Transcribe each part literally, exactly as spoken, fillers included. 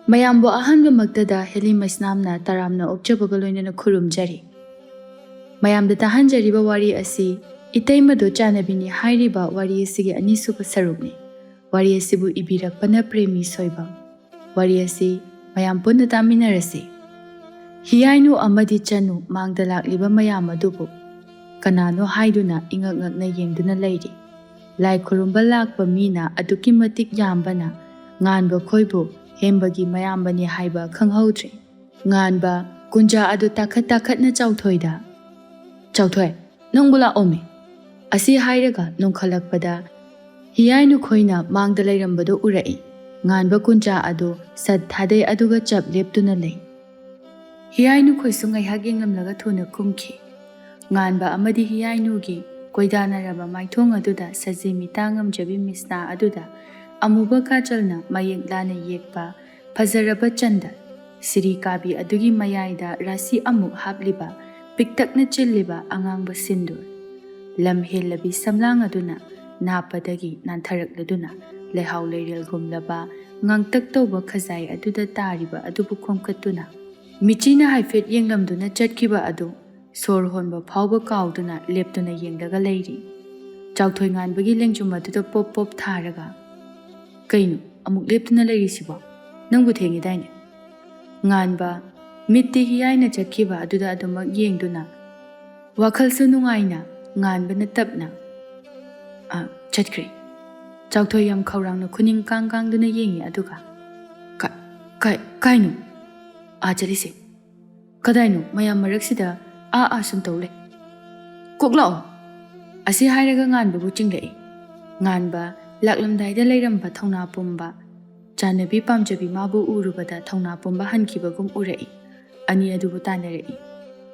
ꯃꯌꯥꯝꯕꯨ ꯑꯍꯥꯟꯕꯃꯛꯇꯗ ꯍꯦꯂꯤ ꯃꯩꯁꯅꯥꯝꯅ ꯇꯔꯥꯝꯅ ꯑꯣꯛꯆꯕꯒ ꯂꯣꯏꯅꯅ ꯈꯨꯔꯨꯝꯖꯔꯤ꯫ ꯃꯌꯥꯝꯗ ꯇꯥꯍꯟꯖꯔꯤꯕ ꯋꯥꯔꯤ ꯑꯁꯤ ꯏꯇꯩꯃꯗꯣ ꯆꯥꯟꯅꯕꯤꯅꯤ ꯍꯥꯏꯔꯤꯕ ꯋꯥꯔꯤ ꯑꯁꯤꯒꯤ ꯑꯅꯤꯁꯨꯕ ꯁꯔꯨꯛꯅꯤ꯫ ꯋꯥꯔꯤ ꯑꯁꯤꯕꯨ ꯏꯕꯤꯔꯛꯄꯅ ꯄ꯭ꯔꯦꯃꯤ ꯁꯣꯏꯕꯝ꯫ ꯋꯥꯔꯤ ꯑꯁꯤ ꯃꯌꯥꯝ ꯄꯨꯟꯅ ꯇꯥꯃꯤꯟꯅꯔꯁꯤ꯫ ꯍꯤꯌꯥꯏꯅꯨ ꯑꯃꯗꯤ ꯆꯅꯨ ꯃꯥꯡꯗ ꯂꯥꯛꯂꯤꯕ ꯃꯌꯥꯝ ꯑꯗꯨꯕꯨ ꯀꯅꯥꯅꯣ ꯍꯥꯏꯗꯨꯅ ꯏꯉꯛ ꯉꯛꯅ ꯌꯦꯡꯗꯨꯅ ꯂꯩꯔꯤ꯫ ꯂꯥꯏ ꯈꯨꯔꯨꯝꯕ ꯂꯥꯛꯄ ꯃꯤꯅ ꯑꯗꯨꯛꯀꯤ ꯃꯇꯤꯛ ꯌꯥꯝꯕꯅ ꯉꯥꯟꯕ ꯈꯣꯏꯕꯨ ꯍꯦꯝꯕꯒꯤ ꯃꯌꯥꯝꯕꯅꯤ ꯍꯥꯏꯕ ꯈꯪꯍꯧꯗ꯭ꯔꯦ꯫ ꯉꯥꯟꯕ ꯀꯨꯟꯖꯥ ꯑꯗꯨ ꯇꯥꯈꯠ ꯇꯥꯈꯠꯅ ꯆꯥꯎꯊꯣꯏꯗ, "ꯆꯥꯎꯊꯣꯏ, ꯅꯪꯕꯨ ꯂꯥꯛꯑꯣꯃꯤ!" ꯑꯁꯤ ꯍꯥꯏꯔꯒ ꯅꯣꯡꯈꯠꯂꯛꯄꯗ ꯍꯤꯌꯥꯏꯅꯨ ꯈꯣꯏꯅ ꯃꯥꯡꯗ ꯂꯩꯔꯝꯕꯗꯨ ꯎꯔꯛꯏ꯫ ꯉꯥꯟꯕ ꯀꯨꯟꯖꯥ ꯑꯗꯨ ꯁꯠ ꯊꯥꯗꯩ ꯑꯗꯨꯒ ꯆꯞ ꯂꯦꯞꯇꯨꯅ ꯂꯩ꯫ ꯍꯤꯌꯥꯏꯅꯨ ꯈꯣꯏꯁꯨ ꯉꯥꯏꯍꯥꯛ ꯌꯦꯡꯂꯝꯂꯒ ꯊꯨꯅ ꯀꯨꯝꯈꯤ꯫ ꯉꯥꯟꯕ ꯑꯃꯗꯤ ꯍꯤꯌꯥꯏꯅꯨꯒꯤ ꯀꯣꯏꯗꯥꯅꯔꯕ ꯃꯥꯏꯊꯣꯡ ꯑꯗꯨꯗ ꯁꯖꯤ ꯃꯤꯇꯥ ꯉꯝꯖꯕꯤ ꯃꯤꯁꯅꯥ ꯑꯗꯨꯗ ꯑꯃꯨꯕ ꯀꯥꯖꯜꯅ ꯃꯌꯦꯛ ꯂꯥꯅ ꯌꯦꯛꯄ ꯐꯖꯔꯕ ꯆꯟꯗ, ꯁꯤꯔꯤ ꯀꯥꯕꯤ ꯑꯗꯨꯒꯤ ꯃꯌꯥꯏꯗ ꯔꯥꯁꯤ ꯑꯃꯨꯛ ꯍꯥꯞꯂꯤꯕ ꯄꯤꯛꯇꯛꯅ ꯆꯤꯜꯂꯤꯕ ꯑꯉꯥꯡꯕ ꯁꯤꯟꯗꯨꯔ, ꯂꯝ ꯍꯦꯜꯂꯕꯤ ꯁꯝꯂꯥꯡ ꯑꯗꯨꯅ ꯅꯥꯞꯄꯗꯒꯤ ꯅꯥꯟꯊꯔꯛꯂꯗꯨꯅ ꯂꯩꯍꯥꯎ ꯂꯩꯔꯦꯜꯒꯨꯝꯂꯕ ꯉꯥꯡꯇꯛ ꯇꯧꯕ ꯈꯖꯥꯏ ꯑꯗꯨꯗ ꯇꯥꯔꯤꯕ ꯑꯗꯨꯕꯨ ꯈꯣꯝꯀꯠꯇꯨꯅ ꯃꯤꯆꯤꯅ ꯍꯥꯏꯐꯦꯠ ꯌꯦꯡꯂꯝꯗꯨꯅ ꯆꯠꯈꯤꯕ ꯑꯗꯨ ꯁꯣꯔ ꯍꯣꯟꯕ ꯐꯥꯎꯕ ꯀꯥꯎꯗꯨꯅ ꯂꯦꯞꯇꯨꯅ ꯌꯦꯡꯂꯒ ꯂꯩꯔꯤ꯫ ꯆꯥꯎꯊꯣꯏ ꯉꯥꯟꯕꯒꯤ ꯂꯦꯡꯖꯨꯝ ꯑꯗꯨꯗ ꯄꯣꯞ ꯄꯣꯞ ꯊꯥꯔꯒ, "ꯀꯩꯅꯣ ꯑꯃꯨꯛ ꯂꯦꯞꯇꯨꯅ ꯂꯩꯔꯤꯁꯤꯕꯣ? ꯅꯪꯕꯨ ꯊꯦꯡꯉꯤꯗꯥꯏꯅꯦ?" ꯉꯥꯟꯕ, ꯃꯤꯠꯇꯤ ꯍꯤꯌꯥꯏꯅ ꯆꯠꯈꯤꯕ ꯑꯗꯨꯗ ꯑꯗꯨꯃꯛ ꯌꯦꯡꯗꯨꯅ, ꯋꯥꯈꯜꯁꯨ ꯅꯨꯡꯉꯥꯏꯅ, ꯉꯥꯟꯕꯅ ꯇꯞꯅ, "ꯑ, ꯆꯠꯈ꯭ꯔꯦ꯫" ꯆꯥꯎꯊꯣꯏ ꯌꯥꯝ ꯈꯧꯔꯥꯡꯅ ꯈꯨꯅꯤꯡ ꯀꯥꯡ ꯀꯥꯡꯗꯨꯅ ꯌꯦꯡꯉꯤ꯫ ꯑꯗꯨꯒ, "ꯀ-, ꯀꯥꯏ-, ꯀꯥꯏꯅꯣ ꯑꯥ ꯆꯠꯂꯤꯁꯦ? ꯀꯗꯥꯏꯅꯣ ꯃꯌꯥꯝ ꯃꯔꯛꯁꯤꯗ ꯑꯥ ꯑꯥ ꯁꯨꯝ ꯇꯧ ꯂꯩ? ꯀꯣꯛ ꯂꯥꯛꯑꯣ!" ꯑꯁꯤ ꯍꯥꯏꯔꯒ ꯉꯥꯟꯕꯕꯨ ꯆꯤꯡꯂꯛꯏ꯫ ꯉꯥꯟꯕ ꯂꯥꯛꯂꯝꯗꯥꯏꯗ ꯂꯩꯔꯝꯕ ꯊꯧꯅꯥ ꯄꯨꯝꯕ ꯆꯥꯟꯅꯕꯤ ꯄꯥꯝꯖꯕꯤ ꯃꯥꯕꯨ ꯎꯔꯨꯕꯗ ꯊꯧꯅꯥ ꯄꯨꯝꯕ ꯍꯟꯈꯤꯕꯒꯨꯝ ꯎꯔꯛꯏ꯫ ꯑꯅꯤ ꯑꯗꯨꯕꯨ ꯇꯥꯟꯅꯔꯛꯏ꯫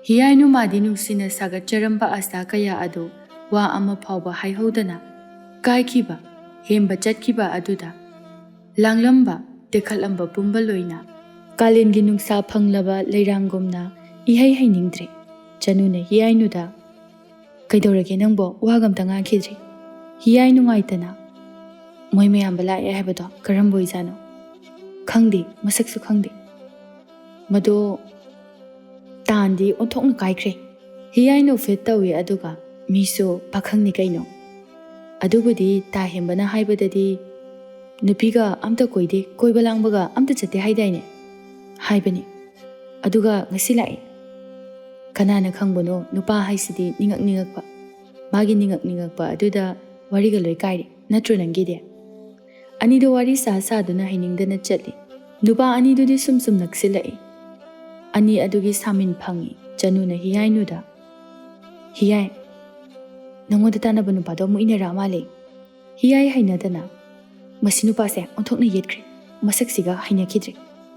ꯍꯤꯌꯥꯏꯅꯨ ꯃꯥꯗꯤ ꯅꯨꯡꯁꯤꯅ ꯁꯥꯒꯠꯆꯔꯝꯕ ꯑꯁꯥ ꯀꯌꯥ ꯑꯗꯨ ꯋꯥ ꯑꯃ ꯐꯥꯎꯕ ꯍꯥꯏꯍꯧꯗꯅ ꯀꯥꯏꯈꯤꯕ, ꯍꯦꯝꯕ ꯆꯠꯈꯤꯕ ꯑꯗꯨꯗ ꯂꯥꯡꯂꯝꯕ, ꯇꯦꯛꯈꯠꯂꯝꯕ ꯄꯨꯝꯕ ꯂꯣꯏꯅ ꯀꯥꯂꯦꯟꯒꯤ ꯅꯨꯡꯁꯥ ꯐꯪꯂꯕ ꯂꯩꯔꯥꯡꯒꯨꯝꯅ ꯏꯍꯩ ꯍꯩꯅꯤꯡꯗ꯭ꯔꯦ꯫ ꯆꯅꯨꯅ ꯍꯤꯌꯥꯏꯅꯨꯗ, "ꯀꯩꯗꯧꯔꯒꯦ ꯅꯪꯕꯣ? ꯋꯥꯒ ꯑꯝꯇ ꯉꯥꯡꯈꯤꯗ꯭ꯔꯤ꯫" ꯍꯤꯌꯥꯏ ꯅꯨꯡꯉꯥꯏꯇꯅ, "ꯃꯣꯏ ꯃꯌꯥꯝꯕ ꯂꯥꯛꯑꯦ ꯍꯥꯏꯕꯗꯣ ꯀꯔꯝꯕ ꯑꯣꯏꯖꯥꯠꯅꯣ?" ꯈꯪꯗꯦ, ꯃꯁꯛꯁꯨ ꯈꯪꯗꯦ꯫ ꯃꯗꯣ ꯇꯥꯟꯗꯤ ꯑꯣꯟꯊꯣꯛꯅ ꯀꯥꯏꯈ꯭ꯔꯦ꯫ ꯍꯤꯌꯥꯏꯅ ꯐꯤꯠ ꯇꯧꯏ, ꯑꯗꯨꯒ ꯃꯤꯁꯨ ꯄꯥꯈꯪꯅꯤ ꯀꯩꯅꯣ꯫ ꯑꯗꯨꯕꯨꯗꯤ ꯇꯥ ꯍꯦꯝꯕꯅ ꯍꯥꯏꯕꯗꯗꯤ ꯅꯨꯄꯤꯒ ꯑꯝꯇ ꯀꯣꯏꯗꯦ, ꯀꯣꯏꯕ ꯂꯥꯡꯕꯒ ꯑꯝꯇ ꯆꯠꯇꯦ ꯍꯥꯏꯗꯥꯏꯅꯦ? ꯍꯥꯏꯕꯅꯤ꯫ ꯑꯗꯨꯒ ꯉꯁꯤ ꯂꯥꯛꯏ꯫ ꯀꯅꯥꯅ ꯈꯪꯕꯅꯣ, ꯅꯨꯄꯥ ꯍꯥꯏꯁꯤꯗꯤ ꯅꯤꯡꯉꯛ ꯅꯤꯡꯉꯛꯄ꯫ ꯃꯥꯒꯤ ꯅꯤꯡꯉꯛ ꯅꯤꯡꯉꯛꯄ ꯑꯗꯨꯗ ꯋꯥꯔꯤꯒ ꯂꯣꯏ ꯀꯥꯏꯔꯦ, ꯅꯠꯇ꯭ꯔꯣ ꯅꯪꯒꯤꯗꯤ? ꯑꯅꯤꯗꯣ ꯋꯥꯔꯤ ꯁꯥ ꯁꯥꯗꯨꯅ ꯍꯩꯅꯤꯡꯗꯅ ꯆꯠꯂꯤ꯫ ꯅꯨꯄꯥ ꯑꯅꯤꯗꯨꯗꯤ ꯁꯨꯝ ꯁꯨꯝ ꯅꯛꯁꯤꯜꯂꯛꯏ꯫ ꯑꯅꯤ ꯑꯗꯨꯒꯤ ꯁꯥꯃꯤꯟ ꯐꯪꯉꯤ꯫ ꯆꯅꯨꯅ ꯍꯤꯌꯥꯏꯅꯨꯗ, "ꯍꯤꯌꯥꯏ, ꯅꯉꯣꯟꯗ ꯇꯥꯟꯅꯕ ꯅꯨꯄꯥꯗꯣ ꯑꯃꯨꯛ ꯏꯟꯅꯔꯛꯑ ꯃꯥꯜꯂꯦ꯫" ꯍꯤꯌꯥꯏ ꯍꯩꯅꯗꯅ, "ꯃꯁꯤ ꯅꯨꯄꯥꯁꯦ ꯑꯣꯟꯊꯣꯛꯅ ꯌꯦꯠꯈ꯭ꯔꯦ, ꯃꯁꯛꯁꯤꯒ ꯍꯩꯅꯈꯤꯗ꯭ꯔꯦ,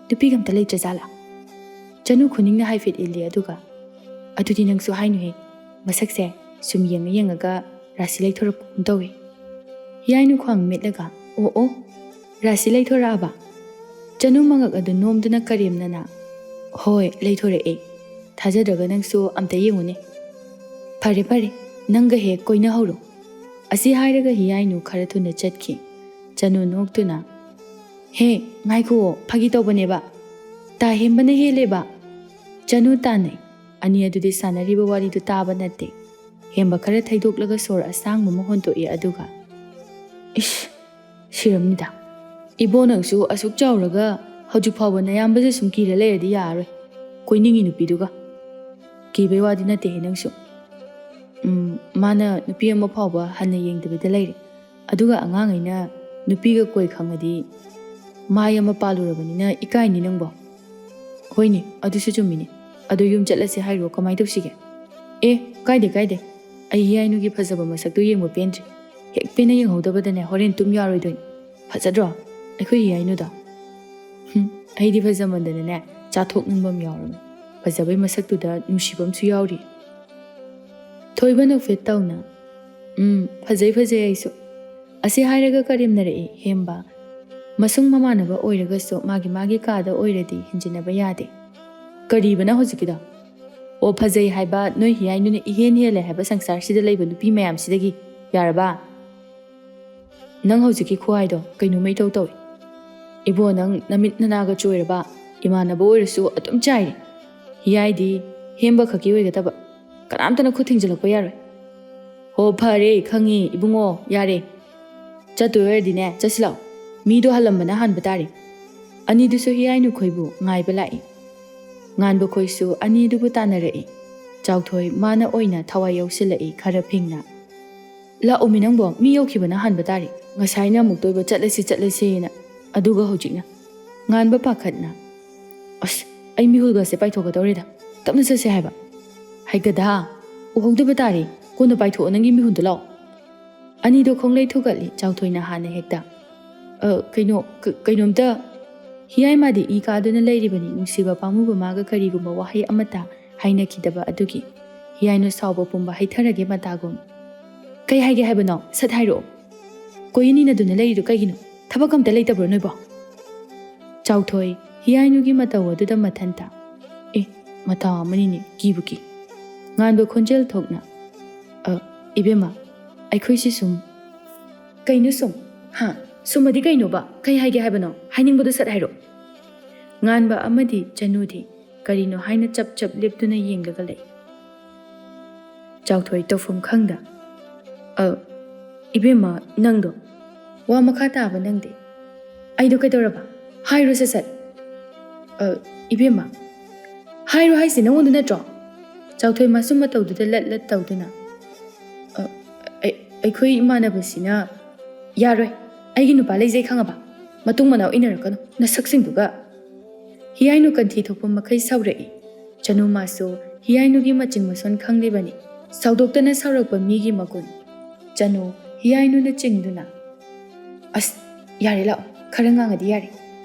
ꯅꯨꯄꯤꯒ ꯑꯝꯇ ꯂꯩꯇ꯭ꯔꯖꯥꯠꯂꯥ?" ꯆꯅꯨ ꯈꯨꯅꯤꯡꯅ ꯍꯥꯏꯐꯦꯠ ꯏꯜꯂꯤ, ꯑꯗꯨꯒ, "ꯑꯗꯨꯗꯤ ꯅꯪꯁꯨ ꯍꯥꯏꯅꯨꯍꯦ, ꯃꯁꯛꯁꯦ ꯁꯨꯝ ꯌꯦꯡꯉ ꯌꯦꯡꯉꯒ ꯔꯥꯁꯤ ꯂꯩꯊꯣꯔꯛꯄꯒꯨꯝ ꯇꯧꯏ꯫" ꯍꯤꯌꯥꯏꯅꯨ ꯈ꯭ꯋꯥꯡ ꯃꯤꯠꯂꯒ, "ꯑꯣ ꯑꯣ, ꯔꯥꯁꯤ ꯂꯩꯊꯣꯔꯛꯑꯕ?" ꯆꯅꯨ ꯃꯉꯛ ꯑꯗꯨ ꯅꯣꯝꯗꯨꯅ ꯀꯔꯦꯝꯅꯅ, "ꯍꯣꯏ, ꯂꯩꯊꯣꯔꯛꯑꯦ꯫ ꯊꯥꯖꯗ꯭ꯔꯒ ꯅꯪꯁꯨ ꯑꯝꯇ ꯌꯦꯡꯉꯨꯅꯦ꯫ ꯐꯔꯦ ꯐꯔꯦ, ꯅꯪꯒ ꯍꯦꯛ ꯀꯣꯏꯅꯍꯧꯔꯣ꯫" ꯑꯁꯤ ꯍꯥꯏꯔꯒ ꯍꯤꯌꯥꯏꯅꯨ ꯈꯔ ꯊꯨꯅ ꯆꯠꯈꯤ꯫ ꯆꯅꯨ ꯅꯣꯛꯇꯨꯅ, "ꯍꯦ, ꯉꯥꯏꯈꯨꯑꯣ, ꯐꯥꯒꯤ ꯇꯧꯕꯅꯦꯕ꯫ ꯇꯥ ꯍꯦꯝꯕꯅ ꯍꯦꯜꯂꯦꯕ꯫" ꯆꯅꯨ ꯇꯥꯟꯅꯩ꯫ ꯑꯅꯤ ꯑꯗꯨꯗꯤ ꯁꯥꯟꯅꯔꯤꯕ ꯋꯥꯔꯤꯗꯨ ꯇꯥꯕ ꯅꯠꯇꯦ꯫ ꯍꯦꯝꯕ ꯈꯔ ꯊꯩꯗꯣꯛꯂꯒ ꯁꯣꯔ ꯑꯁꯥꯡꯕ ꯑꯃ ꯍꯣꯟꯇꯣꯛꯏ, ꯑꯗꯨꯒ, "ꯏꯁ, ꯁꯤꯔꯝꯅꯤꯗ꯫ ꯏꯕꯣ, ꯅꯪꯁꯨ ꯑꯁꯨꯛ ꯆꯥꯎꯔꯒ ꯍꯧꯖꯤꯛ ꯐꯥꯎꯕ ꯅꯌꯥꯝꯕꯁꯦ ꯁꯨꯝ ꯀꯤꯔ ꯂꯩꯔꯗꯤ ꯌꯥꯔꯔꯣꯏ꯫ ꯀꯣꯏꯅꯤꯡꯉꯤ ꯅꯨꯄꯤꯗꯨꯒ꯫ ꯀꯤꯕꯩ ꯋꯥꯗꯤ ꯅꯠꯇꯦꯍꯦ ꯅꯪꯁꯨ꯫ ꯎꯝ, ꯃꯥꯅ ꯅꯨꯄꯤ ꯑꯃ ꯐꯥꯎꯕ ꯍꯟꯅ ꯌꯦꯡꯗꯕꯤꯗ ꯂꯩꯔꯦ꯫ ꯑꯗꯨꯒ ꯑꯉꯥꯡ ꯑꯩꯅ ꯅꯨꯄꯤꯒ ꯀꯣꯏ ꯈꯪꯉꯗꯤ ꯃꯥꯏ ꯑꯃ ꯄꯥꯜꯂꯨꯔꯕꯅꯤꯅ ꯏꯀꯥꯏꯅꯤ ꯅꯪꯕꯣ꯫" "ꯍꯣꯏꯅꯦ, ꯑꯗꯨꯁꯨ ꯆꯨꯝꯃꯤꯅꯦ꯫ ꯑꯗꯣ ꯌꯨꯝ ꯆꯠꯂꯁꯦ ꯍꯥꯏꯔꯣ, ꯀꯃꯥꯏ ꯇꯧꯁꯤꯒꯦ?" "ꯑꯦ, ꯀꯥꯏꯗꯦ, ꯀꯥꯏꯗꯦ꯫ ꯑꯩ ꯍꯤꯌꯥꯏꯅꯨꯒꯤ ꯐꯖꯕ ꯃꯁꯛꯇꯣ ꯌꯦꯡꯕ ꯄꯦꯟꯗ꯭ꯔꯤ꯫ ꯍꯦꯛ ꯄꯦꯟꯅ ꯌꯦꯡꯍꯧꯗꯕꯗꯅꯦ, ꯍꯣꯔꯦꯟ ꯇꯨꯝ ꯌꯥꯔꯣꯏꯗꯣꯏꯅꯤ꯫ ꯐꯖꯗ꯭ꯔꯣ ꯑꯩꯈꯣꯏ ꯍꯤꯌꯥꯏꯅꯨꯗꯣ?" "ꯍꯨꯝ, ꯑꯩꯗꯤ ꯐꯖꯃꯟꯗꯅꯅꯦ, ꯆꯥꯊꯣꯛꯅꯤꯡꯕ ꯑꯃ ꯌꯥꯎꯔꯕꯅꯤ꯫ ꯐꯖꯕꯩ ꯃꯁꯛꯇꯨꯗ ꯅꯨꯡꯁꯤꯕ ꯑꯃꯁꯨ ꯌꯥꯎꯔꯤ꯫" ꯊꯣꯏꯕ ꯅꯣꯛꯐꯦꯠ ꯇꯧꯅ, "ꯎꯝ, ꯐꯖꯩ, ꯐꯖꯩ ꯑꯩꯁꯨ꯫" ꯑꯁꯤ ꯍꯥꯏꯔꯒ ꯀꯔꯦꯝꯅꯔꯛꯏ ꯍꯦꯝꯕ꯫ ꯃꯁꯨꯡ ꯃꯃꯥꯟꯅꯕ ꯑꯣꯏꯔꯒꯁꯨ ꯃꯥꯒꯤ ꯃꯥꯒꯤ ꯀꯥꯗ ꯑꯣꯏꯔꯗꯤ ꯍꯦꯟꯖꯤꯟꯅꯕ ꯌꯥꯗꯦ꯫ "ꯀꯔꯤꯕꯅ ꯍꯧꯖꯤꯛꯀꯤꯗꯣ?" "ꯑꯣ, ꯐꯖꯩ ꯍꯥꯏꯕ ꯅꯣꯏ ꯍꯤꯌꯥꯏꯅꯨꯅ ꯏꯍꯦꯟ ꯍꯦꯜꯂꯦ ꯍꯥꯏꯕ ꯁꯪꯁꯥꯔꯁꯤꯗ ꯂꯩꯕ ꯅꯨꯄꯤ ꯃꯌꯥꯝꯁꯤꯗꯒꯤ꯫ ꯌꯥꯔꯕ? ꯅꯪ ꯍꯧꯖꯤꯛꯀꯤ ꯈꯨꯍꯥꯏꯗꯣ ꯀꯩꯅꯣꯝꯃ ꯏꯇꯧ ꯇꯧꯏ꯫" "ꯏꯕꯣ, ꯅꯪ ꯅꯃꯤꯠ ꯅꯅꯥꯒ ꯆꯣꯏꯔꯕ? ꯏꯃꯥꯟꯅꯕ ꯑꯣꯏꯔꯁꯨ ꯑꯗꯨꯝ ꯆꯥꯏꯔꯦ꯫ ꯍꯤꯌꯥꯏꯗꯤ ꯍꯦꯝꯕ ꯈꯛꯀꯤ ꯑꯣꯏꯒꯗꯕ, ꯀꯅꯥꯝꯇꯅ ꯈꯨꯠ ꯊꯤꯡꯖꯤꯜꯂꯛꯄ ꯌꯥꯔꯣꯏ"꯫ "ꯍꯣ, ꯐꯔꯦ, ꯈꯪꯉꯦ ꯏꯕꯨꯡꯉꯣ, ꯌꯥꯔꯦ꯫ ꯆꯠꯇꯣꯏ ꯑꯣꯏꯔꯗꯤꯅꯦ, ꯆꯠꯁꯤ ꯂꯥꯛꯑꯣ꯫ ꯃꯤꯗꯣ ꯍꯜꯂꯝꯕꯅ ꯍꯥꯟꯕ ꯇꯥꯔꯦ"꯫ ꯑꯅꯤꯗꯨꯁꯨ ꯍꯤꯌꯥꯏꯅꯨ ꯈꯣꯏꯕꯨ ꯉꯥꯏꯕ ꯂꯥꯛꯏ꯫ ꯉꯥꯟꯕ ꯈꯣꯏꯁꯨ ꯑꯅꯤꯗꯨꯕꯨ ꯇꯥꯟꯅꯔꯛꯏ꯫ ꯆꯥꯎꯊꯣꯏ ꯃꯥꯅ ꯑꯣꯏꯅ ꯊꯋꯥꯏ ꯌꯥꯎꯁꯤꯜꯂꯛꯏ ꯈꯔ ꯐꯤꯡꯅ꯫ "ꯂꯥꯛꯑꯣꯃꯤ ꯅꯪꯕꯣ, ꯃꯤ ꯌꯧꯈꯤꯕꯅ ꯍꯥꯟꯕ ꯇꯥꯔꯦ꯫ ꯉꯁꯥꯏꯅ ꯑꯃꯨꯛꯇ ꯑꯣꯏꯕ ꯆꯠꯂꯁꯤ ꯆꯠꯂꯁꯤꯅ, ꯑꯗꯨꯒ ꯍꯧꯖꯤꯛꯅ"꯫ ꯉꯥꯟꯕ ꯄꯥꯈꯠꯅ, "ꯑꯁ, ꯑꯩ ꯃꯤꯍꯨꯜꯒꯁꯦ ꯄꯥꯏꯊꯣꯛꯀꯗꯧꯔꯦꯗ꯫ ꯇꯞꯅ ꯆꯠꯁꯦ ꯍꯥꯏꯕ"꯫ "ꯍꯩꯒꯗ, ꯎꯍꯧꯗꯕ ꯇꯥꯔꯦ꯫ ꯀꯣꯟꯅ ꯄꯥꯏꯊꯣꯛꯑꯣ ꯅꯪꯒꯤ ꯃꯤꯍꯨꯟꯗꯣ, ꯂꯥꯛꯑꯣ"꯫ ꯑꯅꯤꯗꯣ ꯈꯣꯡꯂꯩ ꯊꯨꯒꯠꯂꯤ, ꯆꯥꯎꯊꯣꯏꯅ ꯍꯥꯟꯅ ꯍꯦꯛꯇ꯫ "ꯑ, ꯀꯩꯅꯣ, ꯀ-, ꯀꯩꯅꯣꯝꯇ"꯫ ꯍꯤꯌꯥꯏ ꯃꯥꯗꯤ ꯏ ꯀꯥꯗꯨꯅ ꯂꯩꯔꯤꯕꯅꯤ, ꯅꯨꯡꯁꯤꯕ ꯄꯥꯝꯃꯨꯕ ꯃꯥꯒ ꯀꯔꯤꯒꯨꯝꯕ ꯋꯥꯍꯩ ꯑꯃꯠꯇ ꯍꯥꯏꯅꯈꯤꯗꯕ ꯑꯗꯨꯒꯤ꯫ ꯍꯤꯌꯥꯏꯅꯨ ꯁꯥꯎꯕ ꯄꯨꯝꯕ ꯍꯩꯊꯔꯒꯦ ꯃꯇꯥꯒꯨꯝ꯫ "ꯀꯩ ꯍꯥꯏꯒꯦ ꯍꯥꯏꯕꯅꯣ? ꯁꯠ ꯍꯥꯏꯔꯛꯑꯣ꯫ ꯀꯣꯏ ꯑꯅꯤꯅꯗꯨꯅ ꯂꯩꯔꯤꯗꯨ ꯀꯩꯒꯤꯅꯣ? ꯊꯕꯛ ꯑꯝꯇ ꯂꯩꯇꯕ꯭ꯔꯣ ꯅꯣꯏꯕꯣ?" ꯆꯥꯎꯊꯣꯏ, ꯍꯤꯌꯥꯏꯅꯨꯒꯤ ꯃꯇꯧ ꯑꯗꯨꯗ ꯃꯊꯟꯇ꯫ "ꯑꯦ, ꯃꯇꯥ ꯑꯃꯅꯤꯅꯦ, ꯀꯤꯕꯨ ꯀꯤ"꯫ ꯉꯥꯟꯕ ꯈꯣꯟꯖꯦꯜ ꯊꯣꯛꯅ, "ꯑ, ꯏꯕꯦꯝꯃ, ꯑꯩꯈꯣꯏꯁꯤ ꯁꯨꯝ"꯫ "ꯀꯩꯅꯣ ꯁꯨꯝ? ꯍꯥ? ꯁꯨꯝꯃꯗꯤ ꯀꯩꯅꯣꯕ? ꯀꯩ ꯍꯥꯏꯒꯦ ꯍꯥꯏꯕꯅꯣ? ꯍꯥꯏꯅꯤꯡꯕꯗꯣ ꯁꯠ ꯍꯥꯏꯔꯣ"꯫ ꯉꯥꯟꯕ ꯑꯃꯗꯤ ꯆꯅꯨꯗꯤ ꯀꯔꯤꯅꯣ ꯍꯥꯏꯅ ꯆꯞ ꯆꯞ ꯂꯦꯞꯇꯨꯅ ꯌꯦꯡꯂꯒ ꯂꯩ꯫ ꯆꯥꯎꯊꯣꯏ ꯇꯧꯐꯝ ꯈꯪꯗ, "ꯑ, ꯏꯕꯦꯝꯃ, ꯅꯪꯗꯣ ꯋꯥ ꯃꯈꯥ ꯇꯥꯕ ꯅꯪꯗꯦ꯫ ꯑꯩꯗꯣ ꯀꯩꯗꯧꯔꯕ? ꯍꯥꯏꯔꯣ ꯁꯠ ꯁꯠ"꯫ "ꯑ, ꯏꯕꯦꯝꯃ, ꯍꯥꯏꯔꯣ ꯍꯥꯏꯁꯦ ꯅꯪꯉꯣꯟꯗ ꯅꯠꯇ꯭ꯔꯣ?" ꯆꯥꯎꯊꯣꯏ ꯃꯁꯨꯝ ꯃꯇꯧꯗꯨꯗ ꯂꯠ ꯂꯠ ꯇꯧꯗꯨꯅ, "ꯑ, ꯑꯩ-, ꯑꯩꯈꯣꯏ ꯏꯃꯥꯟꯅꯕꯁꯤꯅ"꯫ "ꯌꯥꯔꯣꯏ, ꯑꯩꯒꯤ ꯅꯨꯄꯥ ꯂꯩꯖꯩ ꯈꯪꯉꯕ? ꯃꯇꯨꯡ ꯃꯅꯥꯎ ꯏꯟꯅꯔꯛꯀꯅꯨ, ꯅꯁꯛꯁꯤꯡꯗꯨꯒ"꯫ ꯍꯤꯌꯥꯏꯅꯨ ꯀꯟꯊꯤ ꯊꯣꯛꯄ ꯃꯈꯩ ꯁꯥꯎꯔꯛꯏ꯫ ꯆꯅꯨ ꯃꯥꯁꯨ ꯍꯤꯌꯥꯏꯅꯨꯒꯤ ꯃꯆꯤꯡ ꯃꯁꯣꯟ ꯈꯪꯂꯤꯕꯅꯤ꯫ ꯁꯥꯎꯗꯣꯛꯇꯅ ꯁꯥꯎꯔꯛꯄ ꯃꯤꯒꯤ ꯃꯒꯨꯟ꯫ ꯆꯅꯨ ꯍꯤꯌꯥꯏꯅꯨꯅ ꯆꯤꯡꯗꯨꯅ, "ꯑꯁ, ꯌꯥꯔꯦ, ꯂꯥꯛꯑꯣ, ꯈꯔ ꯉꯥꯡꯉꯗꯤ ꯌꯥꯔꯦ"꯫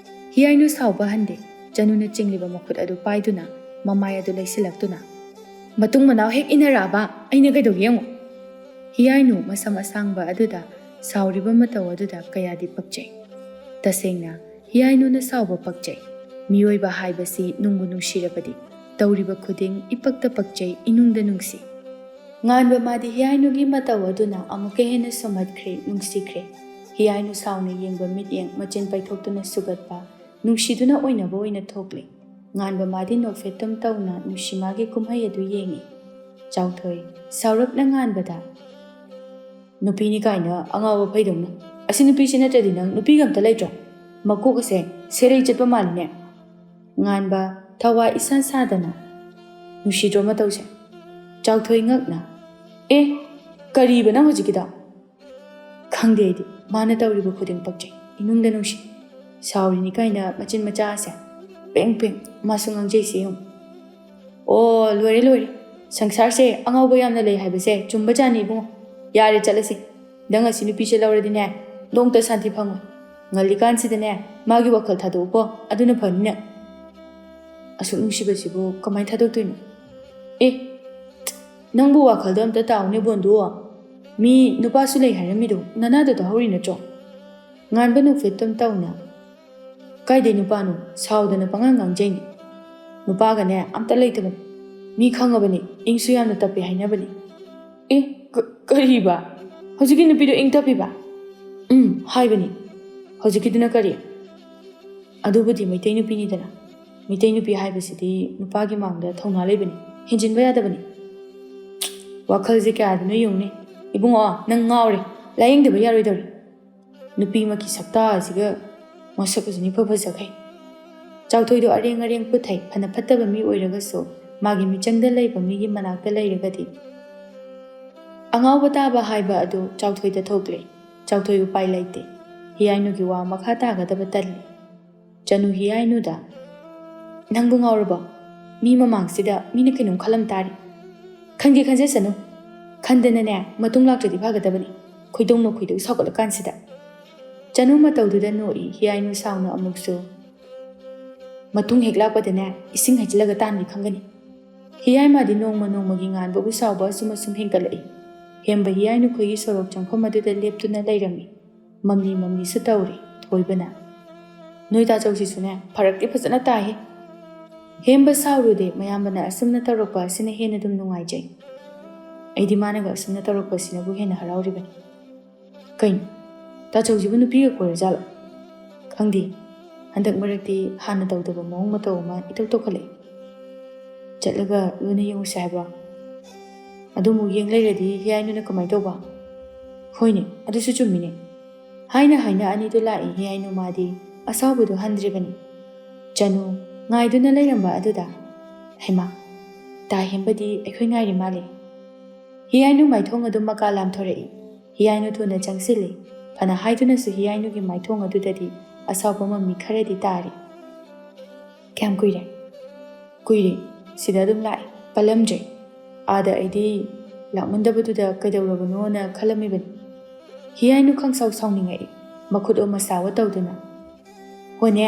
ꯍꯤꯌꯥꯏꯅꯨ ꯁꯥꯎꯕ ꯍꯟꯗꯦ꯫ ꯆꯅꯨꯅ ꯆꯤꯡꯂꯤꯕ ꯃꯈꯨꯠ ꯑꯗꯨ ꯄꯥꯏꯗꯨꯅ, ꯃꯃꯥꯏ ꯑꯗꯨ ꯂꯩꯁꯤꯜꯂꯛꯇꯨꯅ, "ꯃꯇꯨꯡ ꯃꯅꯥꯎ ꯍꯦꯛ ꯏꯟꯅꯔꯛꯑꯕ ꯑꯩꯅ ꯀꯩꯗꯧꯒꯦ ꯌꯦꯡꯉꯨ"꯫ ꯍꯤꯌꯥꯏꯅꯨ ꯃꯁꯝ ꯑꯁꯥꯡꯕ ꯑꯗꯨꯗ ꯁꯥꯎꯔꯤꯕ ꯃꯇꯧ ꯑꯗꯨꯗ ꯀꯌꯥꯗꯤ ꯄꯛꯆꯩ꯫ ꯇꯁꯦꯡꯅ, ꯍꯤꯌꯥꯏꯅꯨꯅ ꯁꯥꯎꯕ ꯄꯛꯆꯩ꯫ ꯃꯤꯑꯣꯏꯕ ꯍꯥꯏꯕꯁꯤ ꯅꯨꯡꯕꯨ ꯅꯨꯡꯁꯤꯔꯕꯗꯤ ꯇꯧꯔꯤꯕ ꯈꯨꯗꯤꯡ ꯏꯄꯛꯇ ꯄꯛꯆꯩ, ꯏꯅꯨꯡꯗ ꯅꯨꯡꯁꯤ꯫ ꯉꯥꯟꯕ ꯃꯥꯗꯤ ꯍꯤꯌꯥꯏꯅꯨꯒꯤ ꯃꯇꯧ ꯑꯗꯨꯅ ꯑꯃꯨꯛꯀ ꯍꯦꯟꯅ ꯁꯨꯝꯍꯠꯈ꯭ꯔꯦ, ꯅꯨꯡꯁꯤꯈ꯭ꯔꯦ꯫ ꯍꯤꯌꯥꯏꯅꯨ ꯁꯥꯎꯅ ꯌꯦꯡꯕ ꯃꯤꯠꯌꯦꯡ ꯃꯆꯤꯟ ꯄꯩꯊꯣꯛꯇꯨꯅ ꯁꯨꯒꯠꯄ, ꯅꯨꯡꯁꯤꯗꯨꯅ ꯑꯣꯏꯅꯕ ꯑꯣꯏꯅ ꯊꯣꯛꯂꯦ꯫ ꯉꯥꯟꯕ ꯃꯥꯗꯤ ꯅꯣꯛꯐꯦꯠꯇꯝ ꯇꯧꯅ ꯅꯨꯡꯁꯤꯃꯥꯒꯤ ꯀꯨꯝꯍꯩ ꯑꯗꯨ ꯌꯦꯡꯏ꯫ ꯆꯥꯎꯊꯣꯏ ꯁꯥꯎꯔꯞꯅ ꯉꯥꯟꯕꯗ, "ꯅꯨꯄꯤꯅꯤ ꯀꯥꯏꯅ ꯑꯉꯥꯎꯕ ꯐꯩꯗꯧꯅ꯫ ꯑꯁꯤ ꯅꯨꯄꯤꯁꯤ ꯅꯠꯇ꯭ꯔꯗꯤ ꯅꯪ ꯅꯨꯄꯤꯒ ꯑꯝꯇ ꯂꯩꯇ꯭ꯔꯣ? ꯃꯀꯣꯛ ꯑꯁꯦ ꯁꯦꯔꯩ ꯆꯠꯄ ꯃꯥꯜꯂꯤꯅꯦ꯫" ꯉꯥꯟꯕ ꯊꯋꯥ ꯏꯁꯥ ꯁꯥꯗꯅ, "ꯅꯨꯡꯁꯤꯗ꯭ꯔꯣ ꯃꯇꯧꯁꯦ?" ꯆꯥꯎꯊꯣꯏ ꯉꯛꯅ, "ꯑꯦ, ꯀꯔꯤꯕ ꯅꯪ ꯍꯧꯖꯤꯛꯀꯤꯗꯣ?" "ꯈꯪꯗꯦ ꯑꯩꯗꯤ, ꯃꯥꯅ ꯇꯧꯔꯤꯕ ꯈꯨꯗꯤꯡ ꯄꯛꯆꯩ, ꯏꯅꯨꯡꯗ ꯅꯨꯡꯁꯤ꯫ ꯁꯥꯎꯔꯤꯅꯤ ꯀꯥꯏꯅ ꯃꯆꯤꯟ ꯃꯆꯥ ꯑꯁꯦ ꯄꯦꯡ ꯄꯦꯡ ꯃꯥꯁꯨ ꯉꯥꯡꯖꯩꯁꯦ ꯌꯦꯡꯉꯨ꯫ ꯑꯣ, ꯂꯣꯏꯔꯦ ꯂꯣꯏꯔꯦ, ꯁꯪꯁꯥꯔꯁꯦ ꯑꯉꯥꯎꯕ ꯌꯥꯝꯅ ꯂꯩ ꯍꯥꯏꯕꯁꯦ ꯆꯨꯝꯕꯖꯥꯠꯅꯤ ꯏꯕꯨꯡꯉꯣ꯫ ꯌꯥꯔꯦ ꯆꯠꯂꯁꯤ, ꯅꯪ ꯑꯁꯤ ꯅꯨꯄꯤꯁꯦ ꯂꯧꯔꯗꯤꯅꯦ ꯅꯣꯡꯇ ꯁꯥꯟꯇꯤ ꯐꯪꯉꯣꯏ꯫ ꯉꯜꯂꯤꯀꯥꯟꯁꯤꯗꯅꯦ ꯃꯥꯒꯤ ꯋꯥꯈꯜ ꯊꯥꯗꯣꯛꯎꯀꯣ, ꯑꯗꯨꯅ ꯐꯅꯤꯅꯦ꯫ ꯑꯁꯨꯛ ꯅꯨꯡꯁꯤꯕꯁꯤꯕꯨ ꯀꯃꯥꯏꯅ ꯊꯥꯗꯣꯛꯇꯣꯏꯅꯣ? ꯑꯦ, ꯅꯪꯕꯨ ꯋꯥꯈꯜꯗꯣ ꯑꯝꯇ ꯇꯥꯎꯅꯦ ꯕꯣꯟꯗꯨ꯫ ꯃꯤ ꯅꯨꯄꯥꯁꯨ ꯂꯩ ꯍꯥꯏꯔꯝꯃꯤꯗꯣ ꯅꯅꯥꯗꯣ ꯇꯥꯍꯧꯔꯤ ꯅꯠꯇ꯭ꯔꯣ?" ꯉꯥꯟꯕ ꯅꯣꯛꯐꯦꯠꯇꯝ ꯇꯧꯅ, "ꯀꯥꯏꯗꯩ ꯅꯨꯄꯥꯅꯣ? ꯁꯥꯎꯗꯅ ꯄꯉꯥꯡ ꯉꯥꯡꯖꯩꯅꯤ꯫ ꯅꯨꯄꯥꯒꯅꯦ ꯑꯝꯇ ꯂꯩꯇꯕꯅꯤ꯫ ꯃꯤ ꯈꯪꯉꯕꯅꯤ, ꯏꯪꯁꯨ ꯌꯥꯝꯅ ꯇꯞꯄꯤ ꯍꯥꯏꯅꯕꯅꯤ꯫" "ꯑꯦ, ꯀ-, ꯀꯔꯤꯕ? ꯍꯧꯖꯤꯛꯀꯤ ꯅꯨꯄꯤꯗꯣ ꯏꯪ ꯇꯞꯄꯤꯕ?" "ꯎꯝ, ꯍꯥꯏꯕꯅꯤ꯫" "ꯍꯧꯖꯤꯛꯀꯤꯗꯨꯅ ꯀꯔꯤ?" "ꯑꯗꯨꯕꯨꯗꯤ ꯃꯩꯇꯩ ꯅꯨꯄꯤꯅꯤꯗꯅ꯫ ꯃꯩꯇꯩ ꯅꯨꯄꯤ ꯍꯥꯏꯕꯁꯤꯗꯤ ꯅꯨꯄꯥꯒꯤ ꯃꯥꯡꯗ ꯊꯧꯅꯥ ꯂꯩꯕꯅꯤ, ꯍꯦꯟꯖꯤꯟꯕ ꯌꯥꯗꯕꯅꯤ꯫" ꯋꯥꯈꯜꯁꯦ ꯀꯌꯥꯗꯅꯣ ꯌꯦꯡꯉꯨꯅꯦ꯫ ꯏꯕꯨꯡꯉꯣ, ꯅꯪ ꯉꯥꯎꯔꯦ꯫ ꯂꯥꯌꯦꯡꯗꯕ ꯌꯥꯔꯣꯏꯗꯧꯔꯤ꯫ ꯅꯨꯄꯤꯃꯛꯀꯤ ꯁꯛꯇꯥ ꯑꯁꯤꯒ ꯃꯁꯛ ꯑꯁꯤꯅ ꯏꯐ ꯐꯖꯈꯩ꯫ ꯆꯥꯎꯊꯣꯏꯗꯣ ꯑꯔꯦꯡ ꯑꯔꯦꯡ ꯄꯨꯊꯩ꯫ ꯐꯅ ꯐꯠꯇꯕ ꯃꯤ ꯑꯣꯏꯔꯒꯁꯨ ꯃꯥꯒꯤ ꯃꯤꯆꯪꯗ ꯂꯩꯕ ꯃꯤꯒꯤ ꯃꯅꯥꯛꯇ ꯂꯩꯔꯒꯗꯤ ꯑꯉꯥꯎꯕ ꯇꯥꯕ ꯍꯥꯏꯕ ꯑꯗꯨ ꯆꯥꯎꯊꯣꯏꯗ ꯊꯣꯛꯂꯦ꯫ ꯆꯥꯎꯊꯣꯏ ꯎꯄꯥꯏ ꯂꯩꯇꯦ꯫ ꯍꯤꯌꯥꯏꯅꯨꯒꯤ ꯋꯥ ꯃꯈꯥ ꯇꯥꯒꯗꯕ ꯇꯜꯂꯤ꯫ ꯆꯅꯨ ꯍꯤꯌꯥꯏꯅꯨꯗ, "ꯅꯪꯕꯨ ꯉꯥꯎꯔꯕꯣ? ꯃꯤ ꯃꯃꯥꯡꯁꯤꯗ ꯃꯤꯅ ꯀꯩꯅꯣꯝ ꯈꯜꯂꯝ ꯇꯥꯔꯤ꯫" "ꯈꯟꯒꯦ ꯈꯟꯖꯁꯅꯨ꯫ ꯈꯟꯗꯅꯅꯦ ꯃꯇꯨꯡ ꯂꯥꯛꯇ꯭ꯔꯗꯤ ꯐꯒꯗꯕꯅꯤ꯫ ꯈꯣꯏꯗꯧꯅ ꯈꯣꯏꯗꯧ ꯁꯥꯎꯒꯠꯂꯀꯥꯟꯁꯤꯗ꯫" ꯆꯅꯨ ꯃꯇꯧꯗꯨꯗ ꯅꯣꯛꯏ ꯍꯤꯌꯥꯏꯅꯨ ꯁꯥꯎꯅ ꯑꯃꯨꯛꯁꯨ꯫ "ꯃꯇꯨꯡ ꯍꯦꯛ ꯂꯥꯛꯄꯗꯅꯦ ꯏꯁꯤꯡ ꯍꯩꯖꯤꯜꯂꯒ ꯇꯥꯟꯒꯦ ꯈꯪꯒꯅꯤ꯫" ꯍꯤꯌꯥꯏꯃꯗꯤ ꯅꯣꯡꯃ ꯅꯣꯡꯃꯒꯤ ꯉꯥꯟꯕꯕꯨ ꯁꯥꯎꯕ ꯑꯁꯨꯝ ꯑꯁꯨꯝ ꯍꯦꯟꯒꯠꯂꯛꯏ꯫ ꯍꯦꯝꯕ ꯍꯤꯌꯥꯏꯅꯨꯈꯣꯏꯒꯤ ꯁꯣꯔꯣꯛ ꯆꯪꯐꯝ ꯑꯗꯨꯗ ꯂꯦꯞꯇꯨꯅ ꯂꯩꯔꯝꯃꯤ꯫ ꯃꯝꯂꯤ ꯃꯝꯂꯤꯁꯨ ꯇꯧꯔꯤ꯫ ꯊꯣꯏꯕꯅ, "ꯅꯣꯏ ꯇꯥꯆꯧꯁꯤꯁꯨꯅꯦ ꯐꯔꯛꯇꯤ ꯐꯖꯅ ꯇꯥꯏꯍꯦ꯫" ꯍꯦꯝꯕ ꯁꯥꯎꯔꯨꯗꯦ, ꯃꯌꯥꯝꯕꯅ ꯑꯁꯨꯝꯅ ꯇꯧꯔꯛꯄ ꯑꯁꯤꯅ ꯍꯦꯟꯅ ꯑꯗꯨꯝ ꯅꯨꯡꯉꯥꯏꯖꯩ꯫ ꯑꯩꯗꯤ ꯃꯥꯅꯒ ꯑꯁꯨꯝꯅ ꯇꯧꯔꯛꯄꯁꯤꯅꯕꯨ ꯍꯦꯟꯅ ꯍꯔꯥꯎꯔꯤꯕꯅꯤ꯫ "ꯀꯩꯅꯣ? ꯇꯥꯆꯧꯁꯤꯕꯨ ꯅꯨꯄꯤꯒ ꯀꯣꯏꯔꯖꯥꯠꯂꯣ? ꯈꯪꯗꯦ꯫ ꯍꯟꯗꯛ ꯃꯔꯛꯇꯤ ꯍꯥꯟꯅ ꯇꯧꯗꯕ ꯃꯑꯣꯡ ꯃꯇꯧ ꯑꯃ ꯏꯇꯧ ꯇꯧꯈꯠꯂꯛꯏ꯫ ꯆꯠꯂꯒ ꯂꯣꯟꯅ ꯌꯦꯡꯉꯨꯁꯦ ꯍꯥꯏꯕ꯭ꯔꯣ? ꯑꯗꯨꯃꯨꯛ ꯌꯦꯡ ꯂꯩꯔꯗꯤ ꯍꯤꯌꯥꯏꯅꯨꯅ ꯀꯃꯥꯏ ꯇꯧꯕ? ꯍꯣꯏꯅꯦ, ꯑꯗꯨꯁꯨ ꯆꯨꯝꯃꯤꯅꯦ꯫ ꯍꯥꯏꯅ ꯍꯥꯏꯅ ꯑꯅꯤꯗꯨ ꯂꯥꯛꯏ꯫ ꯍꯤꯌꯥꯏꯅꯨ ꯃꯥꯗꯤ ꯑꯁꯥꯎꯕꯗꯨ ꯍꯟꯗ꯭ꯔꯤꯕꯅꯤ꯫ ꯆꯅꯨ ꯉꯥꯏꯗꯨꯅ ꯂꯩꯔꯝꯕ ꯑꯗꯨꯗ, "ꯍꯩꯃꯥ, ꯇꯥ ꯍꯦꯝꯕꯗꯤ ꯑꯩꯈꯣꯏ ꯉꯥꯏꯔꯤ ꯃꯥꯜꯂꯦ꯫" ꯍꯤꯌꯥꯏꯅꯨ ꯃꯥꯏꯊꯣꯡ ꯑꯗꯨ ꯃꯀꯥ ꯂꯥꯝꯊꯣꯔꯛꯏ꯫ ꯍꯤꯌꯥꯏꯅꯨ ꯊꯨꯅ ꯆꯪꯁꯤꯜꯂꯤ꯫ ꯐꯅ ꯍꯥꯏꯗꯨꯅꯁꯨ ꯍꯤꯌꯥꯏꯅꯨꯒꯤ ꯃꯥꯏꯊꯣꯡ ꯑꯗꯨꯗꯗꯤ ꯑꯁꯥꯎꯕ ꯃꯃꯤ ꯈꯔꯗꯤ ꯇꯥꯔꯤ꯫ "ꯀꯌꯥꯝ ꯀꯨꯏꯔꯦ?" "ꯀꯨꯏꯔꯦ, ꯁꯤꯗ ꯑꯗꯨꯝ ꯂꯥꯛꯑꯦ, ꯄꯜꯂꯝꯗ꯭ꯔꯦ꯫ ꯑꯥꯗ ꯑꯩꯗꯤ ꯂꯥꯛꯃꯟꯗꯕꯗꯨꯗ ꯀꯩꯗꯧꯔꯕꯅꯣꯅ ꯈꯜꯂꯝꯃꯤꯕꯅꯤ꯫" ꯍꯤꯌꯥꯏꯅꯨ ꯈꯪꯁꯥꯎ ꯁꯥꯎꯅꯤꯡꯉꯛꯏ꯫ ꯃꯈꯨꯠ ꯑꯣ ꯃꯁꯥ ꯑꯣ ꯇꯧꯗꯨꯅ, "ꯍꯣꯅꯦ,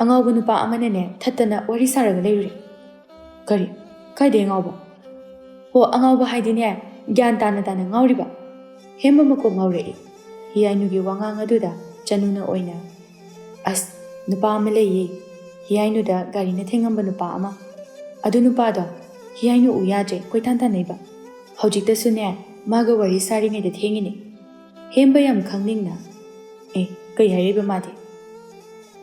ꯑꯉꯥꯎꯕ ꯅꯨꯄꯥ ꯑꯃꯅꯅꯦ ꯊꯠꯇꯅ ꯋꯥꯔꯤ ꯁꯥꯔꯒ ꯂꯩꯔꯨꯔꯦ꯫" "ꯀꯔꯤ? ꯀꯥꯏꯗꯩ ꯑꯉꯥꯎꯕ?" "ꯍꯣ, ꯑꯉꯥꯎꯕ ꯍꯥꯏꯗꯤꯅꯦ, ꯒ꯭ꯌꯥꯟ ꯇꯥꯅ ꯇꯥꯅ ꯉꯥꯎꯔꯤꯕ꯫" ꯍꯦꯝꯕ ꯃꯀꯣꯛ ꯉꯥꯎꯔꯛꯏ꯫ ꯍꯤꯌꯥꯏꯅꯨꯒꯤ ꯋꯥꯉꯥꯡ ꯑꯗꯨꯗ ꯆꯅꯨꯅ ꯑꯣꯏꯅ, "ꯑꯁ, ꯅꯨꯄꯥ ꯑꯃ ꯂꯩꯌꯦ, ꯍꯤꯌꯥꯏꯅꯨꯗ ꯒꯥꯔꯤꯅ ꯊꯦꯡꯉꯝꯕ ꯅꯨꯄꯥ ꯑꯃ꯫ ꯑꯗꯨ ꯅꯨꯄꯥꯗꯣ ꯍꯤꯌꯥꯏꯅꯨ ꯎ ꯌꯥꯗ꯭ꯔꯦ, ꯀꯣꯏꯇꯥꯟ ꯇꯥꯟꯅꯩꯕ꯫ ꯍꯧꯖꯤꯛꯇꯁꯨꯅꯦ, ꯃꯥꯒ ꯋꯥꯔꯤ ꯁꯥꯔꯤꯉꯩꯗ ꯊꯦꯡꯉꯤꯅꯦ꯫" ꯍꯦꯝꯕ ꯌꯥꯝ ꯈꯪꯅꯤꯡꯅ, "ꯑꯦ, ꯀꯩ ꯍꯥꯏꯔꯛꯏꯕ ꯃꯥꯗꯤ?"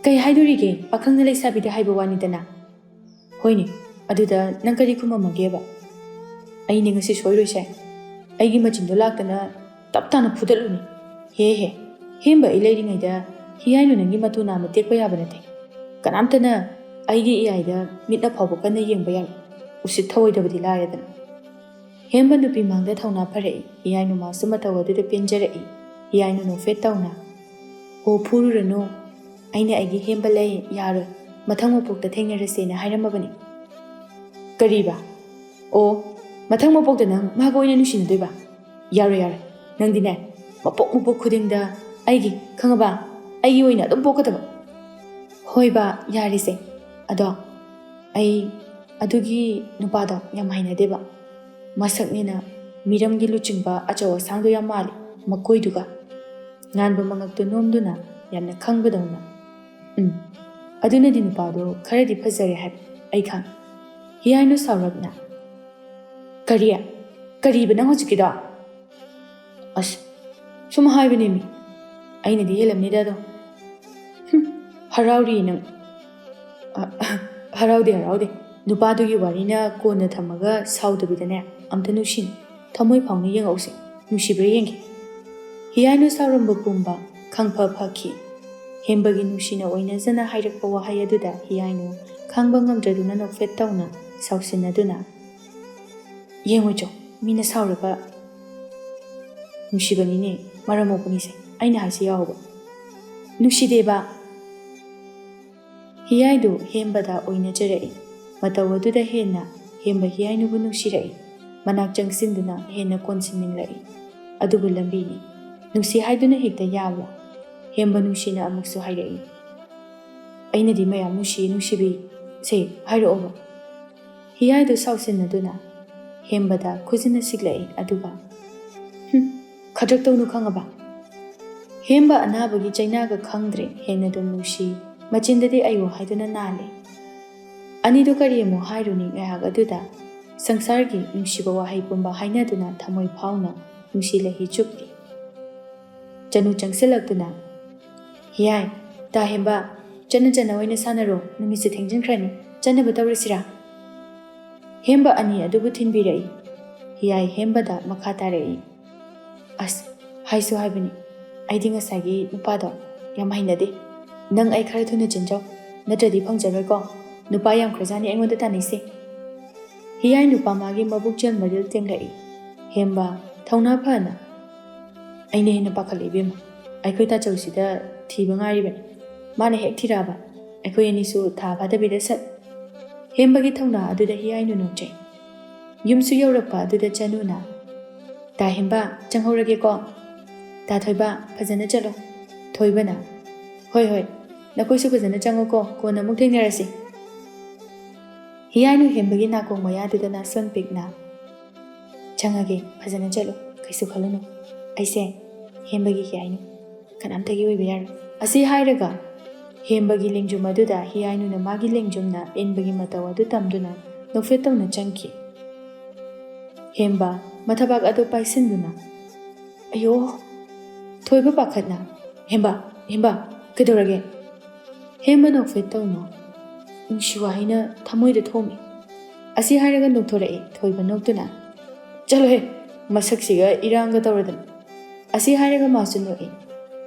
"ꯀꯩ ꯍꯥꯏꯗꯣꯔꯤꯒꯦ? ꯄꯥꯈꯪꯅ ꯂꯩꯁꯥꯕꯤꯗ ꯍꯥꯏꯕ ꯋꯥꯅꯤꯗꯅ꯫" "ꯍꯣꯏꯅꯦ, ꯑꯗꯨꯗ ꯅꯪ ꯀꯔꯤ ꯈꯨꯝꯃꯝꯃꯒꯦꯕ?" "ꯑꯩꯅꯦ ꯉꯁꯤ ꯁꯣꯏꯔꯣꯏꯁꯦ꯫ ꯑꯩꯒꯤ ꯃꯆꯤꯟꯗꯣ ꯂꯥꯛꯇꯅ ꯇꯞ ꯇꯥꯅ ꯐꯨꯗꯠꯂꯨꯅꯤ꯫ ꯍꯦ ꯍꯦ, ꯍꯦꯝꯕ ꯑꯩ ꯂꯩꯔꯤꯉꯩꯗ ꯍꯤꯌꯥꯏꯅꯨ ꯅꯪꯒꯤ ꯃꯇꯨ ꯅꯥꯝꯃ ꯇꯦꯛꯄ ꯌꯥꯕ ꯅꯠꯇꯦ꯫ ꯀꯅꯥꯝꯇꯅ ꯑꯩꯒꯤ ꯏꯌꯥꯏꯗ ꯃꯤꯠꯅ ꯐꯥꯎꯕ ꯀꯟꯅ ꯌꯦꯡꯕ ꯌꯥꯔꯣꯏ꯫ ꯎꯁꯤꯠ ꯊꯑꯣꯏꯗꯕꯗꯤ ꯂꯥꯏꯔꯗꯅ꯫" ꯍꯦꯝꯕ ꯅꯨꯄꯤ ꯃꯥꯡꯗ ꯊꯧꯅꯥ ꯐꯔꯛꯏ꯫ ꯍꯤꯌꯥꯏꯅꯨ ꯃꯥꯁꯨ ꯃꯇꯧ ꯑꯗꯨꯗ ꯄꯦꯟꯖꯔꯛꯏ꯫ ꯍꯤꯌꯥꯏꯅꯨ ꯅꯣꯛꯐꯦꯠ ꯇꯧꯅ, "ꯍꯣ, ꯐꯨꯔꯨꯔꯅꯨ꯫ ꯑꯩꯅ ꯑꯩꯒꯤ ꯍꯦꯝꯕ ꯂꯩ, ꯌꯥꯔꯣꯏ꯫ ꯃꯊꯪ ꯃꯄꯣꯛꯇ ꯊꯦꯡꯅꯔꯁꯦꯅ ꯍꯥꯏꯔꯝꯃꯕꯅꯤ꯫" "ꯀꯔꯤꯕ? ꯑꯣ, ꯃꯊꯪ ꯃꯄꯣꯛꯇ ꯅꯪ ꯃꯥꯒ ꯑꯣꯏꯅ ꯅꯨꯡꯁꯤꯅꯗꯣꯏꯕ? ꯌꯥꯔꯣꯏ, ꯌꯥꯔꯣꯏ꯫ ꯅꯪꯗꯤꯅꯦ, ꯃꯄꯣꯛ ꯃꯄꯣꯛ ꯈꯨꯗꯤꯡꯗ ꯑꯩꯒꯤ, ꯈꯪꯉꯕ? ꯑꯩꯒꯤ ꯑꯣꯏꯅ ꯑꯗꯨꯝ ꯄꯣꯛꯀꯗꯕ꯫" "ꯍꯣꯏꯕ, ꯌꯥꯔꯤꯁꯦ꯫ ꯑꯗꯣ ꯑꯩ ꯑꯗꯨꯒꯤ ꯅꯨꯄꯥꯗꯣ ꯌꯥꯝ ꯍꯩꯅꯗꯦꯕ꯫ ꯃꯁꯛꯅꯤꯅ ꯃꯤꯔꯝꯒꯤ ꯂꯨꯆꯤꯡꯕ ꯑꯆꯧ ꯑꯁꯥꯡꯗꯣ ꯌꯥꯝ ꯃꯥꯜꯂꯤ, ꯃꯀꯣꯏꯗꯨꯒ꯫" ꯉꯥꯟꯕ ꯃꯉꯛꯇꯨ ꯅꯣꯝꯗꯨꯅ ꯌꯥꯝꯅ ꯈꯪꯕꯗꯧꯅ, "ꯎꯝ, ꯑꯗꯨꯅꯗꯤ ꯅꯨꯄꯥꯗꯣ ꯈꯔꯗꯤ ꯐꯖꯔꯦ ꯍꯥꯏꯕ ꯑꯩ ꯈꯪꯉꯤ꯫" ꯍꯤꯌꯥꯏꯅꯨ ꯁꯥꯎꯔꯞꯅ, "ꯀꯔꯤ? ꯀꯔꯤꯕ ꯅꯪ ꯍꯧꯖꯤꯛꯀꯤꯗꯣ?" "ꯑꯁ, ꯁꯨꯝ ꯍꯥꯏꯕꯅꯦꯃꯤ꯫ ꯑꯩꯅꯗꯤ ꯍꯦꯜꯂꯝꯅꯤꯗ ꯑꯗꯣ꯫ ꯍꯨꯝ, ꯍꯔꯥꯎꯔꯤ ꯅꯪ꯫ ꯑ, ꯍꯔꯥꯎꯗꯦ, ꯍꯔꯥꯎꯗꯦ꯫ ꯅꯨꯄꯥꯗꯨꯒꯤ ꯋꯥꯔꯤꯅ ꯀꯣꯟꯅ ꯊꯝꯃꯒ ꯁꯥꯎꯗꯕꯤꯗꯅꯦ, ꯑꯝꯇ ꯅꯨꯡꯁꯤꯅ, ꯊꯃꯣꯏ ꯐꯥꯎꯅ ꯌꯦꯡꯉꯛꯎꯁꯦ꯫ ꯅꯨꯡꯁꯤꯕ꯭ꯔꯥ ꯌꯦꯡꯒꯦ꯫ ꯍꯤꯌꯥꯏꯅꯨ ꯁꯥꯎꯔꯝꯕ ꯄꯨꯝꯕ ꯈꯪꯐ ꯐꯈꯤ꯫ ꯍꯦꯝꯕꯒꯤ ꯅꯨꯡꯁꯤꯅ ꯑꯣꯏꯅꯖꯅ ꯍꯥꯏꯔꯛꯄ ꯋꯥꯍꯩ ꯑꯗꯨꯗ ꯍꯤꯌꯥꯏꯅꯨ ꯈꯥꯡꯕ ꯉꯝꯗ꯭ꯔꯗꯨꯅ ꯅꯣꯛꯐꯦꯠ ꯇꯧꯅ ꯁꯥꯎꯁꯤꯟꯅꯗꯨꯅ, "ꯌꯦꯡꯉꯨꯆꯣ, ꯃꯤꯅ ꯁꯥꯎꯔꯒ ꯅꯨꯡꯁꯤꯕꯅꯤꯅꯦ, ꯃꯔꯝ ꯃꯣꯛꯄꯅꯤꯁꯦ, ꯑꯩꯅ ꯍꯥꯏꯁꯤ ꯌꯥꯎꯕ꯫ ꯅꯨꯡꯁꯤꯗꯦꯕ!" ꯍꯤꯌꯥꯏꯗꯨ ꯍꯦꯝꯕꯗ ꯑꯣꯏꯅꯖꯔꯛꯏ꯫ ꯃꯇꯧ ꯑꯗꯨꯗ ꯍꯦꯟꯅ ꯍꯦꯝꯕ ꯍꯤꯌꯥꯏꯅꯨꯕꯨ ꯅꯨꯡꯁꯤꯔꯛꯏ꯫ ꯃꯅꯥꯛ ꯆꯪꯁꯤꯟꯗꯨꯅ ꯍꯦꯟꯅ ꯀꯣꯟꯁꯤꯟꯅꯤꯡꯂꯛꯏ꯫ ꯑꯗꯨꯕꯨ ꯂꯝꯕꯤꯅꯤ꯫ ꯅꯨꯡꯁꯤ ꯍꯥꯏꯗꯨꯅ ꯍꯦꯛꯇ ꯌꯥꯕ꯭ꯔꯥ? ꯍꯦꯝꯕ ꯅꯨꯡꯁꯤꯅ ꯑꯃꯨꯛꯁꯨ ꯍꯥꯏꯔꯛꯏ꯫ "ꯑꯩꯅꯗꯤ ꯃꯌꯥꯝ ꯅꯨꯡꯁꯤꯌꯦ ꯅꯨꯡꯁꯤꯕꯤ꯫ ꯁꯦ, ꯍꯥꯏꯔꯛꯑꯣꯕ?" ꯍꯤꯌꯥꯏꯗꯨ ꯁꯥꯎꯁꯤꯟꯅꯗꯨꯅ ꯍꯦꯝꯕꯗ ꯈꯨꯖꯤꯟꯅ ꯁꯤꯛꯂꯛꯏ, ꯑꯗꯨꯒ, "ꯍꯨꯝ, ꯈꯗ꯭ꯔꯛ ꯇꯧꯅꯨ ꯈꯪꯉꯕ?" ꯍꯦꯝꯕ ꯑꯅꯥꯕꯒꯤ ꯆꯩꯅꯥꯒ ꯈꯪꯗ꯭ꯔꯦ, ꯍꯦꯟꯅ ꯑꯗꯨꯝ ꯅꯨꯡꯁꯤ, ꯃꯆꯤꯟꯗꯗꯤ "ꯑꯩꯕꯨ" ꯍꯥꯏꯗꯨꯅ ꯅꯥꯜꯂꯤ꯫ ꯑꯅꯤꯗꯨ ꯀꯔꯤ ꯑꯃꯨꯛ ꯍꯥꯏꯔꯨꯅꯤ, ꯉꯥꯏꯍꯥꯛ ꯑꯗꯨꯗ ꯁꯪꯁꯥꯔꯒꯤ ꯅꯨꯡꯁꯤꯕ ꯋꯥꯍꯩ ꯄꯨꯝꯕ ꯍꯥꯏꯅꯗꯨꯅ ꯊꯃꯣꯏ ꯐꯥꯎꯅ ꯅꯨꯡꯁꯤ ꯂꯩꯍꯤ ꯆꯨꯞꯂꯤ꯫ ꯆꯅꯨ ꯆꯪꯁꯤꯜꯂꯛꯇꯨꯅ, "ꯍꯤꯌꯥꯏ, ꯇꯥ ꯍꯦꯝꯕ, ꯆꯠꯅ ꯆꯠꯅ ꯑꯣꯏꯅ ꯁꯥꯟꯅꯔꯣ, ꯅꯨꯃꯤꯠꯁꯦ ꯊꯦꯡꯖꯤꯟꯈ꯭ꯔꯅꯤ, ꯆꯠꯅꯕ ꯇꯧꯔꯁꯤꯔꯥ?" ꯍꯦꯝꯕ ꯑꯅꯤ ꯑꯗꯨꯕꯨ ꯊꯤꯟꯕꯤꯔꯛꯏ꯫ ꯍꯤꯌꯥꯏ ꯍꯦꯝꯕꯗ ꯃꯈꯥ ꯇꯥꯔꯛꯏ, "ꯑꯁ, ꯍꯥꯏꯁꯨ ꯍꯥꯏꯕꯅꯤ, ꯑꯩꯗꯤ ꯉꯁꯥꯏꯒꯤ ꯅꯨꯄꯥꯗꯣ ꯌꯥꯝ ꯍꯩꯅꯗꯦ꯫ ꯅꯪ ꯑꯩ ꯈꯔ ꯊꯨꯅ ꯆꯦꯟꯖꯧ, ꯅꯠꯇ꯭ꯔꯗꯤ ꯐꯪꯖꯔꯣꯏꯀꯣ꯫ ꯅꯨꯄꯥ ꯌꯥꯝꯈ꯭ꯔꯖꯥꯠꯅꯤ ꯑꯩꯉꯣꯟꯗ ꯇꯥꯟꯅꯩꯁꯦ꯫" ꯍꯤꯌꯥꯏ ꯅꯨꯄꯥ ꯃꯥꯒꯤ ꯃꯕꯨꯛ ꯆꯦꯜ ꯃꯔꯤꯜ ꯇꯦꯡꯂꯛꯏ꯫ ꯍꯦꯝꯕ ꯊꯧꯅꯥ ꯐꯅ, "ꯑꯩꯅ ꯍꯦꯟꯅ ꯄꯥꯈꯠꯂꯦ ꯏꯕꯦꯝꯃ꯫ ꯑꯩꯈꯣꯏ ꯇꯥꯆꯧꯁꯤꯗ ꯊꯤꯕ ꯉꯥꯏꯔꯤꯕꯅꯤ꯫ ꯃꯥꯅ ꯍꯦꯛ ꯊꯤꯔꯛꯑꯕ, ꯑꯩꯈꯣꯏ ꯑꯅꯤꯁꯨ ꯊꯥ ꯐꯥꯗꯕꯤꯗ ꯁꯠ꯫" ꯍꯦꯝꯕꯒꯤ ꯊꯧꯅꯥ ꯑꯗꯨꯗ ꯍꯤꯌꯥꯏꯅꯨ ꯅꯣꯛꯆꯩ꯫ ꯌꯨꯝꯁꯨ ꯌꯧꯔꯛꯄ ꯑꯗꯨꯗ ꯆꯅꯨꯅ, "ꯇꯥ ꯍꯦꯝꯕ, ꯆꯪꯍꯧꯔꯒꯦꯀꯣ꯫ ꯇꯥ ꯊꯣꯏꯕ, ꯐꯖꯅ ꯆꯠꯂꯣ꯫" ꯊꯣꯏꯕꯅ, "ꯍꯣꯏ, ꯍꯣꯏ, ꯅꯈꯣꯏꯁꯨ ꯐꯖꯅ ꯆꯪꯉꯨꯀꯣ, ꯀꯣꯟꯅ ꯑꯃꯨꯛ ꯊꯦꯡꯅꯔꯁꯤ꯫" ꯍꯤꯌꯥꯏꯅꯨ ꯍꯦꯝꯕꯒꯤ ꯅꯥꯀꯣꯡ ꯃꯌꯥꯗꯨꯗ ꯅꯥꯁꯣꯟ ꯄꯤꯛꯅ, "ꯆꯪꯉꯒꯦ, ꯐꯖꯅ ꯆꯠꯂꯨ, ꯀꯩꯁꯨ ꯈꯜꯂꯨꯅꯨ꯫ ꯑꯩꯁꯦ ꯍꯦꯝꯕꯒꯤ ꯍꯤꯌꯥꯏꯅꯨ, ꯀꯅꯥꯝꯇꯒꯤ ꯑꯣꯏꯕ ꯌꯥꯔꯣꯏ꯫" ꯑꯁꯤ ꯍꯥꯏꯔꯒ ꯍꯦꯝꯕꯒꯤ ꯂꯦꯡꯖꯨꯝ ꯑꯗꯨꯗ ꯍꯤꯌꯥꯏꯅꯨꯅ ꯃꯥꯒꯤ ꯂꯦꯡꯖꯨꯝꯅ ꯏꯟꯕꯒꯤ ꯃꯇꯧ ꯑꯗꯨ ꯇꯝꯗꯨꯅ ꯅꯣꯛꯐꯦꯠ ꯇꯧꯅ ꯆꯪꯈꯤ꯫ ꯍꯦꯝꯕ ꯃꯊꯕꯥꯛ ꯑꯗꯨ ꯄꯥꯏꯁꯤꯟꯗꯨꯅ, "ꯑꯌꯣ!" ꯊꯣꯏꯕ ꯄꯥꯈꯠꯅ, "ꯍꯦꯝꯕ, ꯍꯦꯝꯕ, ꯀꯩꯗꯧꯔꯒꯦ?" ꯍꯦꯝꯕ ꯅꯣꯛꯐꯦꯠ ꯇꯧꯅ ꯅꯨꯡꯁꯤ ꯋꯥꯍꯩꯅ ꯊꯃꯣꯏꯗ ꯊꯣꯝꯃꯤ꯫ ꯑꯁꯤ ꯍꯥꯏꯔꯒ ꯅꯣꯛꯊꯣꯔꯛꯏ ꯊꯣꯏꯕ ꯅꯣꯛꯇꯨꯅ꯫ "ꯆꯠꯂꯣꯍꯦ, ꯃꯁꯛꯁꯤꯒ ꯏꯔꯥꯡꯒ ꯇꯧꯔꯗꯅ!" ꯑꯁꯤ ꯍꯥꯏꯔꯒ ꯃꯥꯁꯨ ꯅꯣꯛꯏ꯫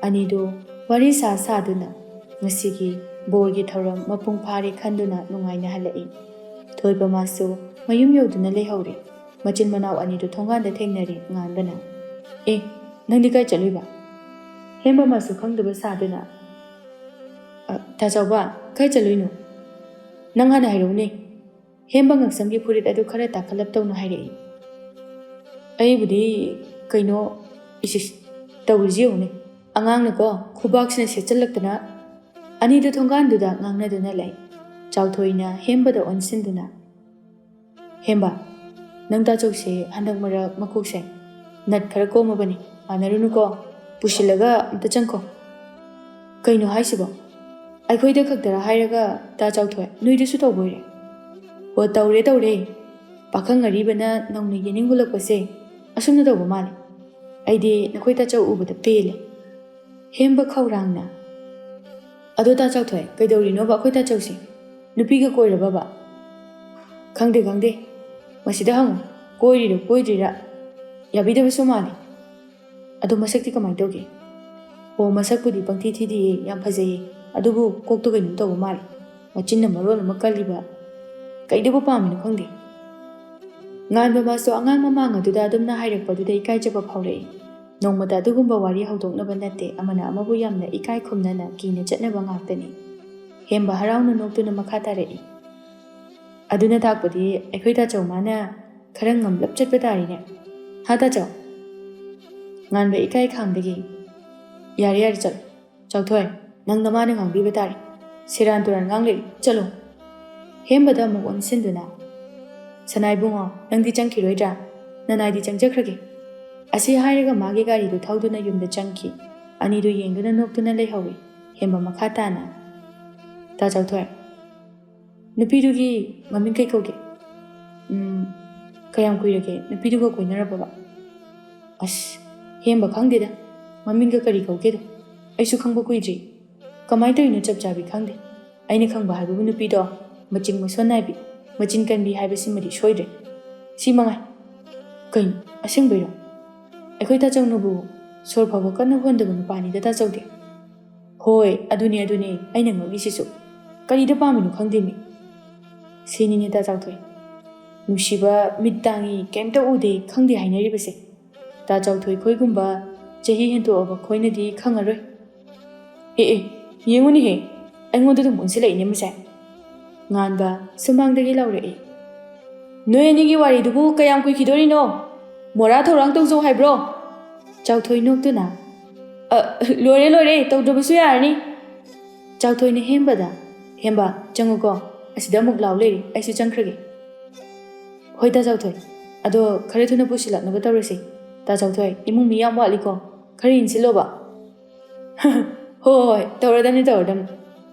ꯑꯅꯤꯗꯨ ꯋꯥꯔꯤ ꯁꯥ ꯁꯥꯗꯨꯅ ꯉꯁꯤꯒꯤ ꯕꯣꯔꯒꯤ ꯊꯧꯔꯝ ꯃꯄꯨꯡ ꯐꯥꯔꯦ ꯈꯟꯗꯨꯅ ꯅꯨꯡꯉꯥꯏꯅ ꯍꯜꯂꯛꯏ꯫ ꯊꯣꯏꯕ ꯃꯥꯁꯨ ꯃꯌꯨꯝ ꯌꯧꯗꯨꯅ ꯂꯩꯍꯧꯔꯦ꯫ ꯃꯆꯤꯟ ꯃꯅꯥꯎ ꯑꯅꯤꯗꯨ ꯊꯣꯡꯒꯥꯟꯗ ꯊꯦꯡꯅꯔꯦ꯫ ꯉꯥꯟꯕꯅ, "ꯑꯦ, ꯅꯪꯗꯤ ꯀꯥꯏ ꯆꯠꯂꯨꯏꯕ?" ꯍꯦꯝꯕ ꯃꯥꯁꯨ ꯈꯪꯗꯕ ꯁꯥꯗꯨꯅ, "ꯑ, ꯇꯥ ꯆꯥꯎꯕ, ꯀꯥꯏ ꯆꯠꯂꯨꯏꯅꯣ? ꯅꯪ ꯍꯥꯟꯅ ꯍꯥꯏꯔꯛꯎꯅꯦ꯫" ꯍꯦꯝꯕ ꯉꯛꯁꯝꯒꯤ ꯐꯨꯔꯤꯠ ꯑꯗꯨ ꯈꯔ ꯇꯥꯈꯠꯂꯞ ꯇꯧꯅ ꯍꯥꯏꯔꯛꯏ꯫ "ꯑꯩꯕꯨꯗꯤ ꯀꯩꯅꯣ, ꯏꯁ, ꯏꯁ, ꯇꯧꯔꯤꯁꯤ ꯌꯦꯡꯉꯨꯅꯦ꯫ ꯑꯉꯥꯡꯅꯀꯣ ꯈꯨꯕꯥꯛꯁꯤꯅ ꯁꯦꯠꯆꯜꯂꯛꯇꯅ꯫" ꯑꯅꯤꯗꯨ ꯊꯣꯡꯒꯥꯟꯗꯨꯗ ꯉꯥꯡꯅꯗꯨꯅ ꯂꯩ꯫ ꯆꯥꯎꯊꯣꯏꯅ ꯍꯦꯝꯕꯗ ꯑꯣꯟꯁꯤꯟꯗꯨꯅ, "ꯍꯦꯝꯕ, ꯅꯪ ꯇꯥꯆꯧꯁꯦ ꯍꯟꯗꯛ ꯃꯔꯛ ꯃꯀꯣꯛꯁꯦ ꯅꯠ ꯈꯔ ꯀꯣꯝꯃꯕꯅꯤ, ꯃꯥꯟꯅꯔꯨꯅꯨꯀꯣ꯫ ꯄꯨꯁꯤꯜꯂꯒ ꯑꯝꯇ ꯆꯪꯈꯣ꯫" "ꯀꯩꯅꯣ ꯍꯥꯏꯁꯤꯕꯣ? ꯑꯩꯈꯣꯏꯗ ꯈꯛꯇꯔ ꯍꯥꯏꯔꯒ, ꯇꯥ ꯆꯥꯎꯊꯣꯏ, ꯅꯣꯏꯗꯁꯨ ꯇꯧꯕꯣꯏꯔꯦ?" "ꯑꯣ, ꯇꯧꯔꯦ, ꯇꯧꯔꯦ꯫ ꯄꯥꯈꯪ ꯑꯔꯤꯕꯅ ꯅꯧꯅ ꯌꯦꯅꯤꯡ ꯍꯨꯜꯂꯛꯄꯁꯦ ꯑꯁꯨꯝꯅ ꯇꯧꯕ ꯃꯥꯜꯂꯦ꯫ ꯑꯩꯗꯤ ꯅꯈꯣꯏ ꯇꯥꯆꯧ ꯎꯕꯗ ꯄꯦꯜꯂꯦ꯫" ꯍꯦꯝꯕ ꯈꯧꯔꯥꯡꯅ, "ꯑꯗꯣ ꯇꯥ ꯆꯥꯎꯊꯣꯏ, ꯀꯩꯗꯧꯔꯤꯅꯣꯕ ꯑꯩꯈꯣꯏ ꯇꯥꯆꯧꯁꯦ? ꯅꯨꯄꯤꯒ ꯀꯣꯏꯔꯕꯕ?" "ꯈꯪꯗꯦ, ꯈꯪꯗꯦ꯫ ꯃꯁꯤꯗ ꯍꯪꯉꯨ, ꯀꯣꯏꯔꯤꯔ ꯀꯣꯏꯗ꯭ꯔꯤꯔ? ꯌꯥꯕꯤꯗꯕꯁꯨ ꯃꯥꯜꯂꯤ꯫ ꯑꯗꯣ ꯃꯁꯛꯇꯤ ꯀꯃꯥꯏꯅ ꯇꯧꯒꯦ?" "ꯑꯣ, ꯃꯁꯛꯄꯨꯗꯤ ꯄꯪꯊꯤ ꯊꯤꯗꯤꯌꯦ, ꯌꯥꯝ ꯐꯖꯩꯌꯦ꯫ ꯑꯗꯨꯕꯨ ꯀꯣꯛꯇꯣ ꯀꯩꯅꯣꯝ ꯇꯧꯕ ꯃꯥꯜꯂꯦ꯫ ꯃꯆꯤꯟꯅ ꯃꯔꯣꯜ ꯑꯃ ꯀꯜꯂꯤꯕ꯫ ꯀꯩꯗꯕꯨ ꯄꯥꯝꯃꯤꯅꯣ ꯈꯪꯗꯦ꯫" ꯉꯥꯟꯕ ꯃꯥꯁꯨ ꯑꯉꯥꯡ ꯃꯃꯥꯡ ꯑꯗꯨꯗ ꯑꯗꯨꯝꯅ ꯍꯥꯏꯔꯛꯄꯗꯨꯗ ꯏꯀꯥꯏꯖꯕ ꯐꯥꯎꯔꯛꯏ꯫ ꯅꯣꯡꯃꯇ ꯑꯗꯨꯒꯨꯝꯕ ꯋꯥꯔꯤ ꯍꯧꯗꯣꯛꯅꯕ ꯅꯠꯇꯦ, ꯑꯃꯅ ꯑꯃꯕꯨ ꯌꯥꯝꯅ ꯏꯀꯥꯏ ꯈꯨꯝꯅꯅ ꯀꯤꯅ ꯆꯠꯅꯕ ꯉꯥꯛꯇꯅꯤ꯫ ꯍꯦꯝꯕ ꯍꯔꯥꯎꯅ ꯅꯣꯛꯇꯨꯅ ꯃꯈꯥ ꯇꯥꯔꯛꯏ꯫ "ꯑꯗꯨꯅ ꯇꯥꯛꯄꯗꯤ ꯑꯩꯈꯣꯏ ꯇꯥꯆꯧ ꯃꯥꯅ ꯈꯔ ꯉꯝꯂꯞ ꯆꯠꯄ ꯇꯥꯔꯤꯅꯦ꯫ ꯍꯥ, ꯇꯥꯆꯧ?" ꯉꯥꯟꯕ ꯏꯀꯥꯏ ꯈꯥꯡꯗꯒꯤ, "ꯌꯥꯔꯦ, ꯌꯥꯔꯦ, ꯆꯠꯂꯣ꯫ ꯆꯥꯎꯊꯣꯏ, ꯅꯪ ꯅꯃꯥꯅ ꯉꯥꯡꯕꯤꯕ ꯇꯥꯔꯦ꯫ ꯁꯦꯔꯥꯟ ꯇꯨꯔꯥꯟ ꯉꯥꯡꯂꯩ, ꯆꯠꯂꯣ꯫" ꯍꯦꯝꯕꯗ ꯑꯃꯨꯛ ꯑꯣꯟꯁꯤꯟꯗꯨꯅ, "ꯁꯅꯥ ꯏꯕꯨꯡꯉꯣ, ꯅꯪꯗꯤ ꯆꯪꯈꯤꯔꯣꯏꯗ꯭ꯔꯥ? ꯅꯅꯥꯏꯗꯤ ꯆꯪꯖꯈ꯭ꯔꯒꯦ꯫" ꯑꯁꯤ ꯍꯥꯏꯔꯒ ꯃꯥꯒꯤ ꯒꯥꯔꯤꯗꯨ ꯊꯧꯗꯨꯅ ꯌꯨꯝꯗ ꯆꯪꯈꯤ꯫ ꯑꯅꯤꯗꯨ ꯌꯦꯡꯗꯨꯅ ꯅꯣꯛꯇꯨꯅ ꯂꯩꯍꯧꯏ꯫ ꯍꯦꯝꯕ ꯃꯈꯥ ꯇꯥꯅ, "ꯇꯥ ꯆꯥꯎꯊꯣꯏ, ꯅꯨꯄꯤꯗꯨꯒꯤ ꯃꯃꯤꯡ ꯀꯩ ꯀꯧꯒꯦ? ꯎꯝ, ꯀꯌꯥꯝ ꯀꯨꯏꯔꯒꯦ ꯅꯨꯄꯤꯗꯨꯒ ꯀꯣꯏꯅꯔꯕꯕ?" "ꯑꯁ, ꯍꯦꯝꯕ ꯈꯪꯗꯦꯗ, ꯃꯃꯤꯡꯒ ꯀꯔꯤ ꯀꯧꯒꯦꯗꯣ꯫ ꯑꯩꯁꯨ ꯈꯪꯕ ꯀꯨꯏꯗ꯭ꯔꯤ꯫ ꯀꯃꯥꯏꯅ ꯇꯧꯔꯤꯅꯣ ꯆꯞ ꯆꯥꯕꯤ ꯈꯪꯗꯦ꯫ ꯑꯩꯅ ꯈꯪꯕ ꯍꯥꯏꯕꯕꯨ ꯅꯨꯄꯤꯗꯣ ꯃꯆꯤꯡ ꯃꯁꯣꯟ ꯅꯥꯏꯕꯤ, ꯃꯆꯤꯟ ꯀꯟꯕꯤ ꯍꯥꯏꯕꯁꯤꯃꯗꯤ ꯁꯣꯏꯗ꯭ꯔꯦ꯫ ꯁꯤ ꯃꯉꯥꯏ꯫ ꯀꯩꯅꯣ, ꯑꯁꯦꯡꯕꯩꯔꯣ? ꯑꯩꯈꯣꯏ ꯇꯥꯆꯧꯅꯕꯨ ꯁꯣꯔ ꯐꯥꯎꯕ ꯀꯟꯅ ꯍꯣꯟꯗꯕ ꯅꯨꯄꯥꯅꯤꯗ ꯇꯥꯆꯧꯗꯤ꯫ ꯍꯣꯏ, ꯑꯗꯨꯅꯦ, ꯑꯗꯨꯅꯦ ꯑꯩꯅ ꯉꯛꯂꯤꯁꯤꯁꯨ꯫ ꯀꯔꯤꯗ ꯄꯥꯝꯃꯤꯅꯣ ꯈꯪꯗꯦꯃꯤ꯫ ꯁꯤꯅꯤꯅꯦ ꯇꯥ ꯆꯥꯎꯊꯣꯏ꯫ ꯅꯨꯡꯁꯤꯕ ꯃꯤꯠ ꯇꯥꯡꯉꯤ, ꯀꯩꯝꯇ ꯎꯗꯦ, ꯈꯪꯗꯦ ꯍꯥꯏꯅꯔꯤꯕꯁꯦ꯫ ꯇꯥ ꯆꯥꯎꯊꯣꯏ ꯈꯣꯏꯒꯨꯝꯕ ꯆꯍꯤ ꯍꯦꯟꯇꯣꯛꯑꯕ ꯈꯣꯏꯅꯗꯤ ꯈꯪꯉꯔꯣꯏ꯫ ꯑꯦ ꯑꯦ, ꯌꯦꯡꯉꯨꯅꯦꯍꯦ, ꯑꯩꯉꯣꯟꯗ ꯑꯗꯨꯝ ꯑꯣꯟꯁꯤꯜꯂꯛꯏꯅꯦ ꯃꯁꯦ꯫ ꯉꯥꯟꯕ ꯁꯨꯃꯥꯡꯗꯒꯤ ꯂꯥꯎꯔꯛꯏ꯫ ꯅꯣꯏ ꯑꯅꯤꯒꯤ ꯋꯥꯔꯤꯗꯨꯕꯨ ꯀꯌꯥꯝ ꯀꯨꯏꯈꯤꯗꯣꯔꯤꯅꯣ? ꯃꯣꯔꯥ ꯊꯧꯔꯥꯡ ꯇꯧꯖꯧ ꯍꯥꯏꯕ꯭ꯔꯣ? ꯆꯥꯎꯊꯣꯏ ꯅꯣꯛꯇꯨꯅ, "ꯑ, ꯂꯣꯏꯔꯦ, ꯂꯣꯏꯔꯦ, ꯇꯧꯗ꯭ꯔꯕꯁꯨ ꯌꯥꯔꯅꯤ꯫" ꯆꯥꯎꯊꯣꯏꯅ ꯍꯦꯝꯕꯗ, "ꯍꯦꯝꯕ, ꯆꯪꯉꯨꯀꯣ, ꯑꯁꯤꯗ ꯑꯃꯨꯛ ꯂꯥꯎ ꯂꯩꯔꯦ, ꯑꯩꯁꯨ ꯆꯪꯈ꯭ꯔꯒꯦ꯫" "ꯍꯣꯏ ꯇꯥ ꯆꯥꯎꯊꯣꯏ, ꯑꯗꯣ ꯈꯔ ꯊꯨꯅ ꯄꯨꯁꯤꯜꯂꯛꯅꯕ ꯇꯧꯔꯁꯤ꯫ ꯇꯥ ꯆꯥꯎꯊꯣꯏ, ꯏꯃꯨꯡ ꯃꯤ ꯌꯥꯝ ꯋꯥꯠꯂꯤꯀꯣ, ꯈꯔ ꯏꯟꯁꯤꯜꯂꯣꯕ꯫" "ꯍꯣꯏ, ꯍꯣꯏ, ꯍꯣꯏ, ꯇꯧꯔꯗꯝꯅꯤ, ꯇꯧꯔꯗꯝꯅꯤ꯫"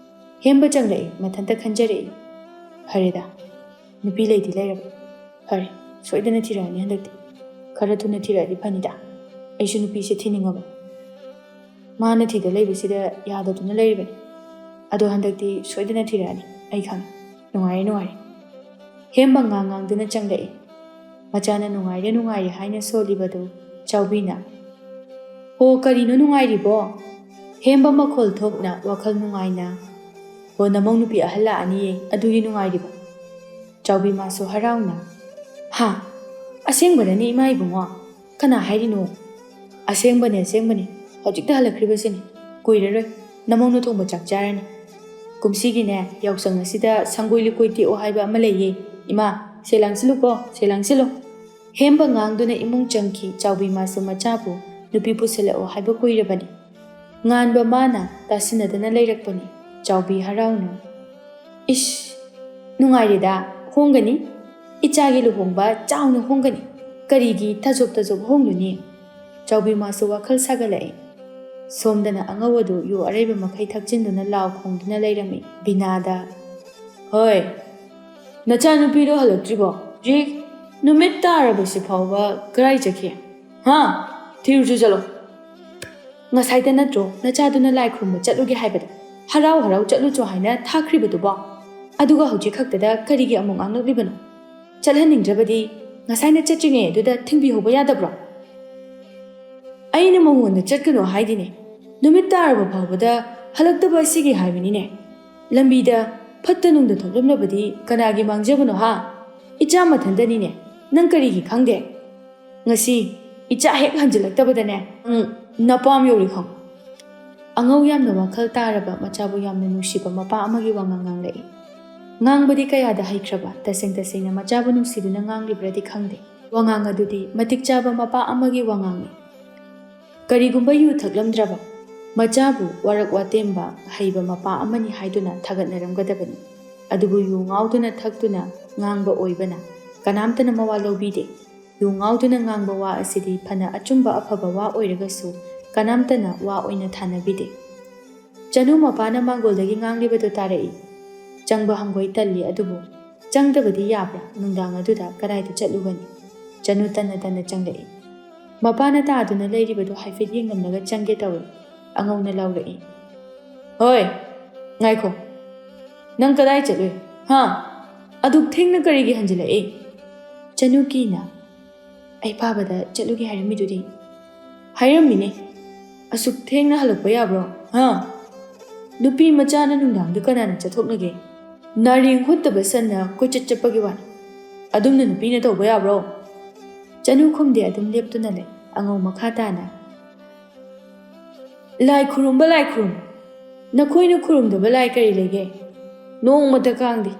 ꯍꯦꯝꯕ ꯆꯪꯂꯛꯏ, ꯃꯊꯟꯇ ꯈꯟꯖꯔꯛꯏ꯫ "ꯐꯔꯦꯗ, ꯅꯨꯄꯤ ꯂꯩꯗꯤ ꯂꯩꯔꯕ꯫ ꯐꯔꯦ, ꯁꯣꯏꯗꯅ ꯊꯤꯔꯛꯑꯅꯤ ꯍꯟꯗꯛꯇꯤ꯫ ꯈꯔ ꯊꯨꯅ ꯊꯤꯔꯛꯑꯗꯤ ꯐꯅꯤꯗ꯫ ꯑꯩꯁꯨ ꯅꯨꯄꯤꯁꯦ ꯊꯤꯅꯤꯡꯉꯕꯅꯤ꯫ ꯃꯥꯅ ꯊꯤꯗ ꯂꯩꯕꯁꯤꯗ ꯌꯥꯗꯗꯨꯅ ꯂꯩꯔꯤꯕꯅꯤ꯫ ꯑꯗꯣ ꯍꯟꯗꯛꯇꯤ ꯁꯣꯏꯗꯅ ꯊꯤꯔꯛꯑꯅꯤ, ꯑꯩ ꯈꯪꯉꯤ꯫ ꯅꯨꯡꯉꯥꯏꯔꯦ, ꯅꯨꯡꯉꯥꯏꯔꯦ꯫" ꯍꯦꯝꯕ ꯉꯥꯡ ꯉꯥꯡꯗꯨꯅ ꯆꯪꯂꯛꯏ꯫ ꯃꯆꯥꯅ "ꯅꯨꯡꯉꯥꯏꯔꯦ, ꯅꯨꯡꯉꯥꯏꯔꯦ" ꯍꯥꯏꯅ ꯁꯣꯜꯂꯤꯕꯗꯨ ꯆꯥꯎꯕꯤꯅ, "ꯍꯣ, ꯀꯔꯤꯅꯣ ꯅꯨꯡꯉꯥꯏꯔꯤꯕꯣ?" ꯍꯦꯝꯕ ꯃꯈꯣꯜ ꯊꯣꯛꯅ ꯋꯥꯈꯜ ꯅꯨꯡꯉꯥꯏꯅ, "ꯍꯣ, ꯅꯃꯧ ꯅꯨꯄꯤ ꯑꯍꯜ ꯂꯥꯛꯑꯅꯤꯌꯦ, ꯑꯗꯨꯒꯤ ꯅꯨꯡꯉꯥꯏꯔꯤꯕ꯫" ꯆꯥꯎꯕꯤ ꯃꯥꯁꯨ ꯍꯔꯥꯎꯅ, "ꯍꯥ? ꯑꯁꯦꯡꯕꯔꯅꯦ ꯏꯃꯥ ꯏꯕꯨꯡꯉꯣ? ꯀꯅꯥ ꯍꯥꯏꯔꯤꯅꯣ?" "ꯑꯁꯦꯡꯕꯅꯦ, ꯑꯁꯦꯡꯕꯅꯦ꯫ ꯍꯧꯖꯤꯛꯇ ꯍꯜꯂꯛꯈ꯭ꯔꯤꯕꯁꯤꯅꯤ꯫ ꯀꯨꯏꯔꯔꯣꯏ꯫ ꯅꯃꯧꯅ ꯊꯣꯡꯕ ꯆꯥꯛ ꯆꯥꯔꯅꯤ꯫ ꯀꯨꯝꯁꯤꯒꯤꯅꯦ, ꯌꯥꯎꯁꯪ ꯑꯁꯤꯗ ꯁꯪꯒꯣꯏ ꯂꯨꯀꯣꯏ ꯇꯦꯛꯑꯣ ꯍꯥꯏꯕ ꯑꯃ ꯂꯩꯌꯦ꯫ ꯏꯃꯥ, ꯁꯦ ꯂꯥꯡꯁꯤꯜꯂꯨꯀꯣ, ꯁꯦ ꯂꯥꯡꯁꯤꯜꯂꯨ꯫" ꯍꯦꯝꯕ ꯉꯥꯡꯗꯨꯅ ꯏꯃꯨꯡ ꯆꯪꯈꯤ꯫ ꯆꯥꯎꯕꯤ ꯃꯥꯁꯨ ꯃꯆꯥꯕꯨ ꯅꯨꯄꯤ ꯄꯨꯁꯤꯜꯂꯛꯑꯣ ꯍꯥꯏꯕ ꯀꯨꯏꯔꯕꯅꯤ꯫ ꯉꯥꯟꯕ ꯃꯥꯅ ꯇꯥꯁꯤꯟꯅꯗꯅ ꯂꯩꯔꯛꯄꯅꯤ꯫ ꯆꯥꯎꯕꯤ ꯍꯔꯥꯎꯅ, "ꯏꯁ, ꯅꯨꯡꯉꯥꯏꯔꯦꯗ, ꯍꯣꯡꯒꯅꯤ꯫ ꯏꯆꯥꯒꯤ ꯂꯨꯍꯣꯡꯕ ꯆꯥꯎꯅ ꯍꯣꯡꯒꯅꯤ꯫ ꯀꯔꯤꯒꯤ ꯇꯥꯖꯣꯞ ꯇꯥꯖꯣꯞ ꯍꯣꯡꯂꯨꯅꯤ?" ꯆꯥꯎꯕꯤ ꯃꯥꯁꯨ ꯋꯥꯈꯜ ꯁꯥꯒꯠꯂꯛꯏ꯫ ꯁꯣꯝꯗꯅ ꯑꯉꯧ ꯑꯗꯨ ꯌꯨ ꯑꯔꯩꯕ ꯃꯈꯩ ꯊꯛꯆꯤꯟꯗꯨꯅ ꯂꯥꯎ ꯈꯣꯡꯗꯨꯅ ꯂꯩꯔꯝꯃꯤ꯫ ꯕꯤꯅꯥꯗ, "ꯍꯣꯏ, ꯅꯆꯥꯅꯨꯄꯤꯗꯣ ꯍꯜꯂꯛꯇ꯭ꯔꯤꯕꯣ? ꯔꯤꯛ, ꯅꯨꯃꯤꯠ ꯇꯥꯔꯕꯁꯤ ꯐꯥꯎꯕ ꯀꯔꯥꯏ ꯆꯠꯈꯤ? ꯍꯥ? ꯊꯤꯔꯨꯆꯣ ꯆꯠꯂꯣ꯫" "ꯉꯁꯥꯏꯗ ꯅꯠꯇ꯭ꯔꯣ ꯅꯆꯥꯗꯨꯅ ꯂꯥꯏ ꯈꯨꯔꯨꯝꯕ ꯆꯠꯂꯨꯒꯦ ꯍꯥꯏꯕꯗ, ꯍꯔꯥꯎ ꯍꯔꯥꯎ ꯆꯠꯂꯨꯆꯣ ꯍꯥꯏꯅ ꯊꯥꯈ꯭ꯔꯤꯕꯗꯨꯕꯣ? ꯑꯗꯨꯒ ꯍꯧꯖꯤꯛ ꯈꯛꯇꯗ ꯀꯔꯤꯒꯤ ꯑꯃꯨꯛ ꯉꯥꯡꯂꯛꯂꯤꯕꯅꯣ? ꯆꯠꯍꯟꯅꯤꯡꯗ꯭ꯔꯕꯗꯤ ꯉꯁꯥꯏꯅ ꯆꯠꯇ꯭ꯔꯤꯉꯩ ꯑꯗꯨꯗ ꯊꯤꯡꯕꯤꯍꯧꯕ ꯌꯥꯗꯕ꯭ꯔꯣ?" "ꯑꯩꯅ ꯃꯉꯣꯟꯗ ꯆꯠꯀꯅꯨ ꯍꯥꯏꯗꯤꯅꯦ, ꯅꯨꯃꯤꯠ ꯇꯥꯔꯕ ꯐꯥꯎꯕꯗ ꯍꯜꯂꯛꯇꯕ ꯑꯁꯤꯒꯤ ꯍꯥꯏꯕꯅꯤꯅꯦ꯫ ꯂꯝꯕꯤꯗ ꯐꯠꯇ ꯅꯨꯡꯗ ꯊꯣꯛꯂꯝꯂꯕꯗꯤ ꯀꯅꯥꯒꯤ ꯃꯥꯡꯖꯕꯅꯣ ꯍꯥ? ꯏꯆꯥ ꯃꯊꯟꯇꯅꯤꯅꯦ, ꯅꯪ ꯀꯔꯤꯒꯤ ꯈꯪꯗꯦ? ꯉꯁꯤ ꯏꯆꯥ ꯍꯦꯛ ꯍꯟꯖꯤꯜꯂꯛꯇꯕꯗꯅꯦ, ꯎꯝ, ꯅꯄꯥꯝ ꯌꯧꯔꯤ ꯈꯪ꯫" ꯑꯉꯧ ꯌꯥꯝꯅ ꯋꯥꯈꯜ ꯇꯥꯔꯕ, ꯃꯆꯥꯕꯨ ꯌꯥꯝꯅ ꯅꯨꯡꯁꯤꯕ ꯃꯄꯥ ꯑꯃꯒꯤ ꯋꯥꯉꯥꯡ ꯉꯥꯡꯂꯛꯏ꯫ ꯉꯥꯡꯕꯗꯤ ꯀꯌꯥꯗ ꯍꯩꯈ꯭ꯔꯕ, ꯇꯁꯦꯡ ꯇꯁꯦꯡꯅ ꯃꯆꯥꯕꯨ ꯅꯨꯡꯁꯤꯗꯨꯅ ꯉꯥꯡꯂꯤꯕ꯭ꯔꯥꯗꯤ ꯈꯪꯗꯦ꯫ ꯋꯥꯉꯥꯡ ꯑꯗꯨꯗꯤ ꯃꯇꯤꯛ ꯆꯥꯕ ꯃꯄꯥ ꯑꯃꯒꯤ ꯋꯥꯉꯥꯡꯅꯤ꯫ ꯀꯔꯤꯒꯨꯝꯕ ꯌꯨ ꯊꯛꯂꯝꯗ꯭ꯔꯕ, ꯃꯆꯥꯕꯨ ꯋꯥꯔꯛ ꯋꯥꯇꯦꯝꯕ ꯍꯩꯕ ꯃꯄꯥ ꯑꯃꯅꯤ ꯍꯥꯏꯗꯨꯅ ꯊꯥꯒꯠꯅꯔꯝꯒꯗꯕꯅꯤ꯫ ꯑꯗꯨꯕꯨ ꯌꯨ ꯉꯥꯎꯗꯨꯅ ꯊꯛꯇꯨꯅ ꯉꯥꯡꯕ ꯑꯣꯏꯕꯅ ꯀꯅꯥꯝꯇꯅ ꯃꯋꯥ ꯂꯧꯕꯤꯗꯦ꯫ ꯌꯨ ꯉꯥꯎꯗꯨꯅ ꯉꯥꯡꯕ ꯋꯥ ꯑꯁꯤꯗꯤ ꯐꯅ ꯑꯆꯨꯝꯕ ꯑꯐꯕ ꯋꯥ ꯑꯣꯏꯔꯒꯁꯨ ꯀꯅꯥꯝꯇꯅ ꯋꯥ ꯑꯣꯏꯅ ꯊꯥꯅꯕꯤꯗꯦ꯫ ꯆꯅꯨ ꯃꯄꯥꯅ ꯃꯥꯡꯒꯣꯜꯗꯒꯤ ꯉꯥꯡꯂꯤꯕꯗꯨ ꯇꯥꯔꯛꯏ꯫ ꯆꯪꯕ ꯍꯪꯒꯣꯏ ꯇꯜꯂꯤ, ꯑꯗꯨꯕꯨ ꯆꯪꯗꯕꯗꯤ ꯌꯥꯕ꯭ꯔꯥ? ꯅꯨꯡꯗꯥꯡ ꯑꯗꯨꯗ ꯀꯗꯥꯏꯗ ꯆꯠꯂꯨꯒꯅꯤ? ꯆꯅꯨ ꯇꯟꯅ ꯇꯟꯅ ꯆꯪꯂꯛꯏ꯫ ꯃꯄꯥꯅ ꯇꯥꯗꯨꯅ ꯂꯩꯔꯤꯕꯗꯨ ꯍꯥꯏꯐꯦꯠ ꯌꯦꯡꯂꯝꯂꯒ ꯆꯪꯒꯦ ꯇꯧꯏ꯫ ꯑꯉꯧꯅ ꯂꯥꯎꯔꯛꯏ, "ꯍꯣꯏ, ꯉꯥꯏꯈꯣ꯫ ꯅꯪ ꯀꯗꯥꯏ ꯆꯠꯂꯨꯏ? ꯍꯥ? ꯑꯗꯨꯛ ꯊꯦꯡꯅ ꯀꯔꯤꯒꯤ ꯍꯟꯖꯤꯜꯂꯛꯏ?" ꯆꯅꯨ ꯀꯤꯅ, "ꯑꯩ ꯐꯥꯕꯗ ꯆꯠꯂꯨꯒꯦ ꯍꯥꯏꯔꯝꯃꯤꯗꯨꯗꯤ?" "ꯍꯥꯏꯔꯝꯃꯤꯅꯦ꯫ ꯑꯁꯨꯛ ꯊꯦꯡꯅ ꯍꯜꯂꯛꯄ ꯌꯥꯕ꯭ꯔꯣ? ꯍꯥ? ꯅꯨꯄꯤ ꯃꯆꯥꯅ ꯅꯨꯡꯗꯥꯡꯗ ꯀꯅꯥꯅ ꯆꯠꯊꯣꯛꯅꯒꯦ? ꯅꯥꯔꯦꯡ ꯍꯨꯠꯇꯕ ꯁꯟꯅ ꯀꯣꯏꯆꯠ ꯆꯠꯄꯒꯤ ꯋꯥꯅꯤ꯫ ꯑꯗꯨꯝꯅ ꯅꯨꯄꯤꯅ ꯇꯧꯕ ꯌꯥꯕ꯭ꯔꯣ?" ꯆꯅꯨ ꯈꯨꯝꯗꯦ, ꯑꯗꯨꯝ ꯂꯦꯞꯇꯨꯅ ꯂꯩ꯫ ꯑꯉꯧ ꯃꯈꯥ ꯇꯥꯅ, "ꯂꯥꯏ ꯈꯨꯔꯨꯝꯕ, ꯂꯥꯏ ꯈꯨꯔꯨꯝꯕ꯫ ꯅꯈꯣꯏꯅ ꯈꯨꯔꯨꯝꯗꯕ ꯂꯥꯏ ꯀꯔꯤ ꯂꯩꯒꯦ? ꯅꯣꯡꯃꯇ ꯀꯥꯡꯗꯦ꯫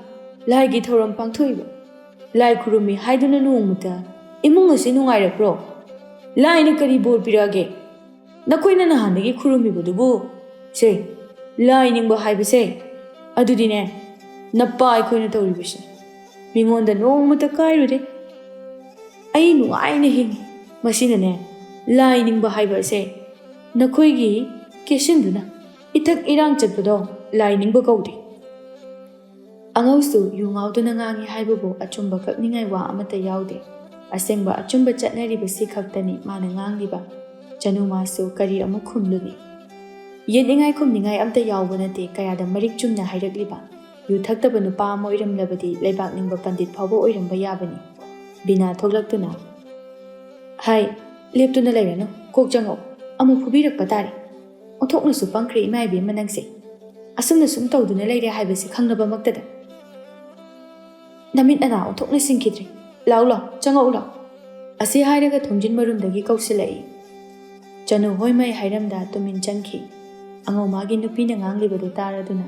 ꯂꯥꯏꯒꯤ ꯊꯧꯔꯝ ꯄꯥꯡꯊꯣꯛꯏꯕ꯫ ꯂꯥꯏ ꯈꯨꯔꯨꯝꯃꯤ ꯍꯥꯏꯗꯨꯅ ꯅꯣꯡꯃꯇ ꯏꯃꯨꯡ ꯑꯁꯤ ꯅꯨꯡꯉꯥꯏꯔꯛꯄ꯭ꯔꯣ? ꯂꯥꯏꯅ ꯀꯔꯤ ꯕꯣꯔ ꯄꯤꯔꯛꯑꯒꯦ? ꯅꯈꯣꯏꯅ ꯅꯍꯥꯟꯗꯒꯤ ꯈꯨꯔꯨꯝꯃꯤꯕꯗꯨꯕꯨ? ꯁꯦ, ꯂꯥꯏ ꯅꯤꯡꯕ ꯍꯥꯏꯕꯁꯦ, ꯑꯗꯨꯗꯤꯅꯦ, ꯅꯄꯥ ꯑꯩꯈꯣꯏꯅ ꯇꯧꯔꯤꯕꯁꯦ꯫ ꯃꯤꯉꯣꯟꯗ ꯅꯣꯡꯃꯇ ꯀꯥꯏꯔꯨꯗꯦ꯫ ꯑꯩ ꯅꯨꯡꯉꯥꯏꯅ ꯍꯤꯡꯉꯤ꯫ ꯃꯁꯤꯅꯅꯦ, ꯂꯥꯏ ꯅꯤꯡꯕ ꯍꯥꯏꯕ ꯑꯁꯦ ꯅꯈꯣꯏꯒꯤ ꯀꯦꯁꯤꯟꯗꯨꯅ ꯏꯊꯛ ꯏꯔꯥꯡ ꯆꯠꯄꯗꯣ ꯂꯥꯏ ꯅꯤꯡꯕ ꯀꯧꯗꯦ꯫" ꯑꯉꯧꯁꯨ ꯌꯨ ꯉꯥꯎꯗꯨꯅ ꯉꯥꯡꯉꯤ ꯍꯥꯏꯕꯕꯨ ꯑꯆꯨꯝꯕ ꯀꯛꯅꯤꯡꯉꯥꯏ ꯋꯥ ꯑꯃꯠꯇ ꯌꯥꯎꯗꯦ꯫ ꯑꯁꯦꯡꯕ ꯑꯆꯨꯝꯕ ꯆꯠꯅꯔꯤꯕꯁꯤ ꯈꯛꯇꯅꯤ ꯃꯥꯅ ꯉꯥꯡꯂꯤꯕ꯫ ꯆꯅꯨ ꯃꯥꯁꯨ ꯀꯔꯤ ꯑꯃꯨꯛ ꯈꯨꯝꯂꯨꯅꯤ? ꯌꯦꯠꯅꯤꯡꯉꯥꯏ ꯈꯨꯝꯅꯤꯡꯉꯥꯏ ꯑꯝꯇ ꯌꯥꯎꯕ ꯅꯠꯇꯦ, ꯀꯌꯥꯗ ꯃꯔꯤꯛ ꯆꯨꯝꯅ ꯍꯥꯏꯔꯛꯂꯤꯕ꯫ ꯌꯨ ꯊꯛꯇꯕ ꯅꯨꯄꯥ ꯑꯃ ꯑꯣꯏꯔꯝꯂꯕꯗꯤ ꯂꯩꯕꯥꯛ ꯅꯤꯡꯕ ꯄꯟꯗꯤꯠ ꯐꯥꯎꯕ ꯑꯣꯏꯔꯝꯕ ꯌꯥꯕꯅꯤ꯫ ꯕꯤꯅꯥ ꯊꯣꯛꯂꯛꯇꯨꯅ, "ꯍꯥꯏ, ꯂꯦꯞꯇꯨꯅ ꯂꯩꯔꯅꯨ, ꯀꯣꯛ ꯆꯪꯉꯛꯎ, ꯑꯃꯨꯛ ꯐꯨꯕꯤꯔꯛꯄ ꯇꯥꯔꯦ꯫ ꯑꯣꯟꯊꯣꯛꯅꯁꯨ ꯄꯪꯈ꯭ꯔꯦ ꯏꯃꯥ ꯏꯕꯦꯝꯃ ꯅꯪꯁꯦ꯫ ꯑꯁꯨꯝꯅ ꯁꯨꯝ ꯇꯧꯗꯨꯅ ꯂꯩꯔꯦ ꯍꯥꯏꯕꯁꯤ ꯈꯪꯅꯕꯃꯛꯇꯗ꯫ ꯅꯃꯤꯠ ꯅꯅꯥ ꯑꯣꯟꯊꯣꯛꯅ ꯁꯤꯡꯈꯤꯗ꯭ꯔꯦ꯫ ꯂꯥꯎ ꯂꯥꯎ, ꯆꯪꯉꯛꯎ ꯂꯥꯎ"꯫ ꯑꯁꯤ ꯍꯥꯏꯔꯒ ꯊꯣꯡꯖꯤꯟ ꯃꯔꯨꯝꯗꯒꯤ ꯀꯧꯁꯤꯜꯂꯛꯏ꯫ ꯆꯅꯨ ꯍꯣꯏ ꯃꯩ ꯍꯥꯏꯔꯝꯗ ꯇꯨꯃꯤꯟ ꯆꯪꯈꯤ꯫ ꯑꯉꯧ ꯃꯥꯒꯤ ꯅꯨꯄꯤꯅ ꯉꯥꯡꯂꯤꯕꯗꯨ ꯇꯥꯔꯗꯨꯅ,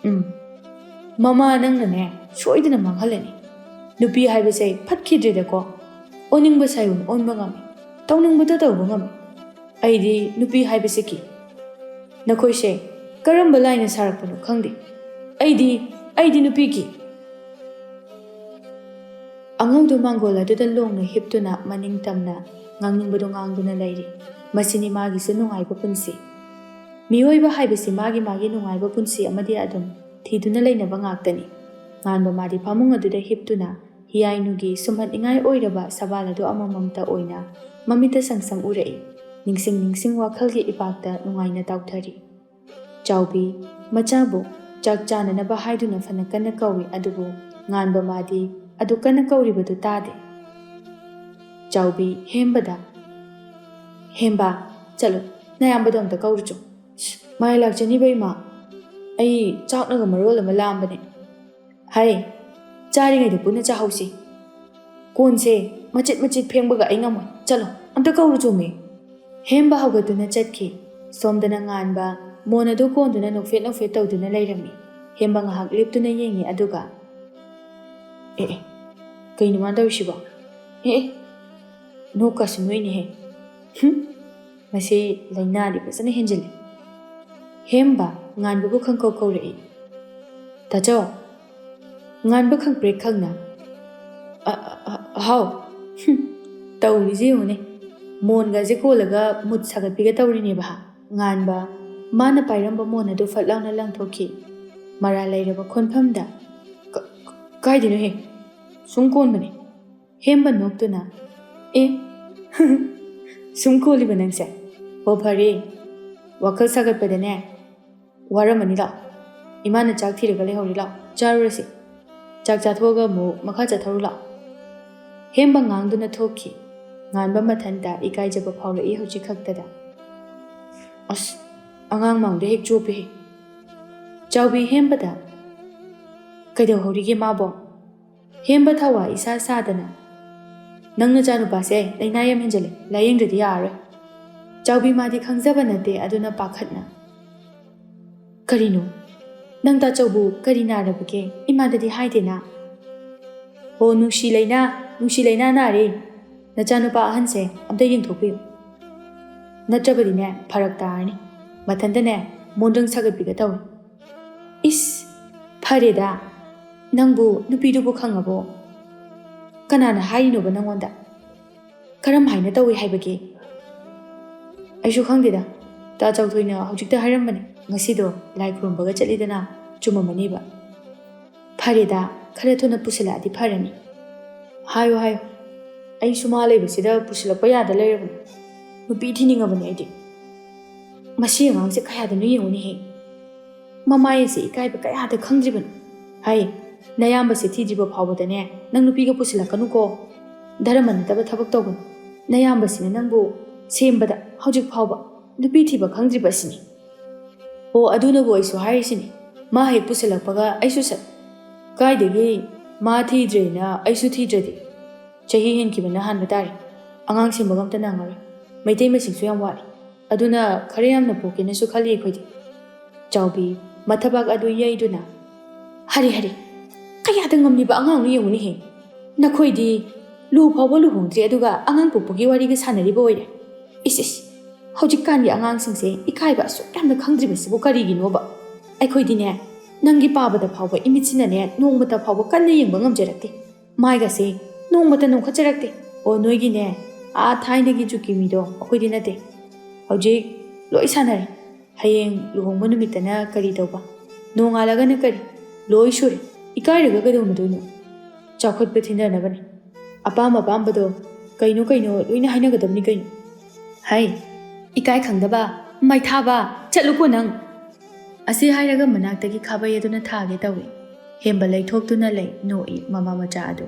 "ꯎꯝ, ꯃꯃꯥ ꯅꯪꯅꯅꯦ ꯁꯣꯏꯗꯅ ꯃꯥꯡꯍꯜꯂꯅꯤ꯫ ꯅꯨꯄꯤ ꯍꯥꯏꯕꯁꯦ ꯐꯠꯈꯤꯗ꯭ꯔꯦꯗꯀꯣ꯫ ꯑꯣꯟꯅꯤꯡꯕ ꯁꯥꯏꯑꯣꯟ ꯑꯣꯟꯕ ꯉꯝꯃꯤ, ꯇꯧꯅꯤꯡꯕꯗ ꯇꯧꯕ ꯉꯝꯃꯤ꯫ ꯑꯩꯗꯤ ꯅꯨꯄꯤ ꯍꯥꯏꯕꯁꯤ ꯀꯤ꯫ ꯅꯈꯣꯏꯁꯦ ꯀꯔꯝꯕ ꯂꯥꯏꯅ ꯁꯥꯔꯛꯄꯅꯣ ꯈꯪꯗꯦ꯫ ꯑꯩꯗꯤ, ꯑꯩꯗꯤ ꯅꯨꯄꯤ ꯀꯤ"꯫ ꯑꯉꯧꯗꯨ ꯃꯥꯡꯒꯣꯜ ꯑꯗꯨꯗ ꯂꯣꯡꯅ ꯍꯤꯞꯇꯨꯅ ꯃꯅꯤꯡ ꯇꯝꯅ ꯉꯥꯡꯅꯤꯡꯕꯗꯨ ꯉꯥꯡꯗꯨꯅ ꯂꯩꯔꯤ꯫ ꯃꯁꯤꯅꯤ ꯃꯥꯒꯤꯁꯨ ꯅꯨꯡꯉꯥꯏꯕ ꯄꯨꯟꯁꯤ꯫ ꯃꯤꯑꯣꯏꯕ ꯍꯥꯏꯕꯁꯤ ꯃꯥꯒꯤ ꯃꯥꯒꯤ ꯅꯨꯡꯉꯥꯏꯕ ꯄꯨꯟꯁꯤ ꯑꯃꯗꯤ ꯑꯗꯨꯝ ꯊꯤꯗꯨꯅ ꯂꯩꯅꯕ ꯉꯥꯛꯇꯅꯤ꯫ ꯉꯥꯟꯕ ꯃꯥꯗꯤ ꯐꯃꯨꯡ ꯑꯗꯨꯗ ꯍꯤꯞꯇꯨꯅ ꯍꯤꯌꯥꯏꯅꯨꯒꯤ ꯁꯨꯝꯍꯠꯅꯤꯡꯉꯥꯏ ꯑꯣꯏꯔꯕ ꯁꯕꯥꯜ ꯑꯗꯨ ꯑꯃꯃꯝꯇ ꯑꯣꯏꯅ ꯃꯃꯤꯠꯇ ꯁꯪ ꯁꯪ ꯎꯔꯛꯏ꯫ ꯅꯤꯡꯁꯤꯡ ꯅꯤꯡꯁꯤꯡ ꯋꯥꯈꯜꯒꯤ ꯏꯄꯥꯛꯇ ꯅꯨꯡꯉꯥꯏꯅ ꯇꯥꯎꯊꯔꯤ꯫ ꯆꯥꯎꯕꯤ, ꯃꯆꯥꯕꯨ ꯆꯥꯛ ꯆꯥꯅꯅꯕ ꯍꯥꯏꯗꯨꯅ ꯐꯅ ꯀꯟꯅ ꯀꯧꯏ, ꯑꯗꯨꯕꯨ ꯉꯥꯟꯕ ꯃꯥꯗꯤ ꯑꯗꯨ ꯀꯟꯅ ꯀꯧꯔꯤꯕꯗꯨ ꯇꯥꯗꯦ꯫ ꯆꯥꯎꯕꯤ ꯍꯦꯝꯕꯗ, "ꯍꯦꯝꯕ, ꯆꯠꯂꯨ, ꯅꯌꯥꯝꯕꯗꯣ ꯑꯝꯇ ꯀꯧꯔꯨꯆꯣ"꯫ "ꯃꯥꯏ ꯂꯥꯛꯆꯅꯤꯕ ꯏꯃꯥ, ꯑꯩ ꯆꯥꯛꯅꯒ ꯃꯔꯣꯜ ꯑꯃ ꯂꯥꯝꯕꯅꯦ"꯫ "ꯍꯩ, ꯆꯥꯔꯤꯉꯩꯗ ꯄꯨꯟꯅ ꯆꯥꯍꯧꯁꯤ꯫ ꯀꯣꯟꯁꯦ ꯃꯆꯤꯠ ꯃꯆꯤꯠ ꯐꯦꯡꯕꯒ ꯑꯩ ꯉꯝꯃꯣꯏ꯫ ꯆꯠꯂꯣ, ꯑꯝꯇ ꯀꯧꯔꯨ ꯆꯣꯃꯤ"꯫ ꯍꯦꯝꯕ ꯍꯧꯒꯠꯇꯨꯅ ꯆꯠꯈꯤ꯫ ꯁꯣꯝꯗꯅ ꯉꯥꯟꯕ ꯃꯣꯟ ꯑꯗꯨ ꯀꯣꯟꯗꯨꯅ ꯅꯣꯛꯐꯦꯠ ꯅꯣꯛꯐꯦꯠ ꯇꯧꯗꯨꯅ ꯂꯩꯔꯝꯃꯤ꯫ ꯍꯦꯝꯕ ꯉꯥꯏꯍꯥꯛ ꯂꯦꯞꯇꯨꯅ ꯌꯦꯡꯉꯤ, ꯑꯗꯨꯒ, "ꯑꯦ, ꯑꯦ, ꯀꯩꯅꯣ ꯃꯥ ꯇꯧꯔꯤꯁꯤꯕꯣ? ꯑꯦ, ꯑꯦ, ꯅꯣꯛꯀꯁꯨ ꯅꯣꯛꯏꯅꯦꯍꯦ꯫ ꯍꯨꯝ, ꯃꯁꯤ ꯂꯥꯏꯅꯥꯗꯤ ꯐꯖꯅ ꯍꯦꯟꯖꯤꯜꯂꯤ"꯫ ꯍꯦꯝꯕ ꯉꯥꯟꯕꯕꯨ ꯈꯪꯀꯧ ꯀꯧꯔꯛꯏ꯫ "ꯇꯥꯆꯧ"꯫ ꯉꯥꯟꯕ ꯈꯪꯄ꯭ꯔꯦꯛ ꯈꯪꯅ, "ꯑ, ꯑ, ꯑ, ꯍꯥꯎ꯫ ꯍꯨꯝ, ꯇꯧꯔꯤꯁꯦ ꯌꯦꯡꯉꯨꯅꯦ꯫ ꯃꯣꯟꯒꯁꯦ ꯀꯣꯜꯂꯒ ꯃꯨꯠ ꯁꯥꯒꯠꯄꯤꯒ ꯇꯧꯔꯤꯅꯦꯕ ꯍꯥ"꯫ ꯉꯥꯟꯕ ꯃꯥꯅ ꯄꯥꯏꯔꯝꯕ ꯃꯣꯟ ꯑꯗꯨ ꯐꯠ ꯂꯥꯎꯅ ꯂꯪꯊꯣꯛꯈꯤ꯫ ꯃꯔꯥꯜ ꯂꯩꯔꯕ ꯈꯣꯟꯐꯝꯗ, "ꯀ-, ꯀ-, ꯀꯥꯏꯗꯅꯣꯍꯦ? ꯁꯨꯝ ꯀꯣꯟꯕꯅꯦ"꯫ ꯍꯦꯝꯕ ꯅꯣꯛꯇꯨꯅ, "ꯑꯦ, ꯁꯨꯝ ꯀꯣꯜꯂꯤꯕ ꯅꯪꯁꯦ? ꯍꯣ, ꯐꯔꯦ꯫ ꯋꯥꯈꯜ ꯁꯥꯒꯠꯄꯗꯅꯦ, ꯋꯥꯔꯝꯃꯅꯤ ꯂꯥꯛꯑꯣ꯫ ꯏꯃꯥꯅ ꯆꯥꯛ ꯊꯤꯔꯒ ꯂꯩꯍꯧꯔꯤ, ꯂꯥꯛꯑꯣ, ꯆꯥꯔꯨꯔꯁꯤ꯫ ꯆꯥꯛ ꯆꯥꯊꯣꯛꯑꯒ ꯑꯃꯨꯛ ꯃꯈꯥ ꯆꯠꯊꯧꯔꯨ ꯂꯥꯛꯑꯣ꯫ ꯍꯦꯝꯕ ꯉꯥꯡꯗꯨꯅ ꯊꯣꯛꯈꯤ꯫ ꯉꯥꯟꯕ ꯃꯊꯟꯇ ꯏꯀꯥꯏꯖꯕ ꯐꯥꯎꯔꯛꯏ ꯍꯧꯖꯤꯛ ꯈꯛꯇꯗ꯫ ꯑꯁ, ꯑꯉꯥꯡ ꯃꯥꯡꯗ ꯍꯦꯛ ꯆꯣꯞꯄꯦꯍꯦ꯫ ꯆꯥꯎꯕꯤ ꯍꯦꯝꯕꯗ, "ꯀꯩꯗꯧꯍꯧꯔꯤꯒꯦ ꯃꯥꯕꯣ?" ꯍꯦꯝꯕ ꯊꯋꯥ ꯏꯁꯥ ꯁꯥꯗꯅ, "ꯅꯪ ꯅꯆꯥꯅꯨꯄꯥꯁꯦ ꯂꯥꯏꯅꯥ ꯌꯥꯝ ꯍꯦꯟꯖꯜꯂꯦ, ꯂꯥꯏꯌꯦꯡꯗ꯭ꯔꯗꯤ ꯌꯥꯔꯔꯣꯏ꯫" ꯆꯥꯎꯕꯤ ꯃꯥꯗꯤ ꯈꯪꯖꯕ ꯅꯠꯇꯦ, ꯑꯗꯨꯅ ꯄꯥꯈꯠꯅ, "ꯀꯔꯤꯅꯣ? ꯅꯪ ꯇꯥꯆꯧꯕꯨ ꯀꯔꯤ ꯅꯥꯔꯕꯒꯦ? ꯏꯃꯥꯗꯗꯤ ꯍꯥꯏꯗꯦꯅ?" "ꯑꯣ, ꯅꯨꯡꯁꯤ ꯂꯩꯅꯥ, ꯅꯨꯡꯁꯤ ꯂꯩꯅꯥ ꯅꯥꯔꯦ꯫ ꯅꯆꯥꯅꯨꯄꯥ ꯑꯍꯟꯁꯦ ꯑꯝꯇ ꯌꯦꯡꯊꯣꯛꯄꯤꯌꯨ꯫ ꯅꯠꯇ꯭ꯔꯕꯗꯤꯅꯦ ꯐꯔꯛ ꯇꯥꯔꯅꯤ꯫ ꯃꯊꯟꯇꯅꯦ ꯃꯣꯟꯗ꯭ꯔꯪ ꯁꯥꯒꯠꯄꯤꯒ ꯇꯧꯏ꯫" "ꯏꯁ, ꯐꯔꯦꯗ꯫ ꯅꯪꯕꯨ ꯅꯨꯄꯤꯗꯨꯕꯨ ꯈꯪꯉꯕꯣ? ꯀꯅꯥꯅ ꯍꯥꯏꯔꯤꯅꯣꯕ ꯅꯪꯉꯣꯟꯗ? ꯀꯔꯝ ꯍꯥꯏꯅ ꯇꯧꯏ ꯍꯥꯏꯕꯒꯦ?" "ꯑꯩꯁꯨ ꯈꯪꯗꯦꯗ꯫ ꯇꯥ ꯆꯥꯎꯊꯣꯏꯅ ꯍꯧꯖꯤꯛꯇ ꯍꯥꯏꯔꯝꯕꯅꯦ꯫ ꯉꯁꯤꯗꯣ ꯂꯥꯏ ꯈꯨꯔꯨꯝꯕꯒ ꯆꯠꯂꯤꯗꯅ, ꯆꯨꯝꯃꯝꯃꯅꯤꯕ꯫" "ꯐꯔꯦꯗ, ꯈꯔ ꯊꯨꯅ ꯄꯨꯁꯤꯜꯂꯛꯑꯗꯤ ꯐꯔꯅꯤ꯫" "ꯍꯥꯏꯌꯨ, ꯍꯥꯏꯌꯨ꯫ ꯑꯩꯁꯨ ꯃꯥ ꯂꯩꯕꯁꯤꯗ ꯄꯨꯁꯤꯜꯂꯛꯄ ꯌꯥꯗ ꯂꯩꯔꯕꯅꯤ꯫ ꯅꯨꯄꯤ ꯊꯤꯅꯤꯡꯉꯕꯅꯤ ꯑꯩꯗꯤ꯫ ꯃꯁꯤ ꯑꯉꯥꯡꯁꯦ ꯀꯌꯥꯗꯅꯣ ꯌꯦꯡꯉꯨꯅꯦꯍꯦ꯫ ꯃꯃꯥꯏ ꯑꯁꯤ ꯏꯀꯥꯏꯕ ꯀꯌꯥꯗ ꯈꯪꯗ꯭ꯔꯤꯕꯅꯣ꯫ ꯍꯩ, ꯅꯌꯥꯝꯕꯁꯦ ꯊꯤꯗ꯭ꯔꯤꯕ ꯐꯥꯎꯕꯗꯅꯦ ꯅꯪ ꯅꯨꯄꯤꯒ ꯄꯨꯁꯤꯜꯂꯛꯀꯅꯨꯀꯣ꯫ ꯙꯔꯃ ꯅꯠꯇꯕ ꯊꯕꯛ ꯇꯧꯒꯅꯨ꯫ ꯅꯌꯥꯝꯕꯁꯤꯅ ꯅꯪꯕꯨ ꯁꯦꯝꯕꯗ ꯍꯧꯖꯤꯛ ꯐꯥꯎꯕ ꯅꯨꯄꯤ ꯊꯤꯕ ꯈꯪꯗ꯭ꯔꯤꯕ ꯑꯁꯤꯅꯤ꯫" "ꯑꯣ, ꯑꯗꯨꯅꯕꯨ ꯑꯩꯁꯨ ꯍꯥꯏꯔꯤꯁꯤꯅꯤ꯫ ꯃꯥ ꯍꯦꯛ ꯄꯨꯁꯤꯜꯂꯛꯄꯒ ꯑꯩꯁꯨ ꯁꯠ꯫ ꯀꯥꯏꯗꯒꯤ ꯃꯥ ꯊꯤꯗ꯭ꯔꯦꯅ ꯑꯩꯁꯨ ꯊꯤꯗ꯭ꯔꯗꯤ ꯆꯍꯤ ꯍꯦꯟꯈꯤꯕꯅ ꯍꯥꯟꯕ ꯇꯥꯔꯦ꯫ ꯑꯉꯥꯡ ꯁꯦꯝꯕꯒ ꯑꯝꯇ ꯅꯪꯉꯔꯣꯏ꯫ ꯃꯩꯇꯩ ꯃꯁꯤꯡꯁꯨ ꯌꯥꯝ ꯋꯥꯠꯂꯤ꯫ ꯑꯗꯨꯅ ꯈꯔ ꯌꯥꯝꯅ ꯄꯣꯛꯀꯦꯅꯁꯨ ꯈꯜꯂꯤ ꯑꯩꯈꯣꯏꯗꯤ꯫" ꯆꯥꯎꯕꯤ ꯃꯊꯕꯥꯛ ꯑꯗꯨ ꯌꯩꯗꯨꯅ, "ꯍꯔꯦ, ꯍꯔꯦ, ꯀꯌꯥꯗ ꯉꯝꯂꯤꯕ ꯑꯉꯥꯡꯅꯣ ꯌꯦꯡꯉꯨꯅꯦꯍꯦ꯫ ꯅꯈꯣꯏꯗꯤ ꯂꯨ ꯐꯥꯎꯕ ꯂꯨꯍꯣꯡꯗ꯭ꯔꯤ, ꯑꯗꯨꯒ ꯑꯉꯥꯡ ꯄꯣꯛꯄꯒꯤ ꯋꯥꯔꯤꯒ ꯁꯥꯟꯅꯔꯤꯕ ꯑꯣꯏꯔꯦ꯫ ꯏꯁ, ꯏꯁ, ꯍꯧꯖꯤꯛꯀꯥꯟꯒꯤ ꯑꯉꯥꯡꯁꯤꯡꯁꯦ ꯏꯀꯥꯏꯕ ꯑꯁꯨꯛ ꯌꯥꯝꯅ ꯈꯪꯗ꯭ꯔꯤꯕꯁꯤꯕꯨ ꯀꯔꯤꯒꯤꯅꯣꯕ? ꯑꯩꯈꯣꯏꯗꯤꯅꯦ, ꯅꯪꯒꯤ ꯄꯥꯕꯗ ꯐꯥꯎꯕ ꯏꯃꯤꯠꯁꯤꯅꯅꯦ ꯅꯣꯡꯃꯇ ꯐꯥꯎꯕ ꯀꯟꯅ ꯌꯦꯡꯕ ꯉꯝꯖꯔꯛꯇꯦ꯫ ꯃꯥꯏꯒꯁꯦ ꯅꯣꯡꯃꯇ ꯅꯣꯡꯈꯠꯆꯔꯛꯇꯦ꯫ ꯑꯣ, ꯅꯣꯏꯒꯤꯅꯦ, ꯑꯥ ꯊꯥꯏꯅꯒꯤ ꯖꯨꯀꯤ ꯃꯤꯗꯣ ꯑꯩꯈꯣꯏꯗꯤ ꯅꯠꯇꯦ꯫ ꯍꯧꯖꯤꯛ ꯂꯣꯏ ꯁꯥꯟꯅꯔꯦ꯫ ꯍꯌꯦꯡ ꯂꯨꯍꯣꯡꯕ ꯅꯨꯃꯤꯠꯇꯅ ꯀꯔꯤ ꯇꯧꯕ? ꯅꯣꯡꯉꯥꯜꯂꯒꯅ ꯀꯔꯤ? ꯂꯣꯏ ꯁꯨꯔꯦ꯫ ꯏꯀꯥꯏꯔꯒ ꯀꯩꯗꯧꯅꯗꯣꯏꯅꯣ? ꯆꯥꯎꯈꯠꯄ ꯊꯤꯟꯊꯅꯕꯅꯦ꯫ ꯑꯄꯥꯝ ꯑꯄꯥꯝꯕꯗꯣ ꯀꯩꯅꯣ ꯀꯩꯅꯣ ꯂꯣꯏꯅ ꯍꯥꯏꯅꯒꯗꯕꯅꯤ ꯀꯩꯅꯣ꯫ "ꯍꯩ, ꯏꯀꯥꯏ ꯈꯪꯗꯕ, ꯃꯩꯊꯥꯕ, ꯆꯠꯂꯨꯀꯣ ꯅꯪ!" ꯑꯁꯤ ꯍꯥꯏꯔꯒ ꯃꯅꯥꯛꯇꯒꯤ ꯈꯥꯕꯩ ꯑꯗꯨꯅ ꯊꯥꯒꯦ ꯇꯧꯏ꯫ ꯍꯦꯝꯕ ꯂꯩꯊꯣꯛꯇꯨꯅ ꯂꯩ, ꯅꯣꯛꯏ ꯃꯃꯥ ꯃꯆꯥ ꯑꯗꯨ꯫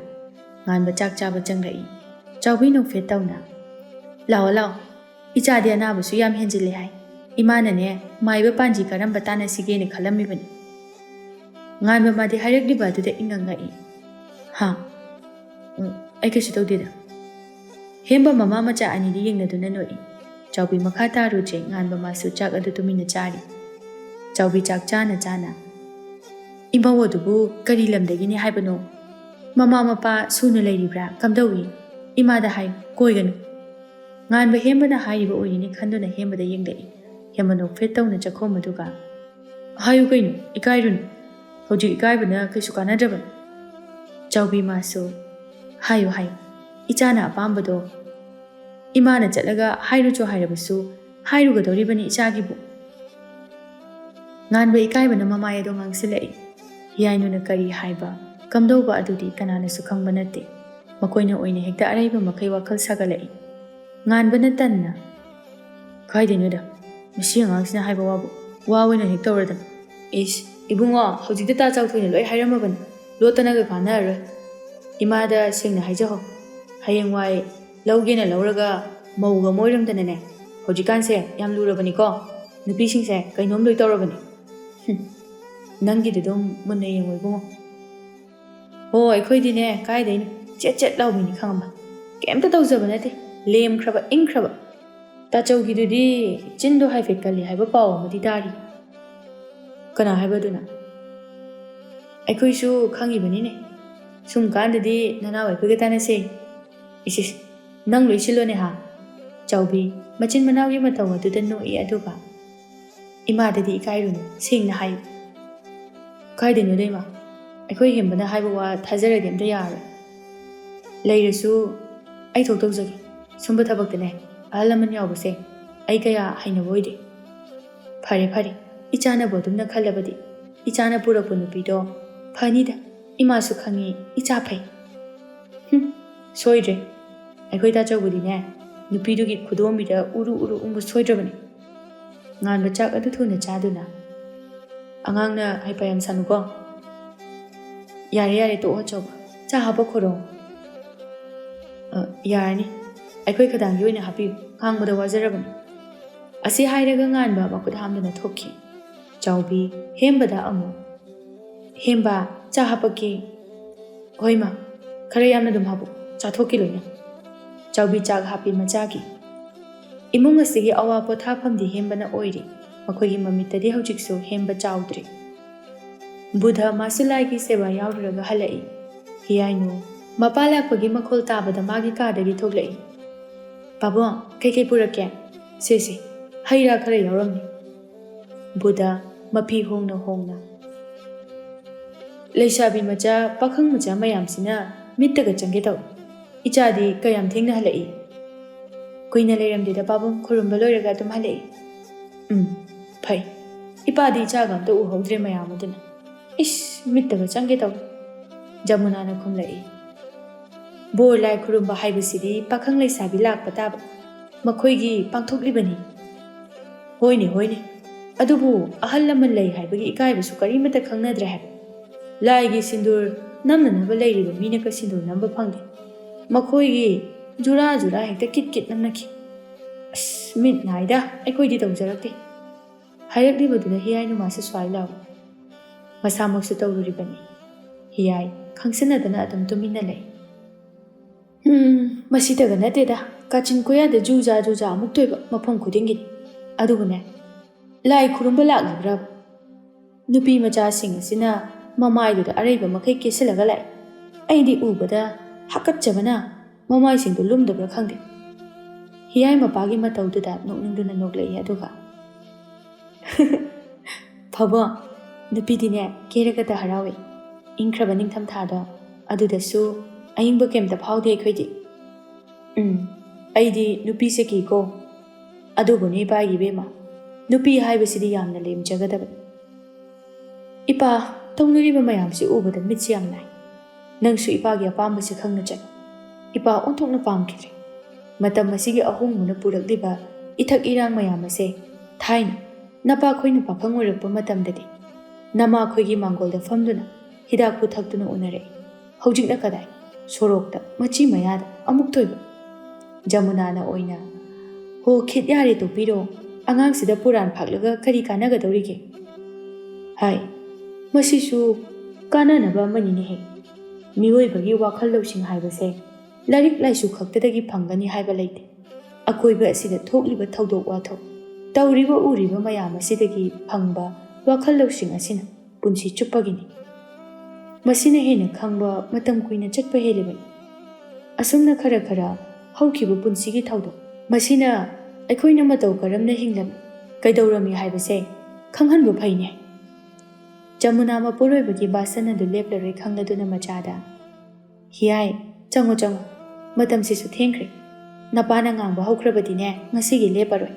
ꯉꯥꯟꯕ ꯆꯥꯛ ꯆꯥꯕ ꯆꯪꯂꯛꯏ꯫ ꯆꯥꯎꯕꯤ ꯅꯣꯛꯐꯦꯠ ꯇꯧꯅ, "ꯂꯥꯛꯑꯣ, ꯂꯥꯛꯑꯣ꯫ ꯏꯆꯥꯗꯤ ꯑꯅꯥꯕꯁꯨ ꯌꯥꯝ ꯍꯦꯟꯖꯤꯜꯂꯦ ꯍꯥꯏ꯫ ꯏꯃꯥꯅꯅꯦ, ꯃꯥꯏꯕ ꯄꯥꯟꯖꯤ ꯀꯔꯝꯕ ꯇꯥꯟꯅꯁꯤꯒꯦꯅ ꯈꯜꯂꯝꯃꯤꯕꯅꯤ꯫" ꯉꯥꯟꯕ ꯃꯥꯗꯤ ꯍꯥꯏꯔꯛꯂꯤꯕ ꯑꯗꯨꯗ ꯏꯉꯛ ꯉꯛꯏ꯫ "ꯍꯥ? ꯎꯝ, ꯑꯩ ꯀꯩꯁꯨ ꯇꯧꯗꯦꯗ꯫" ꯍꯦꯝꯕ ꯃꯃꯥ ꯃꯆꯥ ꯑꯅꯤꯗꯤ ꯌꯦꯡꯅꯗꯨꯅ ꯅꯣꯛꯏ꯫ ꯆꯥꯎꯕꯤ ꯃꯈꯥ ꯇꯥꯔꯨꯗ꯭ꯔꯦ, ꯉꯥꯟꯕ ꯃꯥꯁꯨ ꯆꯥꯛ ꯑꯗꯨ ꯇꯨꯃꯤꯟꯅ ꯆꯥꯔꯤ꯫ ꯆꯥꯎꯕꯤ ꯆꯥꯛ ꯆꯥꯅ ꯆꯥꯅ, "ꯏꯃꯧ ꯑꯗꯨꯕꯨ ꯀꯔꯤ ꯂꯝꯗꯒꯤꯅꯤ ꯍꯥꯏꯕꯅꯣ? ꯃꯃꯥ ꯃꯄꯥ ꯁꯨꯅ ꯂꯩꯔꯤꯕ꯭ꯔꯥ? ꯀꯝꯗꯧꯏ? ꯏꯃꯥꯗ ꯍꯥꯏ, ꯀꯣꯏꯒꯅꯨ꯫" ꯉꯥꯟꯕ ꯍꯦꯝꯕꯅ ꯍꯥꯏꯔꯤꯕ ꯑꯣꯏꯔꯤꯅꯤ ꯈꯟꯗꯨꯅ ꯍꯦꯝꯕꯗ ꯌꯦꯡꯂꯛꯏ꯫ ꯍꯦꯝꯕ ꯅꯣꯛꯐꯦꯠ ꯇꯧꯅ ꯆꯥꯛꯈꯣꯝ ꯑꯗꯨꯒ, "ꯍꯥꯏꯌꯨ ꯀꯩꯅꯣ, ꯏꯀꯥꯏꯔꯨꯅꯨ꯫ ꯍꯧꯖꯤꯛ ꯏꯀꯥꯏꯕꯅ ꯀꯩꯁꯨ ꯀꯥꯟꯅꯗ꯭ꯔꯕꯅꯤ꯫" ꯆꯥꯎꯕꯤ ꯃꯥꯁꯨ, "ꯍꯥꯏꯌꯨ, ꯍꯥꯏꯌꯨ꯫ ꯏꯆꯥꯅ ꯑꯄꯥꯝꯕꯗꯣ ꯏꯃꯥꯅ ꯆꯠꯂꯒ ꯍꯥꯏꯔꯨꯆꯣ ꯍꯥꯏꯔꯕꯁꯨ ꯍꯥꯏꯔꯨꯒꯗꯧꯔꯤꯕꯅꯤ ꯏꯆꯥꯒꯤꯕꯨ꯫" ꯉꯥꯟꯕ ꯏꯀꯥꯏꯕꯅ ꯃꯃꯥꯏ ꯑꯗꯣ ꯉꯥꯡꯁꯤꯜꯂꯛꯏ꯫ ꯍꯤꯌꯥꯏꯅꯨꯅ ꯀꯔꯤ ꯍꯥꯏꯕ, ꯀꯝꯗꯧꯕ ꯑꯗꯨꯗꯤ ꯀꯅꯥꯅꯁꯨ ꯈꯪꯕ ꯅꯠꯇꯦ꯫ ꯃꯈꯣꯏꯅ ꯑꯣꯏꯅ ꯍꯦꯛꯇ ꯑꯔꯩꯕ ꯃꯈꯩ ꯋꯥꯈꯜ ꯁꯥꯒꯠꯂꯛꯏ꯫ ꯉꯥꯟꯕꯅ ꯇꯟꯅ, "ꯀꯥꯏꯗꯩꯅꯣꯗ, ꯃꯁꯤ ꯑꯉꯥꯡꯁꯤꯅ ꯍꯥꯏꯕ ꯋꯥꯕꯨ ꯋꯥ ꯑꯣꯏꯅ ꯍꯦꯛ ꯇꯧꯔꯗꯅ꯫ ꯏꯁ, ꯏꯕꯨꯡꯉꯣ, ꯍꯧꯖꯤꯛꯇ ꯇꯥ ꯆꯥꯎꯊꯣꯏꯅ ꯂꯣꯏ ꯍꯥꯏꯔꯝꯃꯕꯅꯤ, ꯂꯣꯠꯇꯅꯒ ꯀꯥꯟꯅꯔꯔꯣꯏ꯫ ꯏꯃꯥꯗ ꯁꯦꯡꯅ ꯍꯥꯏꯖꯍꯧ, ꯍꯌꯦꯡꯋꯥꯏ ꯂꯧꯒꯦꯅ ꯂꯧꯔꯒ ꯃꯧꯒ ꯃꯣꯏꯔꯝꯗꯅꯅꯦ꯫ ꯍꯧꯖꯤꯛꯀꯥꯟꯁꯦ ꯌꯥꯝ ꯂꯨꯔꯕꯅꯤꯀꯣ, ꯅꯨꯄꯤꯁꯤꯡꯁꯦ ꯀꯩꯅꯣꯝ ꯂꯣꯏ ꯇꯧꯔꯕꯅꯤ꯫" ꯍꯨꯝ, ꯅꯪꯒꯤꯗꯨ ꯑꯗꯨꯝ ꯃꯨꯟꯅ ꯌꯦꯡꯉꯣ ꯏꯕꯨꯡꯉꯣ꯫ "ꯍꯣ, ꯑꯩꯈꯣꯏꯗꯤꯅꯦ, ꯀꯥꯏꯗꯩꯅꯣ, ꯆꯦꯠ ꯆꯦꯠ ꯂꯥꯎꯕꯤꯅꯤ ꯈꯪꯉꯕ꯫ ꯀꯩꯝꯇ ꯇꯧꯖꯕ ꯅꯠꯇꯦ, ꯂꯦꯝꯈ꯭ꯔꯕ, ꯏꯪꯈ꯭ꯔꯕ꯫ ꯇꯥꯆꯧꯒꯤꯗꯨꯗꯤ ꯆꯤꯟꯗꯣ ꯍꯥꯏꯐꯦꯠ ꯀꯜꯂꯤ ꯍꯥꯏꯕ ꯄꯥꯎ ꯑꯃꯗꯤ ꯇꯥꯔꯤ꯫" "ꯀꯅꯥ ꯍꯥꯏꯕ ꯑꯗꯨꯅ?" "ꯑꯩꯈꯣꯏꯁꯨ ꯈꯪꯉꯤꯕꯅꯤꯅꯦ꯫ ꯁꯨꯝ ꯀꯥꯟꯗꯗꯤ ꯅꯅꯥꯎ ꯑꯩꯈꯣꯏꯒ ꯇꯥꯟꯅꯁꯦ꯫" "ꯏꯁ, ꯏꯁ, ꯅꯪ ꯂꯣꯏꯁꯤꯜꯂꯣꯅꯦ ꯍꯥ?" ꯆꯥꯎꯕꯤ ꯃꯆꯤꯟ ꯃꯅꯥꯎꯒꯤ ꯃꯇꯧ ꯑꯗꯨꯗ ꯅꯣꯛꯏ, ꯑꯗꯨꯒ, "ꯏꯃꯥꯗꯗꯤ ꯏꯀꯥꯏꯔꯨꯅꯨ, ꯁꯦꯡꯅ ꯍꯥꯏꯌꯨ꯫" "ꯀꯥꯏꯗꯩꯅꯣꯗ ꯏꯃꯥ? ꯑꯩꯈꯣꯏ ꯍꯦꯝꯕꯅ ꯍꯥꯏꯕ ꯋꯥ ꯊꯥꯖꯔꯗꯤ ꯑꯝꯇ ꯌꯥꯔꯣꯏ꯫ ꯂꯩꯔꯁꯨ ꯑꯩ ꯊꯣꯛ ꯇꯧꯖꯒꯦ꯫ ꯁꯨꯝꯕ ꯊꯕꯛꯇꯅꯦ, ꯑꯍꯜ ꯂꯃꯟ ꯌꯥꯎꯕꯁꯦ ꯑꯩ ꯀꯌꯥ ꯍꯩꯅꯕ ꯑꯣꯏꯗꯦ꯫" "ꯐꯔꯦ, ꯐꯔꯦ, ꯏꯆꯥꯅꯕꯨ ꯑꯗꯨꯝꯅ ꯈꯜꯂꯕꯗꯤ꯫ ꯏꯆꯥꯅ ꯄꯨꯔꯛꯄ ꯅꯨꯄꯤꯗꯣ ꯐꯅꯤꯗ, ꯏꯃꯥꯁꯨ ꯈꯪꯉꯤ ꯏꯆꯥ ꯐꯩ꯫" "ꯍꯨꯝ, ꯁꯣꯏꯗ꯭ꯔꯦ꯫ ꯑꯩꯈꯣꯏ ꯇꯥꯆꯧꯕꯗꯤꯅꯦ, ꯅꯨꯄꯤꯗꯨꯒꯤ ꯈꯨꯗꯣꯝꯕꯤꯗ ꯎꯔꯨ ꯎꯔꯨ ꯎꯪꯕ ꯁꯣꯏꯗ꯭ꯔꯕꯅꯤ꯫ ꯉꯥꯟꯕ ꯆꯥꯛ ꯑꯗꯨ ꯊꯨꯅ ꯆꯥꯗꯨꯅ, "ꯑꯉꯥꯡꯅ ꯍꯩꯄꯥ ꯌꯥꯝ ꯁꯥꯅꯨꯀꯣ꯫ ꯌꯥꯔꯦ, ꯌꯥꯔꯦ, ꯇꯣꯛꯑꯣ, ꯆꯥꯎꯕ꯫ ꯆꯥ ꯍꯥꯞꯄ ꯈꯣꯔꯣ꯫" "ꯑ, ꯌꯥꯔꯅꯤ꯫ ꯑꯩꯈꯣꯏ ꯈꯗꯥꯡꯒꯤ ꯑꯣꯏꯅ ꯍꯥꯞꯄꯤꯌꯨ꯫ ꯈꯥꯡꯕꯗ ꯋꯥꯖꯔꯕꯅꯤ꯫" ꯑꯁꯤ ꯍꯥꯏꯔꯒ ꯉꯥꯟꯕ ꯃꯈꯨꯠ ꯍꯥꯝꯗꯨꯅ ꯊꯣꯛꯈꯤ꯫ ꯆꯥꯎꯕꯤ ꯍꯦꯝꯕꯗ ꯑꯃꯨꯛ, "ꯍꯦꯝꯕ, ꯆꯥ ꯍꯥꯞꯄꯛꯀꯦ꯫" "ꯍꯣꯏ ꯃꯥ, ꯈꯔ ꯌꯥꯝꯅ ꯑꯗꯨꯝ ꯍꯥꯞꯄꯨ, ꯆꯥꯊꯣꯛꯀꯦ ꯂꯣꯏꯅ꯫" ꯆꯥꯎꯕꯤ ꯆꯥꯛ ꯍꯥꯞꯄꯤ ꯃꯆꯥꯒꯤ꯫ ꯏꯃꯨꯡ ꯑꯁꯤꯒꯤ ꯑꯋꯥ ꯄꯣꯊꯥꯐꯝꯗꯤ ꯍꯦꯝꯕꯅ ꯑꯣꯏꯔꯤ꯫ ꯃꯈꯣꯏꯒꯤ ꯃꯃꯤꯠꯇꯗꯤ ꯍꯧꯖꯤꯛꯁꯨ ꯍꯦꯝꯕ ꯆꯥꯎꯗ꯭ꯔꯤ꯫ ꯕꯨꯙ ꯃꯥꯁꯨ ꯂꯥꯏꯒꯤ ꯁꯦꯕꯥ ꯌꯥꯎꯔꯨꯔꯒ ꯍꯜꯂꯛꯏ꯫ ꯍꯤꯌꯥꯏꯅꯨ ꯃꯄꯥ ꯂꯥꯛꯄꯒꯤ ꯃꯈꯣꯜ ꯇꯥꯕꯗ ꯃꯥꯒꯤ ꯀꯥꯗꯒꯤ ꯊꯣꯛꯂꯛꯏ꯫ "ꯄꯥꯕꯨꯡ, ꯀꯩꯀꯩ ꯄꯨꯔꯛꯀꯦ?" "ꯁꯦ, ꯁꯦ, ꯍꯩ ꯔꯥ ꯈꯔ ꯌꯥꯎꯔꯝꯅꯤ꯫" ꯕꯨꯙ ꯃꯐꯤ ꯍꯣꯡꯅ ꯍꯣꯡꯅ, "ꯂꯩꯁꯥꯕꯤ ꯃꯆꯥ, ꯄꯥꯈꯪ ꯃꯆꯥ ꯃꯌꯥꯝꯁꯤꯅ ꯃꯤꯠꯇꯒ ꯆꯪꯒꯦ ꯇꯧꯏ꯫ ꯏꯆꯥꯗꯤ ꯀꯌꯥꯝ ꯊꯦꯡꯅ ꯍꯜꯂꯛꯏ?" "ꯀꯨꯏꯅ ꯂꯩꯔꯝꯗꯦꯗ ꯄꯥꯕꯨꯡ, ꯈꯨꯔꯨꯝꯕ ꯂꯣꯏꯔꯒ ꯑꯗꯨꯝ ꯍꯜꯂꯛꯏ꯫" "ꯎꯝ, ꯐꯩ꯫ ꯏꯄꯥꯗꯤ ꯏꯆꯥꯒ ꯑꯝꯇ ꯎꯍꯧꯗ꯭ꯔꯦ ꯃꯌꯥꯝ ꯑꯗꯨꯅ꯫ ꯏꯁ, ꯃꯤꯠꯇꯒ ꯆꯪꯒꯦ ꯇꯧꯏ꯫" ꯖꯃꯨꯅꯥꯅ ꯈꯨꯝꯂꯛꯏ꯫ "ꯕꯣꯔ ꯂꯥꯏ ꯈꯨꯔꯨꯝꯕ ꯍꯥꯏꯕꯁꯤꯗꯤ ꯄꯥꯈꯪ ꯂꯩꯁꯥꯕꯤ ꯂꯥꯛꯄ ꯇꯥꯕ, ꯃꯈꯣꯏꯒꯤ ꯄꯥꯡꯊꯣꯛꯂꯤꯕꯅꯤ꯫" "ꯍꯣꯏꯅꯦ, ꯍꯣꯏꯅꯦ꯫ ꯑꯗꯨꯕꯨ ꯑꯍꯜ ꯂꯃꯟ ꯂꯩ ꯍꯥꯏꯕꯒꯤ ꯏꯀꯥꯏꯕꯁꯨ ꯀꯔꯤꯃꯠꯇ ꯈꯪꯅꯗ꯭ꯔꯦ ꯍꯥꯏꯕ꯫ ꯂꯥꯏꯒꯤ ꯁꯤꯟꯗꯨꯔ ꯅꯝꯅꯅꯕ ꯂꯩꯔꯤꯕ ꯃꯤꯅꯒ ꯁꯤꯟꯗꯨꯔ ꯅꯝꯕ ꯐꯪꯗꯦ꯫ ꯃꯈꯣꯏꯒꯤ ꯖꯨꯔꯥ ꯖꯨꯔꯥ ꯍꯦꯛꯇ ꯀꯤꯠ ꯀꯤꯠ ꯅꯝꯅꯈꯤ꯫ ꯑꯁ, ꯃꯤꯠ ꯅꯥꯏꯗ, ꯑꯩꯈꯣꯏꯗꯤ ꯇꯧꯖꯔꯛꯇꯦ꯫" ꯍꯥꯏꯔꯛꯂꯤꯕꯗꯨꯗ ꯍꯤꯌꯥꯏ ꯅꯨꯃꯥꯁꯨ ꯁ꯭ꯋꯥꯏ ꯂꯥꯎꯏ꯫ ꯃꯁꯥꯃꯛꯁꯨ ꯇꯧꯔꯨꯔꯤꯕꯅꯤ꯫ ꯍꯤꯌꯥꯏ ꯈꯪꯁꯤꯟꯅꯗꯅ ꯑꯗꯨꯝ ꯇꯨꯃꯤꯟꯅ ꯂꯩ꯫ "ꯎꯝ, ꯃꯁꯤꯇꯒ ꯅꯠꯇꯦꯗ, ꯀꯥꯆꯤꯟ ꯀꯣꯌꯥꯗ ꯖꯨꯖꯥ ꯖꯨꯖꯥ ꯑꯃꯨꯛ ꯇꯣꯏꯕ ꯃꯐꯝ ꯈꯨꯗꯤꯡꯒꯤꯅꯤ꯫ ꯑꯗꯨꯕꯨꯅꯦ, ꯂꯥꯏ ꯈꯨꯔꯨꯝꯕ ꯂꯥꯛꯂꯤꯕ꯭ꯔꯥ? ꯅꯨꯄꯤ ꯃꯆꯥꯁꯤꯡ ꯑꯁꯤꯅ ꯃꯃꯥꯏꯗꯨꯗ ꯑꯔꯩꯕ ꯃꯈꯩ ꯀꯦꯁꯤꯜꯂꯒ ꯂꯥꯛꯏ꯫ ꯑꯩꯗꯤ ꯎꯕꯗ ꯍꯥꯀꯠꯆꯕꯅ ꯃꯃꯥꯏꯁꯤꯡꯗꯨ ꯂꯨꯝꯗꯕ꯭ꯔꯥ ꯈꯪꯗꯦ꯫" ꯍꯤꯌꯥꯏ ꯃꯄꯥꯒꯤ ꯃꯇꯧꯗꯨꯗ ꯅꯣꯛꯅꯤꯡꯗꯨꯅ ꯅꯣꯛꯂꯛꯏ, ꯑꯗꯨꯒ, "ꯐꯕꯣ, ꯅꯨꯄꯤꯗꯤꯅꯦ ꯀꯦꯔꯒꯇ ꯍꯔꯥꯎꯏ꯫ ꯏꯪꯈ꯭ꯔꯕ ꯅꯤꯡꯊꯝꯊꯥꯗꯣ, ꯑꯗꯨꯗꯁꯨ ꯑꯏꯪꯕ ꯀꯩꯝꯇ ꯐꯥꯎꯗꯦ ꯑꯩꯈꯣꯏꯗꯤ꯫ ꯎꯝ, ꯑꯩꯗꯤ ꯅꯨꯄꯤꯁꯦ ꯀꯤꯀꯣ꯫ ꯑꯗꯨꯕꯨꯅꯦ ꯏꯄꯥꯒꯤ ꯏꯕꯦꯝꯃ, ꯅꯨꯄꯤ ꯍꯥꯏꯕꯁꯤꯗꯤ ꯌꯥꯝꯅ ꯂꯦꯝꯖꯒꯗꯕꯅꯤ꯫ ꯏꯄꯥ, ꯇꯧꯅꯔꯤꯕ ꯃꯌꯥꯝꯁꯤ ꯎꯕꯗ ꯃꯤꯠꯁꯤ ꯌꯥꯝ ꯅꯥꯏ꯫ ꯅꯪꯁꯨ ꯏꯄꯥꯒꯤ ꯑꯄꯥꯝꯕꯁꯤ ꯈꯪꯅ ꯆꯠꯂꯨ꯫" ꯏꯄꯥ ꯑꯣꯟꯊꯣꯛꯅ ꯄꯥꯝꯈꯤꯗ꯭ꯔꯦ꯫ ꯃꯇꯝ ꯑꯁꯤꯒꯤ ꯑꯍꯣꯡꯕꯅ ꯄꯨꯔꯛꯂꯤꯕ ꯏꯊꯛ ꯏꯔꯥꯡ ꯃꯌꯥꯝ ꯑꯁꯦ ꯊꯥꯏꯅ ꯅꯄꯥꯈꯣꯏꯅ ꯄꯥꯈꯪ ꯑꯣꯏꯔꯛꯄ ꯃꯇꯝꯗꯗꯤ ꯅꯃꯥꯈꯣꯏꯒꯤ ꯃꯥꯡꯒꯣꯜꯗ ꯐꯝꯗꯨꯅ ꯍꯤꯗꯥꯛꯄꯨ ꯊꯛꯇꯨꯅ ꯎꯅꯔꯛꯏ꯫ ꯍꯧꯖꯤꯛꯅ ꯀꯗꯥꯏ? ꯁꯣꯔꯣꯛꯇ, ꯃꯆꯤ ꯃꯌꯥꯗ, ꯑꯃꯨꯛꯇ ꯑꯣꯏꯕ꯫ ꯖꯃꯨꯅꯥꯅ ꯑꯣꯏꯅ, "ꯍꯣ, ꯈꯤꯠ ꯌꯥꯔꯦ ꯇꯣꯛꯄꯤꯔꯣ, ꯑꯉꯥꯡꯁꯤꯗ ꯄꯨꯔꯥꯟ ꯐꯥꯛꯂꯒ ꯀꯔꯤ ꯀꯥꯟꯅꯒꯗꯧꯔꯤꯒꯦ?" ꯍꯥꯏ꯫ ꯃꯁꯤꯁꯨ ꯀꯥꯟꯅꯅꯕ ꯑꯃꯅꯤꯅꯦꯍꯦ꯫ ꯃꯤꯑꯣꯏꯕꯒꯤ ꯋꯥꯈꯜ ꯂꯧꯁꯤꯡ ꯍꯥꯏꯕꯁꯦ ꯂꯥꯏꯔꯤꯛ ꯂꯥꯏꯁꯨ ꯈꯛꯇꯗꯒꯤ ꯐꯪꯒꯅꯤ ꯍꯥꯏꯕ ꯂꯩꯇꯦ꯫ ꯑꯀꯣꯏꯕ ꯑꯁꯤꯗ ꯊꯣꯛꯂꯤꯕ ꯊꯧꯗꯣꯛ ꯋꯥꯊꯣꯛ, ꯇꯧꯔꯤꯕ ꯎꯔꯤꯕ ꯃꯌꯥꯝ ꯑꯁꯤꯗꯒꯤ ꯐꯪꯕ ꯋꯥꯈꯜ ꯂꯧꯁꯤꯡ ꯑꯁꯤꯅ ꯄꯨꯟꯁꯤ ꯆꯨꯞꯄꯒꯤꯅꯤ꯫ ꯃꯁꯤꯅ ꯍꯦꯟꯅ ꯈꯪꯕ ꯃꯇꯝ ꯀꯨꯏꯅ ꯆꯠꯄ ꯍꯦꯜꯂꯤꯕꯅꯤ꯫ ꯑꯁꯨꯝꯅ ꯈꯔ ꯈꯔ ꯍꯧꯈꯤꯕ ꯄꯨꯟꯁꯤꯒꯤ ꯊꯧꯗꯣꯛ, ꯃꯁꯤꯅ ꯑꯩꯈꯣꯏꯅ ꯃꯇꯧ ꯀꯔꯝꯅ ꯍꯤꯡꯂꯝꯃꯤ, ꯀꯩꯗꯧꯔꯝꯃꯤ ꯍꯥꯏꯕꯁꯦ ꯈꯪꯍꯟꯕ ꯐꯩꯅꯦ꯫ ꯖꯃꯨꯅꯥ ꯃꯄꯨꯔꯣꯏꯕꯒꯤ ꯕꯥꯁꯟ ꯑꯗꯨ ꯂꯦꯞꯂꯔꯣꯏ ꯈꯪꯂꯗꯨꯅ ꯃꯆꯥꯗ, "ꯍꯤꯌꯥꯏ, ꯆꯪꯉꯣ, ꯆꯪꯉꯣ, ꯃꯇꯝꯁꯤꯁꯨ ꯊꯦꯡꯈ꯭ꯔꯦ꯫ ꯅꯄꯥꯅ ꯉꯥꯡꯕ ꯍꯧꯈ꯭ꯔꯕꯗꯤꯅꯦ, ꯉꯁꯤꯒꯤ ꯂꯦꯞꯄꯔꯣꯏ꯫"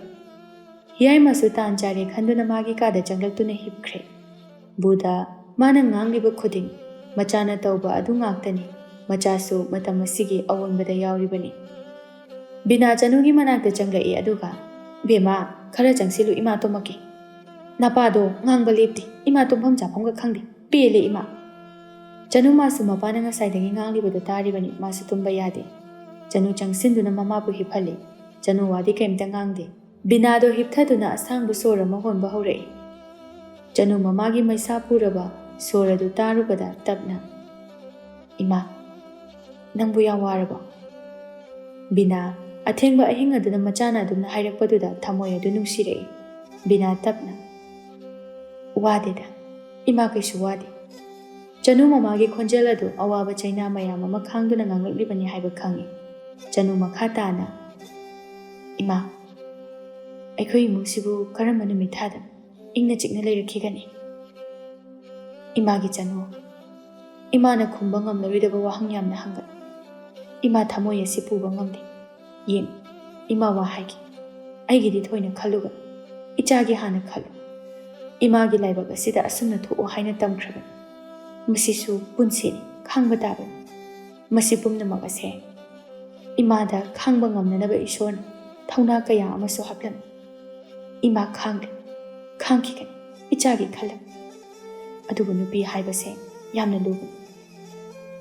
ꯍꯤꯌꯥꯏ ꯃꯥꯁꯨ ꯇꯥꯟ ꯆꯥꯔꯦ ꯈꯟꯗꯨꯅ ꯃꯥꯒꯤ ꯀꯥꯗ ꯆꯪꯂꯛꯇꯨꯅ ꯍꯤꯞꯈ꯭ꯔꯦ꯫ ꯕꯨꯙ, ꯃꯥꯅ ꯉꯥꯡꯂꯤꯕ ꯈꯨꯗꯤꯡ ꯃꯆꯥꯅ ꯇꯧꯕ ꯑꯗꯨ ꯉꯥꯛꯇꯅꯤ꯫ ꯃꯆꯥꯁꯨ ꯃꯇꯝ ꯑꯁꯤꯒꯤ ꯑꯑꯣꯟꯕꯗ ꯌꯥꯎꯔꯤꯕꯅꯤ꯫ ꯕꯤꯅꯥ ꯆꯅꯨꯒꯤ ꯃꯅꯥꯛꯇ ꯆꯪꯂꯛꯏ, ꯑꯗꯨꯒ, "ꯕꯦꯝꯃ, ꯈꯔ ꯆꯪꯁꯤꯜꯂꯨ, ꯏꯃꯥ ꯇꯨꯝꯃꯛꯀꯦ꯫ ꯅꯄꯥꯗꯣ ꯉꯥꯡꯕ ꯂꯦꯞꯇꯦ, ꯏꯃꯥ ꯇꯨꯝꯐꯝ ꯆꯥꯐꯝꯒ ꯈꯪꯗꯦ, ꯄꯦꯜꯂꯦ ꯏꯃꯥ꯫" ꯆꯅꯨ ꯃꯥꯁꯨ ꯃꯄꯥꯅ ꯉꯁꯥꯏꯗꯒꯤ ꯉꯥꯡꯂꯤꯕꯗꯨ ꯇꯥꯔꯤꯕꯅꯤ, ꯃꯥꯁꯨ ꯇꯨꯝꯕ ꯌꯥꯗꯦ꯫ ꯆꯅꯨ ꯆꯪꯁꯤꯟꯗꯨꯅ ꯃꯃꯥꯕꯨ ꯍꯤꯞꯍꯜꯂꯤ꯫ ꯆꯅꯨ ꯋꯥꯗꯤ ꯀꯔꯤꯝꯇ ꯉꯥꯡꯗꯦ꯫ ꯕꯤꯅꯥꯗꯣ ꯍꯤꯞꯊꯗꯨꯅ ꯑꯁꯥꯡꯕ ꯁꯣꯔ ꯑꯃ ꯍꯣꯟꯕ ꯍꯧꯔꯛꯏ꯫ ꯆꯅꯨ ꯃꯃꯥꯒꯤ ꯃꯩꯁꯥ ꯄꯨꯔꯕ ꯁꯣꯔ ꯑꯗꯨ ꯇꯥꯔꯨꯕꯗ ꯇꯞꯅ, "ꯏꯃꯥ, ꯅꯪꯕꯨ ꯌꯥꯝ ꯋꯥꯔꯕꯣ?" ꯕꯤꯅꯥ, ꯑꯊꯦꯡꯕ ꯑꯍꯤꯡ ꯑꯗꯨꯗ ꯃꯆꯥꯅ ꯑꯗꯨꯝꯅ ꯍꯥꯏꯔꯛꯄꯗꯨꯗ ꯊꯃꯣꯏ ꯑꯗꯨ ꯅꯨꯡꯁꯤꯔꯛꯏ꯫ ꯕꯤꯅꯥ ꯇꯞꯅ, "ꯋꯥꯗꯦꯗ, ꯏꯃꯥ ꯀꯩꯁꯨ ꯋꯥꯗꯦ꯫" ꯆꯅꯨ ꯃꯃꯥꯒꯤ ꯈꯣꯟꯖꯦꯜ ꯑꯗꯨ ꯑꯋꯥꯕ ꯆꯩꯅꯥ ꯃꯌꯥꯝ ꯑꯃ ꯈꯥꯡꯗꯨꯅ ꯉꯥꯡꯂꯛꯂꯤꯕꯅꯤ ꯍꯥꯏꯕ ꯈꯪꯏ꯫ ꯆꯅꯨ ꯃꯈꯥ ꯇꯥꯅ, "ꯏꯃꯥ, ꯑꯩꯈꯣꯏ ꯏꯃꯨꯡꯁꯤꯕꯨ ꯀꯔꯝꯕ ꯅꯨꯃꯤꯠ ꯊꯥꯗ ꯏꯪꯅ ꯆꯤꯛꯅ ꯂꯩꯔꯛꯈꯤꯒꯅꯤ?" ꯏꯃꯥꯒꯤ ꯆꯅꯨ, ꯏꯃꯥꯅ ꯈꯨꯝꯕ ꯉꯝꯂꯔꯣꯏꯗꯕ ꯋꯥꯍꯪ ꯌꯥꯝꯅ ꯍꯪꯒꯠꯂꯤ꯫ ꯏꯃꯥ ꯊꯃꯣꯏ ꯑꯁꯤ ꯄꯨꯕ ꯉꯝꯗꯦ꯫ ꯌꯦꯡ, ꯏꯃꯥ ꯋꯥ ꯍꯥꯏꯒꯦ꯫ ꯑꯩꯒꯤꯗꯤ ꯊꯣꯏꯅ ꯈꯜꯂꯨꯒꯅꯨ꯫ ꯏꯆꯥꯒꯤ ꯍꯥꯟꯅ ꯈꯜꯂꯨ꯫ ꯏꯃꯥꯒꯤ ꯂꯥꯏꯕꯛ ꯑꯁꯤꯗ ꯑꯁꯨꯝꯅ ꯊꯣꯛꯎ ꯍꯥꯏꯅ ꯇꯝꯈ꯭ꯔꯕꯅꯤ꯫ ꯃꯁꯤꯁꯨ ꯄꯨꯟꯁꯤꯅꯤ, ꯈꯥꯡꯕ ꯇꯥꯕꯅꯤ꯫ ꯃꯁꯤ ꯄꯨꯝꯅꯃꯛ ꯑꯁꯦ ꯏꯃꯥꯗ ꯈꯥꯡꯕ ꯉꯝꯅꯅꯕ ꯏꯁꯣꯔꯅ ꯊꯧꯅꯥ ꯀꯌꯥ ꯑꯃꯁꯨ ꯍꯥꯞꯂꯝꯃꯤ꯫ ꯏꯃꯥ ꯈꯥꯡꯂꯤ, ꯈꯥꯡꯈꯤꯒꯅꯤ, ꯏꯆꯥꯒꯤ ꯈꯜꯂꯒ꯫ ꯑꯗꯨꯕꯨ ꯅꯨꯄꯤ ꯍꯥꯏꯕꯁꯦ ꯌꯥꯝꯅ ꯂꯨꯕꯅꯤ꯫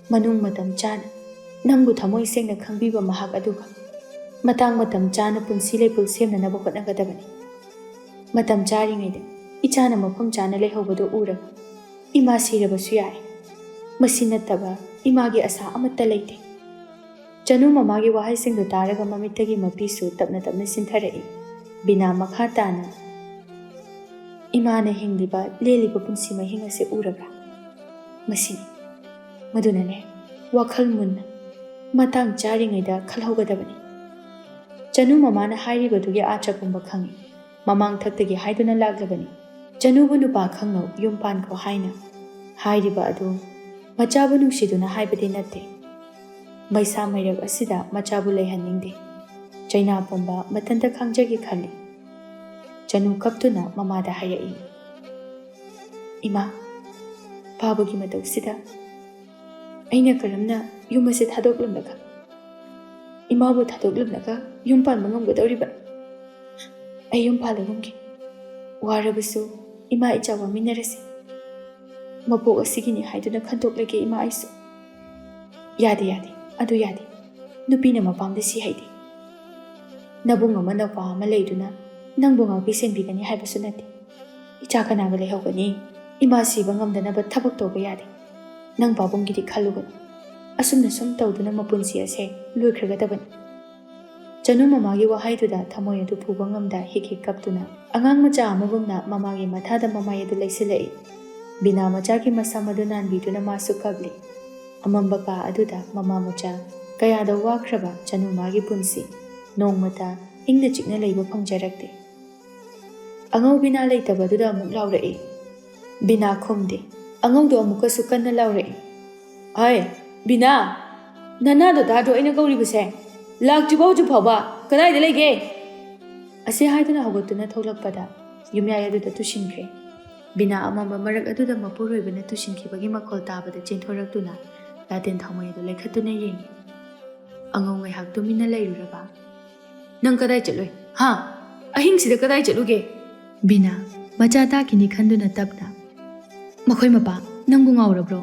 ꯃꯅꯨꯡ ꯃꯇꯝ ꯆꯥꯅ ꯅꯪꯕꯨ ꯊꯃꯣꯏ ꯁꯦꯡꯅ ꯈꯪꯕꯤꯕ ꯃꯍꯥꯛ ꯑꯗꯨꯒ ꯃꯇꯥꯡ ꯃꯇꯝ ꯆꯥꯅ ꯄꯨꯟꯁꯤ ꯂꯩꯄꯨꯜ ꯁꯦꯝꯅꯅꯕ ꯍꯣꯠꯅꯒꯗꯕꯅꯤ꯫ ꯃꯇꯝ ꯆꯥꯔꯤꯉꯩꯗ ꯏꯆꯥꯅ ꯃꯐꯝ ꯆꯥꯅ ꯂꯩꯍꯧꯕꯗꯨ ꯎꯔꯒ ꯏꯃꯥ ꯁꯤꯔꯕꯁꯨ ꯌꯥꯏ꯫ ꯃꯁꯤ ꯅꯠꯇꯕ ꯏꯃꯥꯒꯤ ꯑꯁꯥ ꯑꯃꯠꯇ ꯂꯩꯇꯦ꯫ ꯆꯅꯨ ꯃꯃꯥꯒꯤ ꯋꯥꯍꯩꯁꯤꯡꯗꯨ ꯇꯥꯔꯒ ꯃꯃꯤꯠꯇꯒꯤ ꯃꯄꯤꯁꯨ ꯇꯞꯅ ꯇꯞꯅ ꯆꯤꯟꯊꯔꯛꯏ꯫ ꯕꯤꯅꯥ ꯃꯈꯥ ꯇꯥꯅ, "ꯏꯃꯥꯅ ꯍꯤꯡꯂꯤꯕ, ꯂꯦꯜꯂꯤꯕ ꯄꯨꯟꯁꯤ ꯃꯍꯤꯡ ꯑꯁꯤ ꯎꯔꯕ꯭ꯔꯥ? ꯃꯁꯤꯅꯤ꯫ ꯃꯗꯨꯅꯅꯦ, ꯋꯥꯈꯜ ꯃꯨꯟꯅ, ꯃꯇꯥꯡ ꯆꯥꯔꯤꯉꯩꯗ ꯈꯜꯍꯧꯒꯗꯕꯅꯤ꯫" ꯆꯅꯨ ꯃꯃꯥꯅ ꯍꯥꯏꯔꯤꯕꯗꯨꯒꯤ ꯑꯥꯆ ꯄꯨꯝꯕ ꯈꯪꯏ꯫ ꯃꯃꯥꯡ ꯊꯛꯇꯒꯤ ꯍꯥꯏꯗꯨꯅ ꯂꯥꯛꯂꯕꯅꯤ꯫ "ꯆꯅꯨꯕꯨ ꯅꯨꯄꯥ ꯈꯪꯅꯧ, ꯌꯨꯝ ꯄꯥꯟꯈꯣ" ꯍꯥꯏꯅ꯫ ꯍꯥꯏꯔꯤꯕ ꯑꯗꯨ ꯃꯆꯥꯕꯨ ꯅꯨꯡꯁꯤꯗꯨꯅ ꯍꯥꯏꯕꯗꯤ ꯅꯠꯇꯦ꯫ ꯃꯩꯁꯥ ꯃꯩꯔꯛ ꯑꯁꯤꯗ ꯃꯆꯥꯕꯨ ꯂꯩꯍꯟꯅꯤꯡꯗꯦ꯫ ꯆꯩꯅꯥ ꯄꯨꯝꯕ ꯃꯊꯟꯇ ꯈꯪꯖꯒꯦ ꯈꯜꯂꯤ꯫ ꯆꯅꯨ ꯀꯞꯇꯨꯅ ꯃꯃꯥꯗ ꯍꯥꯏꯔꯛꯏ, "ꯏꯃꯥ, ꯄꯥꯕꯒꯤ ꯃꯇꯧꯁꯤꯗ ꯑꯩꯅ ꯀꯔꯝꯅ ꯌꯨꯝ ꯑꯁꯤ ꯊꯥꯗꯣꯛꯂꯝꯂꯒ, ꯏꯃꯥꯕꯨ ꯊꯥꯗꯣꯛꯂꯝꯂꯒ ꯌꯨꯝ ꯄꯥꯟꯕ ꯉꯝꯒꯗꯧꯔꯤꯕ? ꯑꯩ ꯌꯨꯝ ꯄꯥꯜꯂꯒꯨꯝꯒꯦ꯫ ꯋꯥꯔꯕꯁꯨ ꯏꯃꯥ ꯏꯆꯥ ꯋꯥꯃꯤꯟꯅꯔꯁꯤ꯫ ꯃꯄꯣꯛ ꯑꯁꯤꯒꯤꯅꯤ ꯍꯥꯏꯗꯨꯅ ꯈꯟꯗꯣꯛꯂꯒꯦ ꯏꯃꯥ ꯑꯩꯁꯨ꯫" "ꯌꯥꯗꯦ, ꯌꯥꯗꯦ, ꯑꯗꯨ ꯌꯥꯗꯦ꯫ ꯅꯨꯄꯤꯅ ꯃꯄꯥꯝꯗ ꯁꯤ ꯍꯩꯗꯦ꯫ ꯅꯕꯨꯡ ꯑꯃ ꯅꯧꯄꯥ ꯑꯃ ꯂꯩꯗꯨꯅ ꯅꯪꯕꯨ ꯉꯥꯛꯄꯤ ꯁꯦꯟꯕꯤꯒꯅꯤ ꯍꯥꯏꯕꯁꯨ ꯅꯠꯇꯦ꯫ ꯏꯆꯥ ꯀꯅꯥꯒ ꯂꯩꯍꯧꯒꯅꯤ? ꯏꯃꯥ ꯁꯤꯕ ꯉꯝꯗꯅꯕ ꯊꯕꯛ ꯇꯧꯕ ꯌꯥꯗꯦ꯫ ꯅꯪ ꯄꯥꯕꯨꯡꯒꯤꯗꯤ ꯈꯜꯂꯨꯒꯅꯨ꯫ ꯑꯁꯨꯝꯅ ꯁꯨꯝ ꯇꯧꯗꯨꯅ ꯃꯄꯨꯟꯁꯤ ꯑꯁꯦ ꯂꯣꯏꯈ꯭ꯔꯒꯗꯕꯅꯤ꯫" ꯆꯅꯨ ꯃꯃꯥꯒꯤ ꯋꯥꯍꯩꯗꯨꯗ ꯊꯃꯣꯏ ꯑꯗꯨ ꯄꯨꯕ ꯉꯝꯗ ꯍꯤꯛ ꯍꯤꯛ ꯀꯞꯇꯨꯅ ꯑꯉꯥꯡ ꯃꯆꯥ ꯑꯃꯒꯨꯝꯅ ꯃꯃꯥꯒꯤ ꯃꯊꯥꯗ ꯃꯃꯥꯏ ꯑꯗꯨ ꯂꯩꯁꯤꯜꯂꯛꯏ꯫ ꯕꯤꯅꯥ ꯃꯆꯥꯒꯤ ꯃꯁꯝ ꯑꯗꯨ ꯅꯥꯟꯕꯤꯗꯨꯅ ꯃꯥꯁꯨ ꯀꯞꯂꯤ꯫ ꯑꯃꯝꯕ ꯀꯥ ꯑꯗꯨꯗ ꯃꯃꯥ ꯃꯆꯥ ꯀꯌꯥꯗ ꯋꯥꯈ꯭ꯔꯕ ꯆꯅꯨ ꯃꯥꯒꯤ ꯄꯨꯟꯁꯤ ꯅꯣꯡꯃꯇ ꯏꯪꯅ ꯆꯤꯛꯅ ꯂꯩꯕ ꯐꯪꯖꯔꯛꯇꯦ꯫ ꯑꯉꯧ ꯕꯤꯅꯥ ꯂꯩꯇꯕꯗꯨꯗ ꯑꯃꯨꯛ ꯂꯥꯎꯔꯛꯏ꯫ ꯕꯤꯅꯥ ꯈꯨꯝꯗꯦ꯫ ꯑꯉꯧꯗꯨ ꯑꯃꯨꯛꯀꯁꯨ ꯀꯟꯅ ꯂꯥꯎꯔꯛꯏ, "ꯍꯥꯏ, ꯕꯤꯅꯥ! ꯅꯅꯥꯗꯣ ꯇꯥꯗ꯭ꯔꯣ ꯑꯩꯅ ꯀꯧꯔꯤꯕꯁꯦ? ꯂꯥꯛꯇ꯭ꯔꯤꯕꯣ ꯍꯧꯖꯤꯛ ꯐꯥꯎꯕ? ꯀꯗꯥꯏꯗ ꯂꯩꯒꯦ?" ꯑꯁꯤ ꯍꯥꯏꯗꯨꯅ ꯍꯧꯒꯠꯇꯨꯅ ꯊꯣꯛꯂꯛꯄꯗ ꯌꯨꯝꯌꯥꯏ ꯑꯗꯨꯗ ꯇꯨꯁꯤꯟꯈ꯭ꯔꯦ꯫ ꯕꯤꯅꯥ ꯑꯃꯝꯕ ꯃꯔꯛ ꯑꯗꯨꯗ ꯃꯄꯨꯔꯣꯏꯕꯅ ꯇꯨꯁꯤꯟꯈꯤꯕꯒꯤ ꯃꯈꯣꯜ ꯇꯥꯕꯗ ꯆꯦꯟꯊꯣꯔꯛꯇꯨꯅ ꯂꯥꯇꯦꯟ ꯊꯥꯎꯃꯩ ꯑꯗꯨ ꯂꯩꯈꯠꯇꯨꯅ ꯌꯦꯡꯏ꯫ ꯑꯉꯧ ꯉꯥꯏꯍꯥꯛ ꯇꯨꯃꯤꯟꯅ ꯂꯩꯔꯨꯔꯒ, "ꯅꯪ ꯀꯗꯥꯏ ꯆꯠꯂꯨꯏ? ꯍꯥ? ꯑꯍꯤꯡꯁꯤꯗ ꯀꯗꯥꯏ ꯆꯠꯂꯨꯒꯦ?" ꯕꯤꯅꯥ ꯃꯆꯥ ꯇꯥꯈꯤꯅꯤ ꯈꯟꯗꯨꯅ ꯇꯞꯅ, "ꯃꯈꯣꯏ ꯃꯄꯥ, ꯅꯪꯕꯨ ꯉꯥꯎꯔꯕ꯭ꯔꯣ?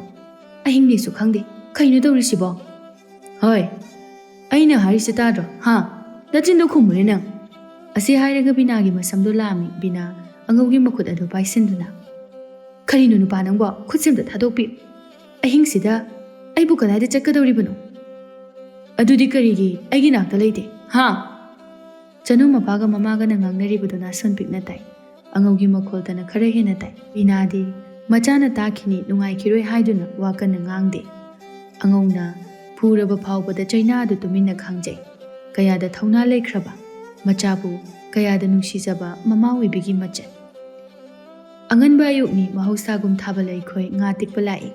ꯑꯍꯤꯡꯅꯦꯁꯨ ꯈꯪꯗꯦ꯫ ꯀꯩꯅꯣ ꯇꯧꯔꯤꯁꯤꯕꯣ?" "ꯍꯣꯏ, ꯑꯩꯅ ꯍꯥꯏꯔꯤꯁꯤ ꯇꯥꯗ꯭ꯔꯣ? ꯍꯥ? ꯅꯆꯤꯟꯗꯣ ꯈꯨꯝꯃꯨꯅꯦ ꯅꯪ!" ꯑꯁꯤ ꯍꯥꯏꯔꯒ ꯕꯤꯅꯥꯒꯤ ꯃꯁꯝꯗꯣ ꯂꯥꯝꯃꯤ꯫ ꯕꯤꯅꯥ ꯑꯉꯧꯒꯤ ꯃꯈꯨꯠ ꯑꯗꯨ ꯄꯥꯏꯁꯤꯟꯗꯨꯅ, "ꯀꯔꯤꯅꯣ ꯅꯨꯄꯥ ꯅꯪꯕꯣ? ꯈꯨꯠꯁꯦ ꯑꯝꯇ ꯊꯥꯗꯣꯛꯄꯤꯌꯨ꯫ ꯑꯍꯤꯡꯁꯤꯗ ꯑꯩꯕꯨ ꯀꯗꯥꯏꯗ ꯆꯠꯀꯗꯧꯔꯤꯕꯅꯣ?" "ꯑꯗꯨꯗꯤ ꯀꯔꯤꯒꯤ ꯑꯩꯒꯤ ꯅꯥꯛꯇ ꯂꯩꯇꯦ? ꯍꯥ?" ꯆꯅꯨ ꯃꯄꯥꯒ ꯃꯃꯥꯒꯅ ꯉꯥꯡꯅꯔꯤꯕꯗꯨ ꯅꯥꯁꯣꯟ ꯄꯤꯛꯅ ꯇꯥꯏ꯫ ꯑꯉꯧꯒꯤ ꯃꯈꯣꯜꯇꯅ ꯈꯔ ꯍꯦꯟꯅ ꯇꯥꯏ꯫ ꯕꯤꯅꯥꯗꯤ ꯃꯆꯥꯅ ꯇꯥꯈꯤꯅꯤ ꯅꯨꯡꯉꯥꯏꯈꯤꯔꯣꯏ ꯍꯥꯏꯗꯨꯅ ꯋꯥ ꯀꯟꯅ ꯉꯥꯡꯗꯦ꯫ ꯑꯉꯧꯅ ꯐꯨꯔꯕ ꯐꯥꯎꯕꯗ ꯆꯩꯅꯥ ꯑꯗꯨ ꯇꯨꯃꯤꯟꯅ ꯈꯥꯡꯖꯩ꯫ ꯀꯌꯥꯗ ꯊꯧꯅꯥ ꯂꯩꯈ꯭ꯔꯕ, ꯃꯆꯥꯕꯨ ꯀꯌꯥꯗ ꯅꯨꯡꯁꯤꯖꯕ ꯃꯃꯥ ꯑꯣꯏꯕꯤꯒꯤ ꯃꯆꯜ꯫ ꯑꯉꯟꯕ ꯑꯌꯨꯛꯅꯤ, ꯃꯍꯧꯁꯥꯒꯨꯝ ꯊꯥꯕ ꯂꯩꯈꯣꯏ ꯉꯥ ꯇꯤꯛꯄ ꯂꯥꯛꯏ꯫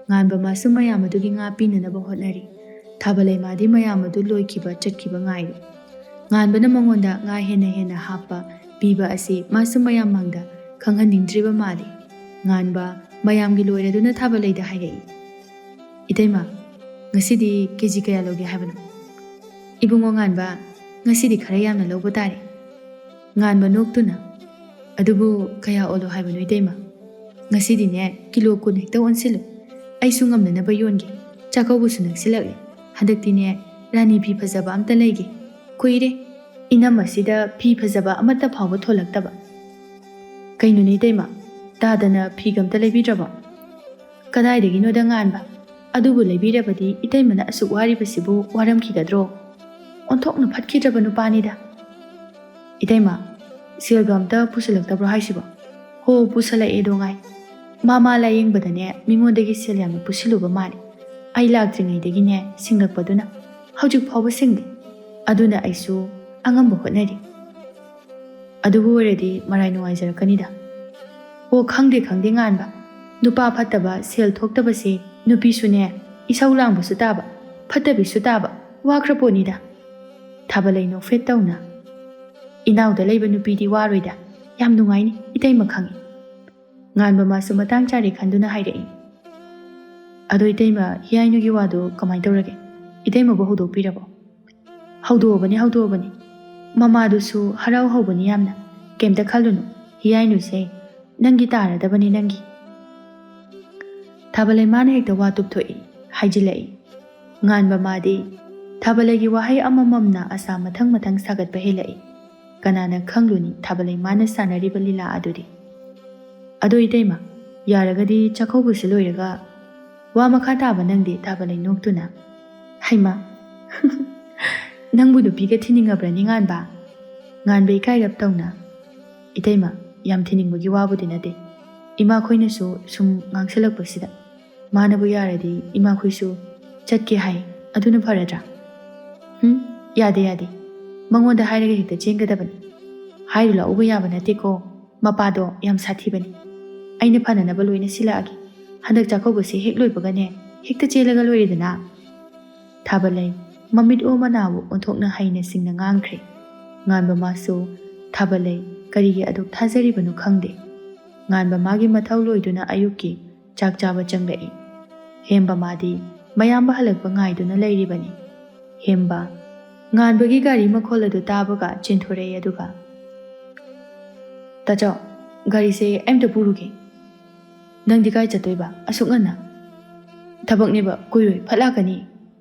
ꯉꯥꯟꯕ ꯃꯥꯁꯨ ꯃꯌꯥꯝ ꯑꯗꯨꯒꯤ ꯉꯥ ꯄꯤꯅꯅꯕ ꯍꯣꯠꯅꯔꯤ꯫ ꯊꯥꯕ ꯂꯩꯃꯥꯗꯤ ꯃꯌꯥꯝ ꯑꯗꯨ ꯂꯣꯏꯈꯤꯕ ꯆꯠꯈꯤꯕ ꯉꯥꯏꯔꯤ꯫ ꯉꯥꯟꯕꯅ ꯃꯉꯣꯟꯗ ꯉꯥ ꯍꯦꯟꯅ ꯍꯦꯟꯅ ꯍꯥꯞꯄ ꯄꯤꯕ ꯑꯁꯤ ꯃꯥꯁꯨ ꯃꯌꯥꯝ ꯃꯥꯡꯗ ꯈꯪꯍꯟꯅꯤꯡꯗ꯭ꯔꯤꯕ ꯃꯥꯜꯂꯤ꯫ ꯉꯥꯟꯕ ꯃꯌꯥꯝꯒꯤ ꯂꯣꯏꯔꯗꯨꯅ ꯊꯥꯕ ꯂꯩꯗ ꯍꯥꯏꯔꯛꯏ꯫ "ꯏꯇꯩꯃ, ꯉꯁꯤꯗꯤ ꯀꯦ ꯖꯤ ꯀꯌꯥ ꯂꯧꯒꯦ ꯍꯥꯏꯕꯅꯣ?" "ꯏꯕꯨꯡꯉꯣ ꯉꯥꯟꯕ, ꯉꯁꯤꯗꯤ ꯈꯔ ꯌꯥꯝꯅ ꯂꯧꯕ ꯇꯥꯔꯦ꯫" ꯉꯥꯟꯕ ꯅꯣꯛꯇꯨꯅ, "ꯑꯗꯨꯕꯨ ꯀꯌꯥ ꯑꯣꯜꯂꯣ ꯍꯥꯏꯕꯅꯣ ꯏꯇꯩꯃ? ꯉꯁꯤꯗꯤꯅꯦ ꯀꯤꯂꯣ ꯀꯨꯟ ꯍꯦꯛꯇ ꯑꯣꯟꯁꯤꯜꯂꯨ꯫ ꯑꯩꯁꯨ ꯉꯝꯅꯅꯕ ꯌꯣꯟꯒꯦ꯫ ꯆꯥꯛꯀꯧꯕꯁꯨ ꯅꯛꯁꯤꯜꯂꯛꯂꯦ꯫ ꯍꯟꯗꯛꯇꯤꯅꯦ ꯔꯥꯅꯤ ꯐꯤ ꯐꯖꯕ ꯑꯝꯇ ꯂꯩꯒꯦ꯫ ꯀꯨꯏꯔꯦ ꯏꯅꯝ ꯑꯁꯤꯗ ꯐꯤ ꯐꯖꯕ ꯑꯃꯠꯇ ꯐꯥꯎꯕ ꯊꯣꯜꯂꯛꯇꯕ꯫" "ꯀꯩꯅꯣꯅꯦ ꯏꯇꯩꯃ, ꯇꯥꯗꯅ ꯐꯤꯒ ꯑꯝꯇ ꯂꯩꯕꯤꯗ꯭ꯔꯕꯣ?" "ꯀꯗꯥꯏꯗꯒꯤꯅꯣꯗ ꯉꯥꯟꯕ, ꯑꯗꯨꯕꯨ ꯂꯩꯕꯤꯔꯕꯗꯤ ꯏꯇꯩꯃꯅ ꯑꯁꯨꯛ ꯋꯥꯔꯤꯕꯁꯤꯕꯨ ꯋꯥꯔꯝꯈꯤꯒꯗ꯭ꯔꯣ? ꯑꯣꯟꯊꯣꯛꯅ ꯐꯠꯈꯤꯗ꯭ꯔꯕ ꯅꯨꯄꯥꯅꯤꯗ꯫" "ꯏꯇꯩꯃ, ꯁꯦꯜꯒ ꯑꯝꯇ ꯄꯨꯁꯤꯜꯂꯛꯇꯕ꯭ꯔꯣ ꯍꯥꯏꯁꯤꯕꯣ?" "ꯍꯣ, ꯄꯨꯁꯜꯂꯛꯑꯦ ꯗꯣꯉꯥꯏ꯫ ꯃꯥ ꯃꯥ ꯂꯥꯌꯦꯡꯕꯗꯅꯦ ꯃꯤꯉꯣꯟꯗꯒꯤ ꯁꯦꯜ ꯌꯥꯝꯅ ꯄꯨꯁꯤꯜꯂꯨꯕ ꯃꯥꯜꯂꯦ꯫ ꯑꯩ ꯂꯥꯛꯇ꯭ꯔꯤꯉꯩꯗꯒꯤꯅꯦ ꯁꯤꯡꯂꯛꯄꯗꯨꯅ ꯍꯧꯖꯤꯛ ꯐꯥꯎꯕ ꯁꯤꯡꯗꯦ꯫ ꯑꯗꯨꯅ ꯑꯩꯁꯨ ꯑꯉꯝꯕ ꯍꯣꯠꯅꯔꯤ꯫" "ꯑꯗꯨꯕꯨ ꯑꯣꯏꯔꯗꯤ ꯃꯔꯥꯏ ꯅꯨꯡꯉꯥꯏꯖꯔꯛꯀꯅꯤꯗ꯫" "ꯑꯣ, ꯈꯪꯗꯦ ꯈꯪꯗꯦ ꯉꯥꯟꯕ, ꯅꯨꯄꯥ ꯐꯠꯇꯕ ꯁꯦꯜ ꯊꯣꯛꯇꯕꯁꯦ ꯅꯨꯄꯤꯁꯨꯅꯦ ꯏꯁꯧ ꯂꯥꯡꯕꯁꯨ ꯇꯥꯕ, ꯐꯠꯇꯕꯤꯁꯨ ꯇꯥꯕ, ꯋꯥꯈ꯭ꯔ ꯄꯣꯠꯅꯤꯗ꯫" ꯊꯥꯕꯂꯩ ꯅꯣꯛꯐꯦꯠ ꯇꯧꯅ, "ꯏꯅꯥꯎꯗ ꯂꯩꯕ ꯅꯨꯄꯤꯗꯤ ꯋꯥꯔꯣꯏꯗ, ꯌꯥꯝ ꯅꯨꯡꯉꯥꯏꯅꯤ, ꯏꯇꯩꯃ ꯈꯪꯉꯤ꯫" ꯉꯥꯟꯕ ꯃꯥꯁꯨ ꯃꯇꯥꯡ ꯆꯥꯔꯦ ꯈꯟꯗꯨꯅ ꯍꯥꯏꯔꯛꯏ꯫ "ꯑꯗꯣ ꯏꯇꯩꯃ, ꯍꯤꯌꯥꯏꯅꯨꯒꯤ ꯋꯥꯗꯣ ꯀꯃꯥꯏꯅ ꯇꯧꯔꯒꯦ?" "ꯏꯇꯩꯃꯕꯨ ꯍꯧꯗꯣꯛꯄꯤꯔꯕꯣ?" "ꯍꯧꯗꯣꯛꯑꯕꯅꯤ, ꯍꯧꯗꯣꯛꯑꯕꯅꯤ꯫ ꯃꯃꯥꯗꯨꯁꯨ ꯍꯔꯥꯎ ꯍꯧꯕꯅꯤ ꯌꯥꯝꯅ꯫ ꯀꯩꯝꯇ ꯈꯜꯂꯨꯅꯨ, ꯍꯤꯌꯥꯏꯅꯨꯁꯦ ꯅꯪꯒꯤ ꯇꯥꯔꯗꯕꯅꯤ, ꯅꯪꯒꯤ"꯫ ꯊꯥꯕꯂꯩꯃꯥꯅ ꯍꯦꯛꯇ ꯋꯥ ꯇꯨꯞꯊꯣꯛꯏ, ꯍꯥꯏꯖꯤꯜꯂꯛꯏ꯫ ꯉꯥꯟꯕꯃꯥꯗꯤ ꯊꯥꯕꯂꯩꯒꯤ ꯋꯥꯍꯩ ꯑꯃꯃꯝꯅ ꯑꯁꯥ ꯃꯊꯪ ꯃꯊꯪ ꯁꯥꯒꯠꯄ ꯍꯦꯜꯂꯛꯏ꯫ ꯀꯅꯥꯅ ꯈꯪꯂꯨꯅꯤ ꯊꯥꯕꯂꯩꯃꯥꯅ ꯁꯥꯟꯅꯔꯤꯕ ꯂꯤꯂꯥ ꯑꯗꯨꯗꯤ? "ꯑꯗꯣ ꯏꯇꯩꯃ, ꯌꯥꯔꯒꯗꯤ ꯆꯥꯛꯀꯧꯕꯁꯨ ꯂꯣꯏꯔꯒ ꯋꯥ ꯃꯈꯥ ꯇꯥꯕ ꯅꯪꯗꯤ?" ꯊꯥꯕꯂꯩ ꯅꯣꯛꯇꯨꯅ꯫ "ꯍꯩꯃꯥ, ꯅꯪꯕꯨ ꯅꯨꯄꯤꯒ ꯊꯤꯅꯤꯡꯉꯕ꯭ꯔꯅꯤ, ꯉꯥꯟꯕ?" ꯉꯥꯟꯕ ꯏꯀꯥꯏꯔꯞ ꯇꯧꯅ꯫ "ꯏꯇꯩꯃ, ꯌꯥꯝ ꯊꯤꯅꯤꯡꯕꯒꯤ ꯋꯥꯕꯨꯗꯤ ꯅꯠꯇꯦ꯫ ꯏꯃꯥꯈꯣꯏꯅꯁꯨ ꯁꯨꯝ ꯉꯥꯡꯁꯤꯜꯂꯛꯄꯁꯤꯗ꯫ ꯃꯥꯅꯕꯨ ꯌꯥꯔꯗꯤ ꯏꯃꯥꯈꯣꯏꯁꯨ ꯆꯠꯀꯦ ꯍꯥꯏ꯫ ꯑꯗꯨꯅ ꯐꯔꯗ꯭ꯔꯥ?" "ꯍꯨꯝ, ꯌꯥꯗꯦ, ꯌꯥꯗꯦ꯫ ꯃꯉꯣꯟꯗ ꯍꯥꯏꯔꯒ ꯍꯦꯛꯇ ꯆꯦꯟꯒꯗꯕꯅꯤ꯫ ꯍꯥꯏꯔꯨ ꯂꯥꯛꯎꯕ ꯌꯥꯕ ꯅꯠꯇꯦꯀꯣ꯫ ꯃꯄꯥꯗꯣ ꯌꯥꯝ ꯁꯥꯊꯤꯕꯅꯤ꯫ ꯑꯩꯅ ꯐꯅꯅꯕ ꯂꯣꯏꯅ ꯁꯤꯜꯂꯛꯑꯒꯦ꯫ ꯍꯟꯗꯛ ꯆꯥꯛꯀꯧꯕꯁꯦ ꯍꯦꯛ ꯂꯣꯏꯕꯒꯅꯦ, ꯍꯦꯛꯇ ꯆꯦꯜꯂꯒ ꯂꯣꯏꯔꯦꯗꯅ"꯫ ꯊꯥꯕꯂꯩ ꯃꯃꯤꯠ ꯑꯣ ꯃꯅꯥꯕꯨ ꯑꯣꯟꯊꯣꯛꯅ ꯍꯩꯅ ꯁꯤꯡꯅ ꯉꯥꯡꯈ꯭ꯔꯦ꯫ ꯉꯥꯟꯕ ꯃꯥꯁꯨ ꯊꯥꯕꯂꯩ ꯀꯔꯤꯒꯤ ꯑꯗꯨꯛ ꯊꯥꯖꯔꯤꯕꯅꯣ ꯈꯪꯗꯦ꯫ ꯉꯥꯟꯕ ꯃꯥꯒꯤ ꯃꯊꯧ ꯂꯣꯏꯗꯨꯅ ꯑꯌꯨꯛꯀꯤ ꯆꯥꯛ ꯆꯥꯕ ꯆꯪꯂꯛꯏ꯫ ꯍꯦꯝꯕ ꯃꯥꯗꯤ ꯃꯌꯥꯝꯕ ꯍꯜꯂꯛꯄ ꯉꯥꯏꯗꯨꯅ ꯂꯩꯔꯤꯕꯅꯤ꯫ ꯍꯦꯝꯕ ꯉꯥꯟꯕꯒꯤ ꯒꯥꯔꯤ ꯃꯈꯣꯜ ꯑꯗꯨ ꯇꯥꯕꯒ ꯆꯦꯟꯊꯣꯔꯛꯏ, ꯑꯗꯨꯒ, "ꯇꯥꯆꯧ, ꯒꯥꯔꯤꯁꯦ ꯑꯩ ꯑꯝꯇ ꯄꯨꯔꯨꯒꯦ"꯫ "ꯅꯪꯗꯤ ꯀꯥꯏ ꯆꯠꯇꯣꯏꯕ ꯑꯁꯨꯛ ꯉꯟꯅ?" "ꯊꯕꯛꯅꯦꯕ, ꯀꯨꯏꯔꯣꯏ, ꯐꯠ ꯂꯥꯛꯀꯅꯤ"꯫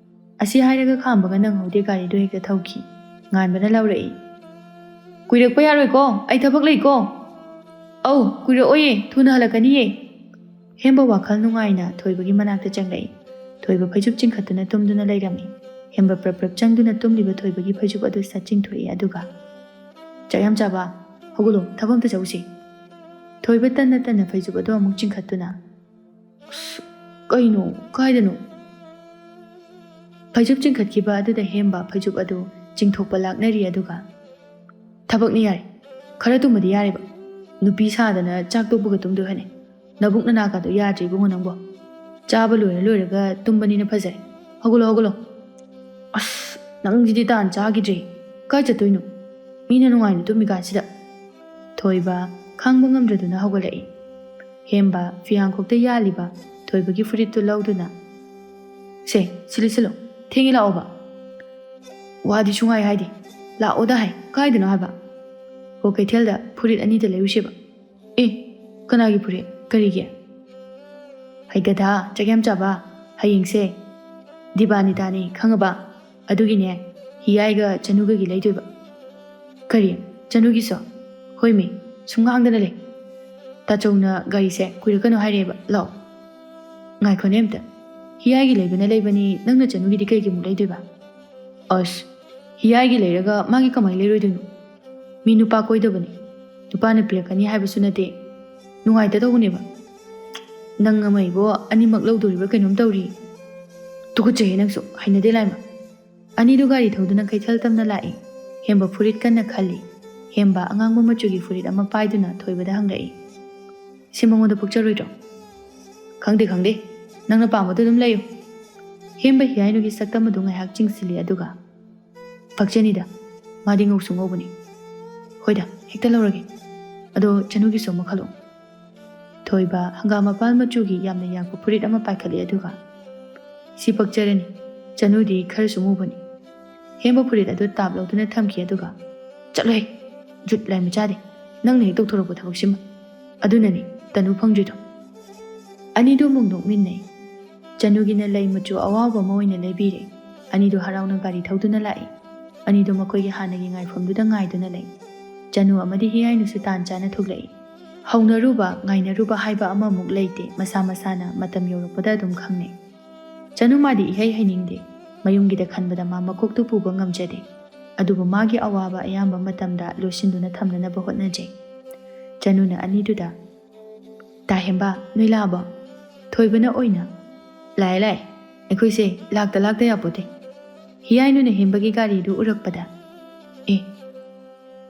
ꯑꯁꯤ ꯍꯥꯏꯔꯒ ꯈꯥꯝꯕꯒ ꯅꯪꯍꯧꯗꯦ, ꯒꯥꯔꯤꯗꯨ ꯍꯦꯛꯇ ꯊꯧꯈꯤ꯫ ꯉꯥꯟꯕꯅ ꯂꯥꯎꯔꯛꯏ, "ꯀꯨꯏꯔꯛꯄ ꯌꯥꯔꯣꯏꯀꯣ, ꯑꯩ ꯊꯕꯛ ꯂꯩꯀꯣ"꯫ "ꯑꯧ, ꯀꯨꯏꯔꯛꯑꯣꯏꯌꯦ, ꯊꯨꯅ ꯍꯜꯂꯛꯀꯅꯤꯌꯦ"꯫ ꯍꯦꯝꯕ ꯋꯥꯈꯜ ꯅꯨꯡꯉꯥꯏꯅ ꯊꯣꯏꯕꯒꯤ ꯃꯅꯥꯛꯇ ꯆꯪꯂꯛꯏ꯫ ꯊꯣꯏꯕ ꯐꯩꯖꯨꯞ ꯆꯤꯡꯈꯠꯇꯨꯅ ꯇꯨꯝꯗꯨꯅ ꯂꯩꯔꯝꯃꯤ꯫ ꯍꯦꯝꯕ ꯄ꯭ꯔꯞ ꯄ꯭ꯔꯞ ꯆꯪꯗꯨꯅ ꯇꯨꯝꯂꯤꯕ ꯊꯣꯏꯕꯒꯤ ꯐꯩꯖꯨꯞ ꯑꯗꯨ ꯁꯠ ꯆꯤꯡꯊꯣꯛꯏ, ꯑꯗꯨꯒ, "ꯆꯥꯛ ꯌꯥꯝ ꯆꯥꯕ, ꯍꯧꯒꯠꯂꯣ, ꯊꯕꯛ ꯑꯝꯇ ꯆꯧꯁꯤ"꯫ ꯊꯣꯏꯕ ꯇꯟꯅ ꯇꯟꯅ ꯐꯩꯖꯨꯞ ꯑꯗꯨ ꯑꯃꯨꯛ ꯆꯤꯡꯈꯠꯇꯨꯅ, "ꯑꯁ, ꯀꯩꯅꯣ? ꯀꯥꯏꯗꯅꯣ?" ꯐꯩꯖꯨꯞ ꯆꯤꯡꯈꯠꯈꯤꯕ ꯑꯗꯨꯗ ꯍꯦꯝꯕ ꯐꯩꯖꯨꯞ ꯑꯗꯨ ꯆꯤꯡꯊꯣꯛꯄ ꯂꯥꯛꯅꯔꯤ, ꯑꯗꯨꯒ, "ꯊꯕꯛꯅꯤ ꯌꯥꯔꯦ꯫ ꯈꯔ ꯇꯨꯝꯕꯗꯤ ꯌꯥꯔꯦꯕ꯫ ꯅꯨꯄꯤ ꯁꯥꯗꯅ ꯆꯥꯛ ꯇꯣꯛꯄꯒ ꯇꯨꯝꯗꯣꯏ ꯍꯥꯏꯅꯦ꯫ ꯅꯕꯨꯛ ꯅꯅꯥꯒꯗꯣ ꯌꯥꯗ꯭ꯔꯦ ꯏꯕꯨꯡꯉꯣ ꯅꯪꯕꯣ꯫ ꯆꯥꯕ ꯂꯣꯏꯔ ꯂꯣꯏꯔꯒ ꯇꯨꯝꯕꯅꯤꯅ ꯐꯖꯔꯦ꯫ ꯍꯧꯒꯠꯂꯣ, ꯍꯧꯒꯠꯂꯣ"꯫ "ꯑꯁ, ꯅꯪꯁꯤꯗꯤ ꯇꯥꯟ ꯆꯥꯈꯤꯗ꯭ꯔꯦ꯫ ꯀꯥꯏ ꯆꯠꯇꯣꯏꯅꯣ? ꯃꯤꯅ ꯅꯨꯡꯉꯥꯏꯅ ꯇꯨꯝꯃꯤ ꯀꯥꯟꯁꯤꯗ"꯫ ꯊꯣꯏꯕ ꯈꯥꯡꯕ ꯉꯝꯗ꯭ꯔꯗꯨꯅ ꯍꯧꯒꯠꯂꯛꯏ꯫ ꯍꯦꯝꯕ ꯐꯤꯌꯥꯡꯈꯣꯛꯇ ꯌꯥꯜꯂꯤꯕ ꯊꯣꯏꯕꯒꯤ ꯐꯨꯔꯤꯠꯇꯨ ꯂꯧꯗꯨꯅ, "ꯁꯦ, ꯁꯤ ꯂꯤꯠꯁꯤꯜꯂꯣ"꯫ "ꯊꯦꯡꯉꯦ ꯂꯥꯛꯑꯣꯕ"꯫ ꯋꯥꯗꯤ ꯁꯨꯡꯍꯥꯏ ꯍꯥꯏꯗꯦ꯫ "ꯂꯥꯛꯑꯣꯗ" ꯍꯥꯏ꯫ "ꯀꯥꯏꯗꯅꯣ?" ꯍꯥꯏꯕ꯫ "ꯑꯣ, ꯀꯩꯊꯦꯜꯗ ꯐꯨꯔꯤꯠ ꯑꯅꯤꯗ ꯂꯩꯔꯨꯁꯦꯕ"꯫ "ꯑꯦ, ꯀꯅꯥꯒꯤ ꯐꯨꯔꯤꯠ? ꯀꯔꯤꯒꯤ?" "ꯍꯩꯒꯗ, ꯆꯥꯛ ꯌꯥꯝ ꯆꯥꯕ, ꯍꯌꯦꯡꯁꯦ ꯗꯤꯕꯥꯅꯤꯇꯥꯅꯤ, ꯈꯪꯉꯕ? ꯑꯗꯨꯒꯤꯅꯦ, ꯍꯤꯌꯥꯏꯒ ꯆꯅꯨꯒꯒꯤ ꯂꯩꯗꯣꯏꯕ"꯫ "ꯀꯔꯤ? ꯆꯅꯨꯒꯤꯁꯨ?" "ꯍꯣꯏꯃꯤ, ꯁꯨꯝ ꯉꯥꯡꯗꯅ ꯂꯩ꯫ ꯇꯥꯆꯧꯅ ꯒꯥꯔꯤꯁꯦ ꯀꯨꯏꯔꯛꯀꯅꯨ ꯍꯥꯏꯔꯛꯑꯦꯕ꯫ ꯂꯥꯛꯑꯣ"꯫ "ꯉꯥꯏꯈꯣꯅꯦ ꯑꯝꯇ꯫ ꯍꯤꯌꯥꯏꯒꯤ ꯂꯩꯕꯅ ꯂꯩꯕꯅꯤ, ꯅꯪꯅ ꯆꯅꯨꯒꯤꯗꯤ ꯀꯩꯒꯤ ꯑꯃꯨꯛ ꯂꯩꯗꯣꯏꯕ?" "ꯑꯁ, ꯍꯤꯌꯥꯏꯒꯤ ꯂꯩꯔꯒ ꯃꯥꯒꯤ ꯀꯃꯥꯏꯅ ꯂꯩꯔꯣꯏꯗꯣꯏꯅꯣ? ꯃꯤ ꯅꯨꯄꯥ ꯀꯣꯏꯗꯕꯅꯤ, ꯅꯨꯄꯥꯅ ꯄꯤꯔꯛꯀꯅꯤ ꯍꯥꯏꯕꯁꯨ ꯅꯠꯇꯦ, ꯅꯨꯡꯉꯥꯏꯇ ꯇꯧꯕꯅꯦꯕ"꯫ "ꯅꯪ ꯑꯃ ꯏꯕꯣ, ꯑꯅꯤꯃꯛ ꯂꯧꯗꯣꯔꯤꯕ꯭ꯔꯥ ꯀꯩꯅꯣꯝ ꯇꯧꯔꯤ꯫ ꯇꯨꯀꯠꯆꯩꯌꯦ ꯅꯪꯁꯨ, ꯍꯩꯅꯗꯦ ꯂꯥꯏꯃ"꯫ ꯑꯅꯤꯗꯨ ꯒꯥꯔꯤ ꯊꯧꯗꯨꯅ ꯀꯩꯊꯦꯜ ꯇꯝꯅ ꯂꯥꯛꯏ꯫ ꯍꯦꯝꯕ ꯐꯨꯔꯤꯠ ꯀꯟꯅ ꯈꯜꯂꯤ꯫ ꯍꯦꯝꯕ ꯑꯉꯥꯡꯕ ꯃꯆꯨꯒꯤ ꯐꯨꯔꯤꯠ ꯑꯃ ꯄꯥꯏꯗꯨꯅ ꯊꯣꯏꯕꯗ ꯍꯪꯂꯛꯏ, "ꯁꯤ ꯃꯉꯣꯟꯗ ꯄꯛꯆꯔꯣꯏꯗ꯭ꯔꯣ?" "ꯈꯪꯗꯦ, ꯈꯪꯗꯦ, ꯅꯪꯅ ꯄꯥꯝꯕꯗꯨ ꯑꯗꯨꯝ ꯂꯩꯌꯨ"꯫ ꯍꯦꯝꯕ ꯍꯤꯌꯥꯏꯅꯨꯒꯤ ꯁꯛꯇꯝ ꯑꯗꯨ ꯉꯥꯏꯍꯥꯛ ꯆꯤꯡꯁꯤꯜꯂꯤ, ꯑꯗꯨꯒ, "ꯄꯛꯆꯅꯤꯗ, ꯃꯥꯗꯤ ꯉꯧꯁꯨ ꯉꯧꯕꯅꯤ꯫ ꯍꯣꯏꯗ, ꯍꯦꯛꯇ ꯂꯧꯔꯒꯦ꯫ ꯑꯗꯣ ꯆꯅꯨꯒꯤꯁꯨ ꯑꯃ ꯈꯜꯂꯣ"꯫ ꯊꯣꯏꯕ ꯍꯪꯒꯥꯝ ꯃꯄꯥꯜ ꯃꯆꯨꯒꯤ ꯌꯥꯝꯅ ꯌꯥꯛꯄ ꯐꯨꯔꯤꯠ ꯑꯃ ꯄꯥꯏꯈꯠꯂꯤ, ꯑꯗꯨꯒ, "ꯁꯤ ꯄꯛꯆꯔꯅꯤ, ꯆꯅꯨꯗꯤ ꯈꯔꯁꯨ ꯃꯨꯕꯅꯤ"꯫ ꯍꯦꯝꯕ ꯐꯨꯔꯤꯠ ꯑꯗꯨ ꯇꯥꯞ ꯂꯧꯗꯨꯅ ꯊꯝꯈꯤ, ꯑꯗꯨꯒ, "ꯆꯠꯂꯣꯍꯦ, ꯖꯨꯠ ꯂꯥꯏ ꯃꯆꯥꯗꯤ, ꯅꯪꯅ ꯍꯦꯛ ꯇꯧꯊꯣꯔꯛꯄ ꯊꯕꯛꯁꯤꯃ꯫ ꯑꯗꯨꯅꯅꯤ ꯇꯅꯨ ꯐꯪꯗ꯭ꯔꯤꯗꯣ"꯫ ꯑꯅꯤꯗꯨ ꯑꯃꯨꯛ ꯅꯣꯛꯃꯤꯟꯅꯩ꯫ ꯆꯅꯨꯒꯤꯅ ꯂꯩ ꯃꯆꯨ ꯑꯋꯥꯎꯕ ꯑꯃ ꯑꯣꯏꯅ ꯂꯩꯕꯤꯔꯦ꯫ ꯑꯅꯤꯗꯨ ꯍꯔꯥꯎꯅ ꯒꯥꯔꯤ ꯊꯧꯗꯨꯅ ꯂꯥꯛꯏ꯫ ꯑꯅꯤꯗꯨ ꯃꯈꯣꯏꯒꯤ ꯍꯥꯟꯅꯒꯤ ꯉꯥꯏꯐꯝꯗꯨꯗ ꯉꯥꯏꯗꯨꯅ ꯂꯩ꯫ ꯆꯅꯨ ꯑꯃꯗꯤ ꯍꯤꯌꯥꯏꯅꯨꯁꯨ ꯇꯥꯟ ꯆꯥꯅ ꯊꯣꯛꯂꯛꯏ꯫ ꯍꯧꯅꯔꯨꯕ, ꯉꯥꯏꯅꯔꯨꯕ ꯍꯥꯏꯕ ꯑꯃꯃꯨꯛ ꯂꯩꯇꯦ, ꯃꯁꯥ ꯃꯁꯥꯅ ꯃꯇꯝ ꯌꯧꯔꯛꯄꯗ ꯑꯗꯨꯝ ꯈꯪꯅꯩ꯫ ꯆꯅꯨ ꯃꯥꯗꯤ ꯏꯍꯩ ꯍꯩꯅꯤꯡꯗꯦ, ꯃꯌꯨꯝꯒꯤꯗ ꯈꯟꯕꯗ ꯃꯥ ꯃꯀꯣꯛꯇꯨ ꯄꯨꯕ ꯉꯝꯖꯗꯦ꯫ ꯑꯗꯨꯕꯨ ꯃꯥꯒꯤ ꯑꯋꯥꯕ ꯑꯌꯥꯝꯕ ꯃꯇꯝꯗ ꯂꯣꯠꯁꯤꯟꯗꯨꯅ ꯊꯝꯅꯅꯕ ꯍꯣꯠꯅꯖꯩ꯫ ꯆꯅꯨꯅ ꯑꯅꯤꯗꯨꯗ, "ꯇꯥ ꯍꯦꯝꯕ, ꯅꯣꯏ ꯂꯥꯛꯑꯕꯣ?" ꯊꯣꯏꯕꯅ ꯑꯣꯏꯅ, "ꯂꯥꯛꯑꯦ, ꯂꯥꯛꯑꯦ꯫ ꯑꯩꯈꯣꯏꯁꯦ ꯂꯥꯛꯇ ꯂꯥꯛꯇ ꯌꯥꯄꯣꯠꯇꯦ"꯫ ꯍꯤꯌꯥꯏꯅꯨꯅ ꯍꯦꯝꯕꯒꯤ ꯒꯥꯔꯤꯗꯨ ꯎꯔꯛꯄꯗ, "ꯑꯦ,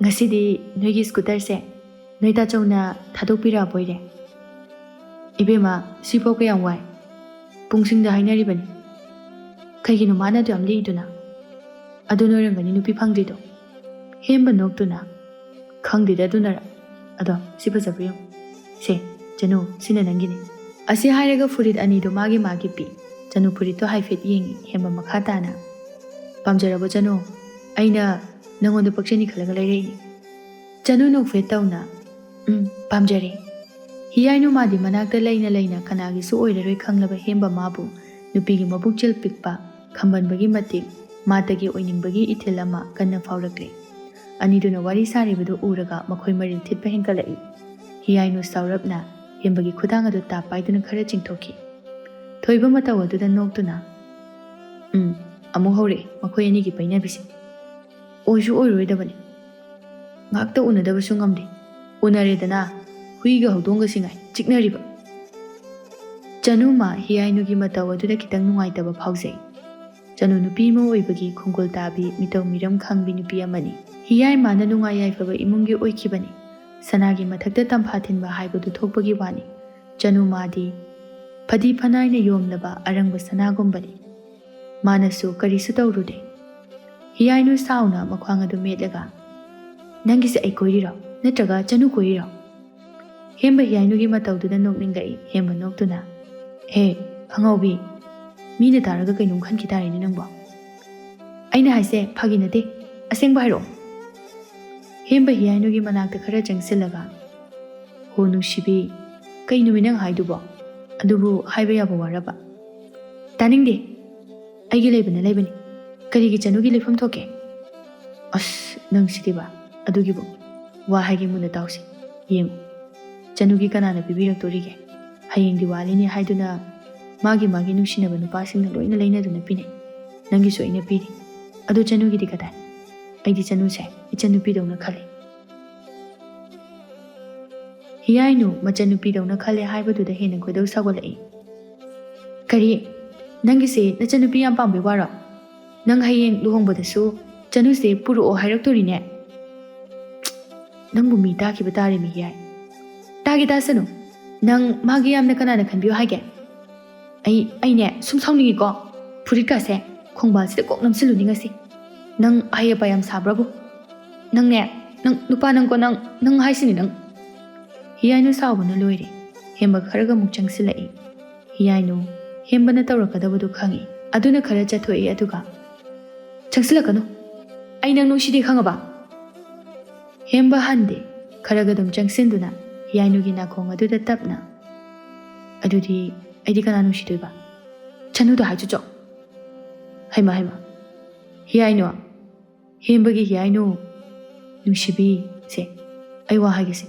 ꯉꯁꯤꯗꯤ ꯅꯣꯏꯒꯤ ꯁ꯭ꯀꯨꯇꯔꯁꯦ ꯅꯣꯏ ꯇꯥꯆꯧꯅ ꯊꯥꯗꯣꯛꯄꯤꯔꯛꯑꯕꯣꯏꯔꯦ? ꯏꯕꯦꯝꯃ, ꯁꯤꯐꯥꯎ ꯀꯌꯥꯝ ꯋꯥꯏ꯫ ꯄꯨꯡꯁꯤꯡꯗ ꯍꯥꯏꯅꯔꯤꯕꯅꯤ꯫ ꯀꯩꯒꯤꯅꯣ ꯃꯥꯅ ꯑꯗꯨ ꯌꯥꯝ ꯂꯤꯛꯏꯗꯨꯅ? ꯑꯗꯨ ꯅꯣꯏꯔꯝꯒꯅꯤ ꯅꯨꯄꯤ ꯐꯪꯗ꯭ꯔꯤꯗꯣ"꯫ ꯍꯦꯝꯕ ꯅꯣꯛꯇꯨꯅ, "ꯈꯪꯗꯦꯗ ꯑꯗꯨꯅꯔ꯫ ꯑꯗꯣ ꯁꯤ ꯐꯖꯕ꯭ꯔꯥ ꯌꯦꯡꯉꯨ꯫ ꯁꯦ, ꯆꯅꯨ, ꯁꯤꯅ ꯅꯪꯒꯤꯅꯤ"꯫ ꯑꯁꯤ ꯍꯥꯏꯔꯒ ꯐꯨꯔꯤꯠ ꯑꯅꯤꯗꯨ ꯃꯥꯒꯤ ꯃꯥꯒꯤ ꯄꯤ꯫ ꯆꯅꯨ ꯐꯨꯔꯤꯠꯇꯣ ꯍꯥꯏꯐꯦꯠ ꯌꯦꯡꯉꯤ꯫ ꯍꯦꯝꯕ ꯃꯈꯥ ꯇꯥꯅ, "ꯄꯥꯝꯖꯔꯕꯣ ꯆꯅꯨ? ꯑꯩꯅ ꯅꯪꯉꯣꯟꯗ ꯄꯛꯆꯅꯤ ꯈꯜꯂꯒ ꯂꯩꯔꯛꯏꯅꯤ꯫" ꯆꯅꯨ ꯅꯣꯛꯐꯦꯠ ꯇꯧꯅ, "ꯎꯝ, ꯄꯥꯝꯖꯔꯦ꯫" ꯍꯤꯌꯥꯏꯅꯨ ꯃꯥꯗꯤ ꯃꯅꯥꯛꯇ ꯂꯩꯅ ꯂꯩꯅ ꯀꯅꯥꯒꯤꯁꯨ ꯑꯣꯏꯔꯔꯣꯏ ꯈꯪꯂꯕ ꯍꯦꯝꯕ ꯃꯥꯕꯨ ꯅꯨꯄꯤꯒꯤ ꯃꯕꯨꯛꯆꯦꯜ ꯄꯤꯛꯄ, ꯈꯝꯕꯟꯕꯒꯤ ꯃꯇꯤꯛ, ꯃꯥꯇꯒꯤ ꯑꯣꯏꯅꯤꯡꯕꯒꯤ ꯏꯊꯤꯜ ꯑꯃ ꯀꯟꯅ ꯐꯥꯎꯔꯛꯂꯦ꯫ ꯑꯅꯤꯗꯨꯅ ꯋꯥꯔꯤ ꯁꯥꯔꯤꯕꯗꯨ ꯎꯔꯒ ꯃꯈꯣꯏ ꯃꯔꯤꯜ ꯊꯤꯠꯄ ꯍꯦꯟꯒꯠꯂꯛꯏ꯫ ꯍꯤꯌꯥꯏꯅꯨ ꯁꯥꯎꯔꯞꯅ ꯍꯦꯝꯕꯒꯤ ꯈꯨꯗꯥꯡ ꯑꯗꯨ ꯇꯥꯞ ꯄꯥꯏꯗꯨꯅ ꯈꯔ ꯆꯤꯡꯊꯣꯛꯈꯤ꯫ ꯊꯣꯏꯕ ꯃꯇꯧ ꯑꯗꯨꯗ ꯅꯣꯛꯇꯨꯅ, "ꯎꯝ, ꯑꯃꯨꯛ ꯍꯧꯔꯛꯑꯦ ꯃꯈꯣꯏ ꯑꯅꯤꯒꯤ ꯄꯩꯅꯕꯤꯁꯦ꯫ ꯑꯣꯏꯁꯨ ꯑꯣꯏꯔꯣꯏꯗꯕꯅꯤ꯫ ꯉꯥꯛꯇ ꯎꯅꯗꯕꯁꯨ ꯉꯝꯗꯦ꯫ ꯎꯅꯔꯦꯗꯅ, ꯍꯨꯏꯒ ꯍꯧꯗꯣꯡꯒꯁꯤ ꯉꯥꯏ ꯆꯤꯛꯅꯔꯤꯕ꯫" ꯆꯅꯨꯃ ꯍꯤꯌꯥꯏꯅꯨꯒꯤ ꯃꯇꯧ ꯑꯗꯨꯗ ꯈꯤꯇꯪ ꯅꯨꯡꯉꯥꯏꯇꯕ ꯐꯥꯎꯖꯩ꯫ ꯆꯅꯨ ꯅꯨꯄꯤ ꯑꯃ ꯑꯣꯏꯕꯒꯤ ꯈꯣꯡꯒꯨꯜ ꯇꯥꯕꯤ, ꯃꯤꯇꯧ ꯃꯤꯔꯝ ꯈꯪꯕꯤ ꯅꯨꯄꯤ ꯑꯃꯅꯤ꯫ ꯍꯤꯌꯥꯏꯃꯥꯅ ꯅꯨꯡꯉꯥꯏ ꯌꯥꯏꯐꯕ ꯏꯃꯨꯡꯒꯤ ꯑꯣꯏꯈꯤꯕꯅꯤ꯫ ꯁꯅꯥꯒꯤ ꯃꯊꯛꯇ ꯇꯝꯐꯥ ꯊꯤꯟꯕ ꯍꯥꯏꯕꯗꯨ ꯊꯣꯛꯄꯒꯤ ꯋꯥꯅꯤ꯫ ꯆꯅꯨ ꯃꯥꯗꯤ ꯐꯗꯤ ꯐꯅꯥꯏꯅ ꯌꯣꯝꯂꯕ ꯑꯔꯪꯕ ꯁꯅꯥꯒꯨꯝꯕꯅꯤ꯫ ꯃꯥꯅꯁꯨ ꯀꯔꯤꯁꯨ ꯇꯧꯔꯨꯗꯦ꯫ ꯍꯤꯌꯥꯏꯅꯨ ꯁꯥꯎꯅ ꯃꯈ꯭ꯋꯥꯡ ꯑꯗꯨ ꯃꯦꯠꯂꯒ, "ꯅꯪꯒꯤꯁꯦ ꯑꯩ ꯀꯣꯏꯔꯤꯔꯣ? ꯅꯠꯇ꯭ꯔꯒ ꯆꯅꯨ ꯀꯣꯏꯔꯤꯔꯣ?" ꯍꯦꯝꯕ ꯍꯤꯌꯥꯏꯅꯨꯒꯤ ꯃꯇꯧꯗꯨꯗ ꯅꯣꯛꯅꯤꯡꯂꯛꯏ꯫ ꯍꯦꯝꯕ ꯅꯣꯛꯇꯨꯅ, "ꯍꯦ, ꯑꯉꯥꯎꯕꯤ, ꯃꯤꯅ ꯇꯥꯔꯒ ꯀꯩꯅꯣꯝ ꯈꯟꯈꯤ ꯇꯥꯔꯦꯅꯦ ꯅꯪꯕꯣ꯫ ꯑꯩꯅ ꯍꯥꯏꯁꯦ ꯐꯥꯒꯤ ꯅꯠꯇꯦ, ꯑꯁꯦꯡꯕ ꯍꯥꯏꯔꯛꯑꯣ꯫" ꯍꯦꯝꯕ ꯍꯤꯌꯥꯏꯅꯨꯒꯤ ꯃꯅꯥꯛꯇ ꯈꯔ ꯆꯪꯁꯤꯜꯂꯒ, "ꯍꯣ ꯅꯨꯡꯁꯤꯕꯤ, ꯀꯩꯅꯣꯃꯤ ꯅꯪ ꯍꯥꯏꯗꯨꯕꯣ? ꯑꯗꯨꯕꯨ ꯍꯥꯏꯕ ꯌꯥꯕ ꯋꯥꯔꯕ?" "ꯇꯥꯅꯤꯡꯗꯦ꯫ ꯑꯩꯒꯤ ꯂꯩꯕꯅ ꯂꯩꯕꯅꯤ꯫ ꯀꯔꯤꯒꯤ ꯆꯅꯨꯒꯤ ꯂꯩꯐꯝ ꯊꯣꯛꯀꯦ?" "ꯑꯁ, ꯅꯪꯁꯤꯗꯤꯕ꯫ ꯑꯗꯨꯒꯤꯕꯨ ꯋꯥ ꯍꯥꯏꯒꯦ, ꯃꯨꯟꯅ ꯇꯥꯎꯁꯤ꯫ ꯌꯦꯡꯉꯨ, ꯆꯅꯨꯒꯤ ꯀꯅꯥꯅ ꯄꯤꯕꯤꯔꯛꯇꯣꯔꯤꯒꯦ? ꯍꯌꯦꯡ ꯗꯤꯋꯥꯂꯤꯅꯤ ꯍꯥꯏꯗꯨꯅ ꯃꯥꯒꯤ ꯃꯥꯒꯤ ꯅꯨꯡꯁꯤꯅꯕ ꯅꯨꯄꯥꯁꯤꯡꯅ ꯂꯣꯏꯅ ꯂꯩꯅꯗꯨꯅ ꯄꯤꯅꯩ꯫ ꯅꯪꯒꯤꯁꯨ ꯑꯩꯅ ꯄꯤꯔꯤ꯫ ꯑꯗꯨ ꯆꯅꯨꯒꯤꯗꯤ ꯀꯗꯥꯏ? ꯑꯩꯗꯤ ꯆꯅꯨꯁꯦ ꯏꯆꯟꯅꯨꯄꯤꯗꯧꯅ ꯈꯜꯂꯤ꯫" ꯍꯤꯌꯥꯏꯅꯨ ꯃꯆꯟꯅꯨꯄꯤꯗꯧꯅ ꯈꯜꯂꯦ ꯍꯥꯏꯕꯗꯨꯗ ꯍꯦꯟꯅ ꯈꯣꯏꯗꯧ ꯁꯥꯎꯒꯠꯂꯛꯏ꯫ "ꯀꯔꯤ? ꯅꯪꯒꯤꯁꯦ ꯅꯆꯟꯅꯨꯄꯤ ꯌꯥꯝ ꯄꯥꯝꯕꯩ ꯋꯥꯔꯣ? ꯅꯪ ꯍꯌꯦꯡ ꯂꯨꯍꯣꯡꯕꯗꯁꯨ ꯆꯅꯨꯁꯦ ꯄꯨꯔꯛꯑꯣ ꯍꯥꯏꯔꯛꯇꯣꯔꯤꯅꯦ?" "ꯅꯪꯕꯨ ꯃꯤ ꯇꯥꯈꯤꯕ ꯇꯥꯔꯦ, ꯃꯤ ꯍꯤꯌꯥꯏ꯫ ꯇꯥꯒꯦ ꯇꯥꯁꯅꯨ꯫ ꯅꯪ ꯃꯥꯒꯤ ꯌꯥꯝꯅ ꯀꯅꯥꯅ ꯈꯟꯕꯤꯌꯨ ꯍꯥꯏꯒꯦ? ꯑꯩ, ꯑꯩꯅꯦ ꯁꯨꯝ ꯁꯥꯎꯅꯤꯡꯉꯤꯀꯣ꯫ ꯐꯨꯔꯤꯠꯀꯥꯁꯦ ꯈꯣꯡꯕꯥꯜꯁꯤꯗ ꯀꯣꯛ ꯅꯝꯁꯤꯜꯂꯨꯅꯤ ꯉꯁꯤ꯫ ꯅꯪ ꯑꯍꯩ ꯑꯄꯥ ꯌꯥꯝ ꯁꯥꯕ꯭ꯔꯕꯨ? ꯅꯪꯅꯦ, ꯅꯪ ꯅꯨꯄꯥ ꯅꯪꯀꯣ, ꯅꯪ, ꯅꯪ ꯍꯥꯏꯁꯤꯅꯤ ꯅꯪ꯫" ꯍꯤꯌꯥꯏꯅꯨ ꯁꯥꯎꯕꯅ ꯂꯣꯏꯔꯦ꯫ ꯍꯦꯝꯕ ꯈꯔꯒ ꯑꯃꯨꯛ ꯆꯪꯁꯤꯜꯂꯛꯏ꯫ ꯍꯤꯌꯥꯏꯅꯨ, ꯍꯦꯝꯕꯅ ꯇꯧꯔꯛꯀꯗꯕꯗꯨ ꯈꯪꯏ꯫ ꯑꯗꯨꯅ ꯈꯔ ꯆꯠꯊꯣꯛꯏ, ꯑꯗꯨꯒ, "ꯆꯪꯁꯤꯜꯂꯛꯀꯅꯨ, ꯑꯩ ꯅꯪ ꯅꯨꯡꯁꯤꯗꯦ, ꯈꯪꯉꯕ?" ꯍꯦꯝꯕ ꯍꯟꯗꯦ, ꯈꯔꯒ ꯑꯗꯨꯝ ꯆꯪꯁꯤꯟꯗꯨꯅ ꯍꯤꯌꯥꯏꯅꯨꯒꯤ ꯅꯥꯀꯣꯡ ꯑꯗꯨꯗ ꯇꯞꯅ, "ꯑꯗꯨꯗꯤ ꯑꯩꯗꯤ ꯀꯅꯥ ꯅꯨꯡꯁꯤꯗꯣꯏꯕ? ꯆꯅꯨꯗ ꯍꯥꯏꯆꯨꯆꯣ꯫ ꯍꯩꯃ, ꯍꯩꯃ, ꯍꯤꯌꯥꯏꯅꯨ, ꯍꯦꯝꯕꯒꯤ ꯍꯤꯌꯥꯏꯅꯨ, ꯅꯨꯡꯁꯤꯕꯤ, ꯁꯦ, ꯑꯩ ꯋꯥ ꯍꯥꯏꯒꯦꯁꯦ꯫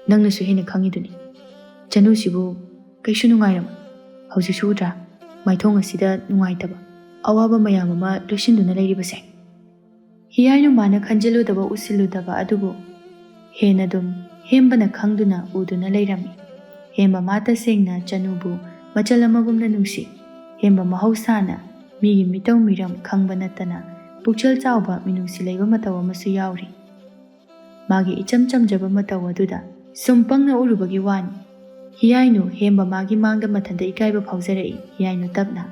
ꯅꯪꯅꯁꯨ ꯍꯦꯟꯅ ꯈꯪꯉꯤꯗꯨꯅꯤ꯫ ꯆꯅꯨꯁꯤꯕꯨ ꯀꯩꯁꯨ ꯅꯨꯡꯉꯥꯏꯔꯝꯃꯣꯏ꯫ ꯍꯧꯖꯤꯛꯁꯨ ꯎꯗ꯭ꯔꯥ? ꯃꯥꯏꯊꯣꯡ ꯑꯁꯤꯗ ꯅꯨꯡꯉꯥꯏꯇꯕ, ꯑꯋꯥꯕ ꯃꯌꯥꯝ ꯑꯃ ꯂꯣꯏꯁꯤꯟꯗꯨꯅ ꯂꯩꯔꯤꯕꯁꯦ?" ꯍꯤꯌꯥꯏꯅꯨ ꯃꯥꯅ ꯈꯟꯖꯤꯜꯂꯨꯗꯕ ꯎꯁꯤꯜꯂꯨꯗꯕ ꯑꯗꯨꯕꯨ ꯍꯦꯟꯅ ꯑꯗꯨꯝ ꯍꯦꯝꯕꯅ ꯈꯪꯗꯨꯅ ꯎꯗꯨꯅ ꯂꯩꯔꯝꯃꯤ꯫ ꯍꯦꯝꯕ ꯃꯥ ꯇꯁꯦꯡꯅ ꯆꯅꯨꯕꯨ ꯃꯆꯜ ꯑꯃꯒꯨꯝꯅ ꯅꯨꯡꯁꯤ꯫ ꯍꯦꯝꯕ ꯃꯍꯧꯁꯥꯅ ꯃꯤꯒꯤ ꯃꯤꯇꯧ ꯃꯤꯔꯝ ꯈꯪꯕ ꯅꯠꯇꯅ ꯄꯨꯛꯆꯦꯜ ꯆꯥꯎꯕ ꯃꯤꯅꯨꯡꯁꯤ ꯂꯩꯕ ꯃꯇꯧ ꯑꯃꯁꯨ ꯌꯥꯎꯔꯤ꯫ ꯃꯥꯒꯤ ꯏꯆꯝ ꯆꯝꯖꯕ ꯃꯇꯧ ꯑꯗꯨꯗ ꯁꯨꯝ ꯄꯪꯅ ꯎꯔꯨꯕꯒꯤ ꯋꯥꯅꯤ꯫ ꯍꯤꯌꯥꯏꯅꯨ ꯍꯦꯝꯕ ꯃꯥꯒꯤ ꯃꯥꯡꯗ ꯃꯊꯟꯇ ꯏꯀꯥꯏꯕ ꯐꯥꯎꯖꯔꯛꯏ꯫ ꯍꯤꯌꯥꯏꯅꯨ ꯇꯞꯅ,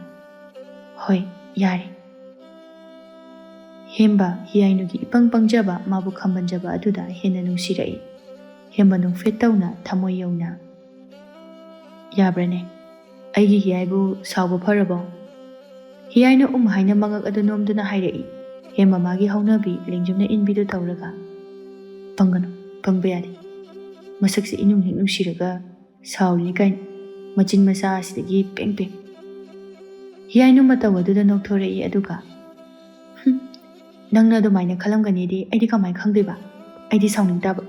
"ꯍꯣꯏ, ꯌꯥꯔꯦ꯫" ꯍꯦꯝꯕ ꯍꯤꯌꯥꯏꯅꯨꯒꯤ ꯏꯄꯪ ꯄꯪꯖꯕ, ꯃꯥꯕꯨ ꯈꯝꯕꯟꯖꯕ ꯑꯗꯨꯗ ꯍꯦꯟꯅ ꯅꯨꯡꯁꯤꯔꯛꯏ꯫ ꯍꯦꯝꯕ ꯅꯣꯛꯐꯦꯠ ꯇꯧꯅ ꯊꯃꯣꯏ ꯌꯧꯅ, "ꯌꯥꯕ꯭ꯔꯅꯦ? ꯑꯩꯒꯤ ꯍꯤꯌꯥꯏꯕꯨ ꯁꯥꯎꯕ ꯐꯔꯕꯣ?" ꯍꯤꯌꯥꯏꯅ ꯎꯝ ꯍꯥꯏꯅ ꯃꯉꯛ ꯑꯗꯨ ꯅꯣꯝꯗꯨꯅ ꯍꯥꯏꯔꯛꯏ꯫ ꯍꯦꯝꯕ ꯃꯥꯒꯤ ꯍꯧꯅꯕꯤ ꯂꯦꯡꯖꯨꯝꯅ ꯏꯟꯕꯤꯗꯨ ꯇꯧꯔꯒ, "ꯄꯪꯒꯅꯨ, ꯄꯪꯕ ꯌꯥꯗꯦ꯫ ꯃꯁꯛꯁꯦ ꯏꯅꯨꯡ ꯍꯦꯛ ꯅꯨꯡꯁꯤꯔꯒ ꯁꯥꯎꯔꯤꯅꯤ ꯀꯥꯏꯅ, ꯃꯆꯤꯟ ꯃꯆꯥ ꯑꯁꯤꯗꯒꯤ ꯄꯦꯡ ꯄꯦꯡ꯫" ꯍꯤꯌꯥꯏꯅꯨ ꯃꯇꯧ ꯑꯗꯨꯗ ꯅꯣꯛꯊꯣꯔꯛꯏ, ꯑꯗꯨꯒ, "ꯍꯨꯝ, ꯅꯪꯅ ꯑꯗꯨꯃꯥꯏꯅ ꯈꯜꯂꯝꯒꯅꯤꯗꯤ ꯑꯩꯗꯤ ꯀꯃꯥꯏꯅ ꯈꯪꯗꯣꯏꯕ? ꯑꯩꯗꯤ ꯁꯥꯎꯅꯤꯡ ꯇꯥꯕ꯫"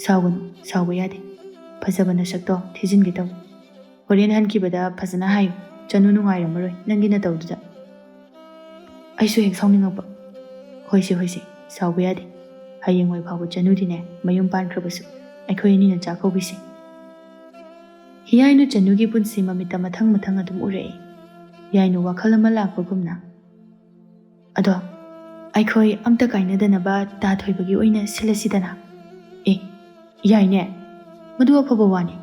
"ꯁꯥꯎꯒꯅꯨ, ꯁꯥꯎꯕ ꯌꯥꯗꯦ꯫ ꯐꯖꯕ ꯅꯁꯛꯇꯣ ꯊꯤꯖꯤꯟꯒꯦ ꯇꯧꯏ꯫ ꯍꯣꯔꯦꯟ ꯍꯟꯈꯤꯕꯗ ꯐꯖꯅ ꯍꯥꯏꯌꯨ, ꯆꯅꯨ ꯅꯨꯡꯉꯥꯏꯔꯝꯃꯔꯣꯏ ꯅꯪꯒꯤ ꯅꯇꯧꯗꯨꯗ꯫" ꯑꯩꯁꯨ ꯍꯦꯛ ꯁꯥꯎꯅꯤꯡꯉꯛꯄ꯫ "ꯍꯣꯏꯁꯦ, ꯍꯣꯏꯁꯦ, ꯁꯥꯎꯕ ꯌꯥꯗꯦ꯫ ꯍꯌꯦꯡꯋꯥꯏ ꯐꯥꯎꯕ ꯆꯅꯨꯗꯤꯅꯦ ꯃꯌꯨꯝ ꯄꯥꯟꯈ꯭ꯔꯕꯁꯨ ꯑꯩꯈꯣꯏ ꯑꯅꯤꯅ ꯆꯥꯛ ꯀꯧꯕꯤꯁꯦ꯫" ꯍꯤꯌꯥꯏꯅ ꯆꯅꯨꯒꯤ ꯄꯨꯟꯁꯤ ꯃꯃꯤꯠꯇ ꯃꯊꯪ ꯃꯊꯪ ꯑꯗꯨꯝ ꯎꯔꯛꯏ꯫ ꯍꯤꯌꯥꯏꯅ ꯋꯥꯈꯜ ꯑꯃ ꯂꯥꯛꯄꯒꯨꯝꯅ, "ꯑꯗꯣ ꯑꯩꯈꯣꯏ ꯑꯝꯇ ꯀꯥꯏꯅꯗꯅꯕ ꯇꯥ ꯊꯣꯏꯕꯒꯤ ꯑꯣꯏꯅ ꯁꯤꯜꯂꯁꯤꯗꯅ?" "ꯑꯦ, ꯌꯥꯏꯅꯦ, ꯃꯗꯨ ꯑꯐꯕ ꯋꯥꯅꯤ꯫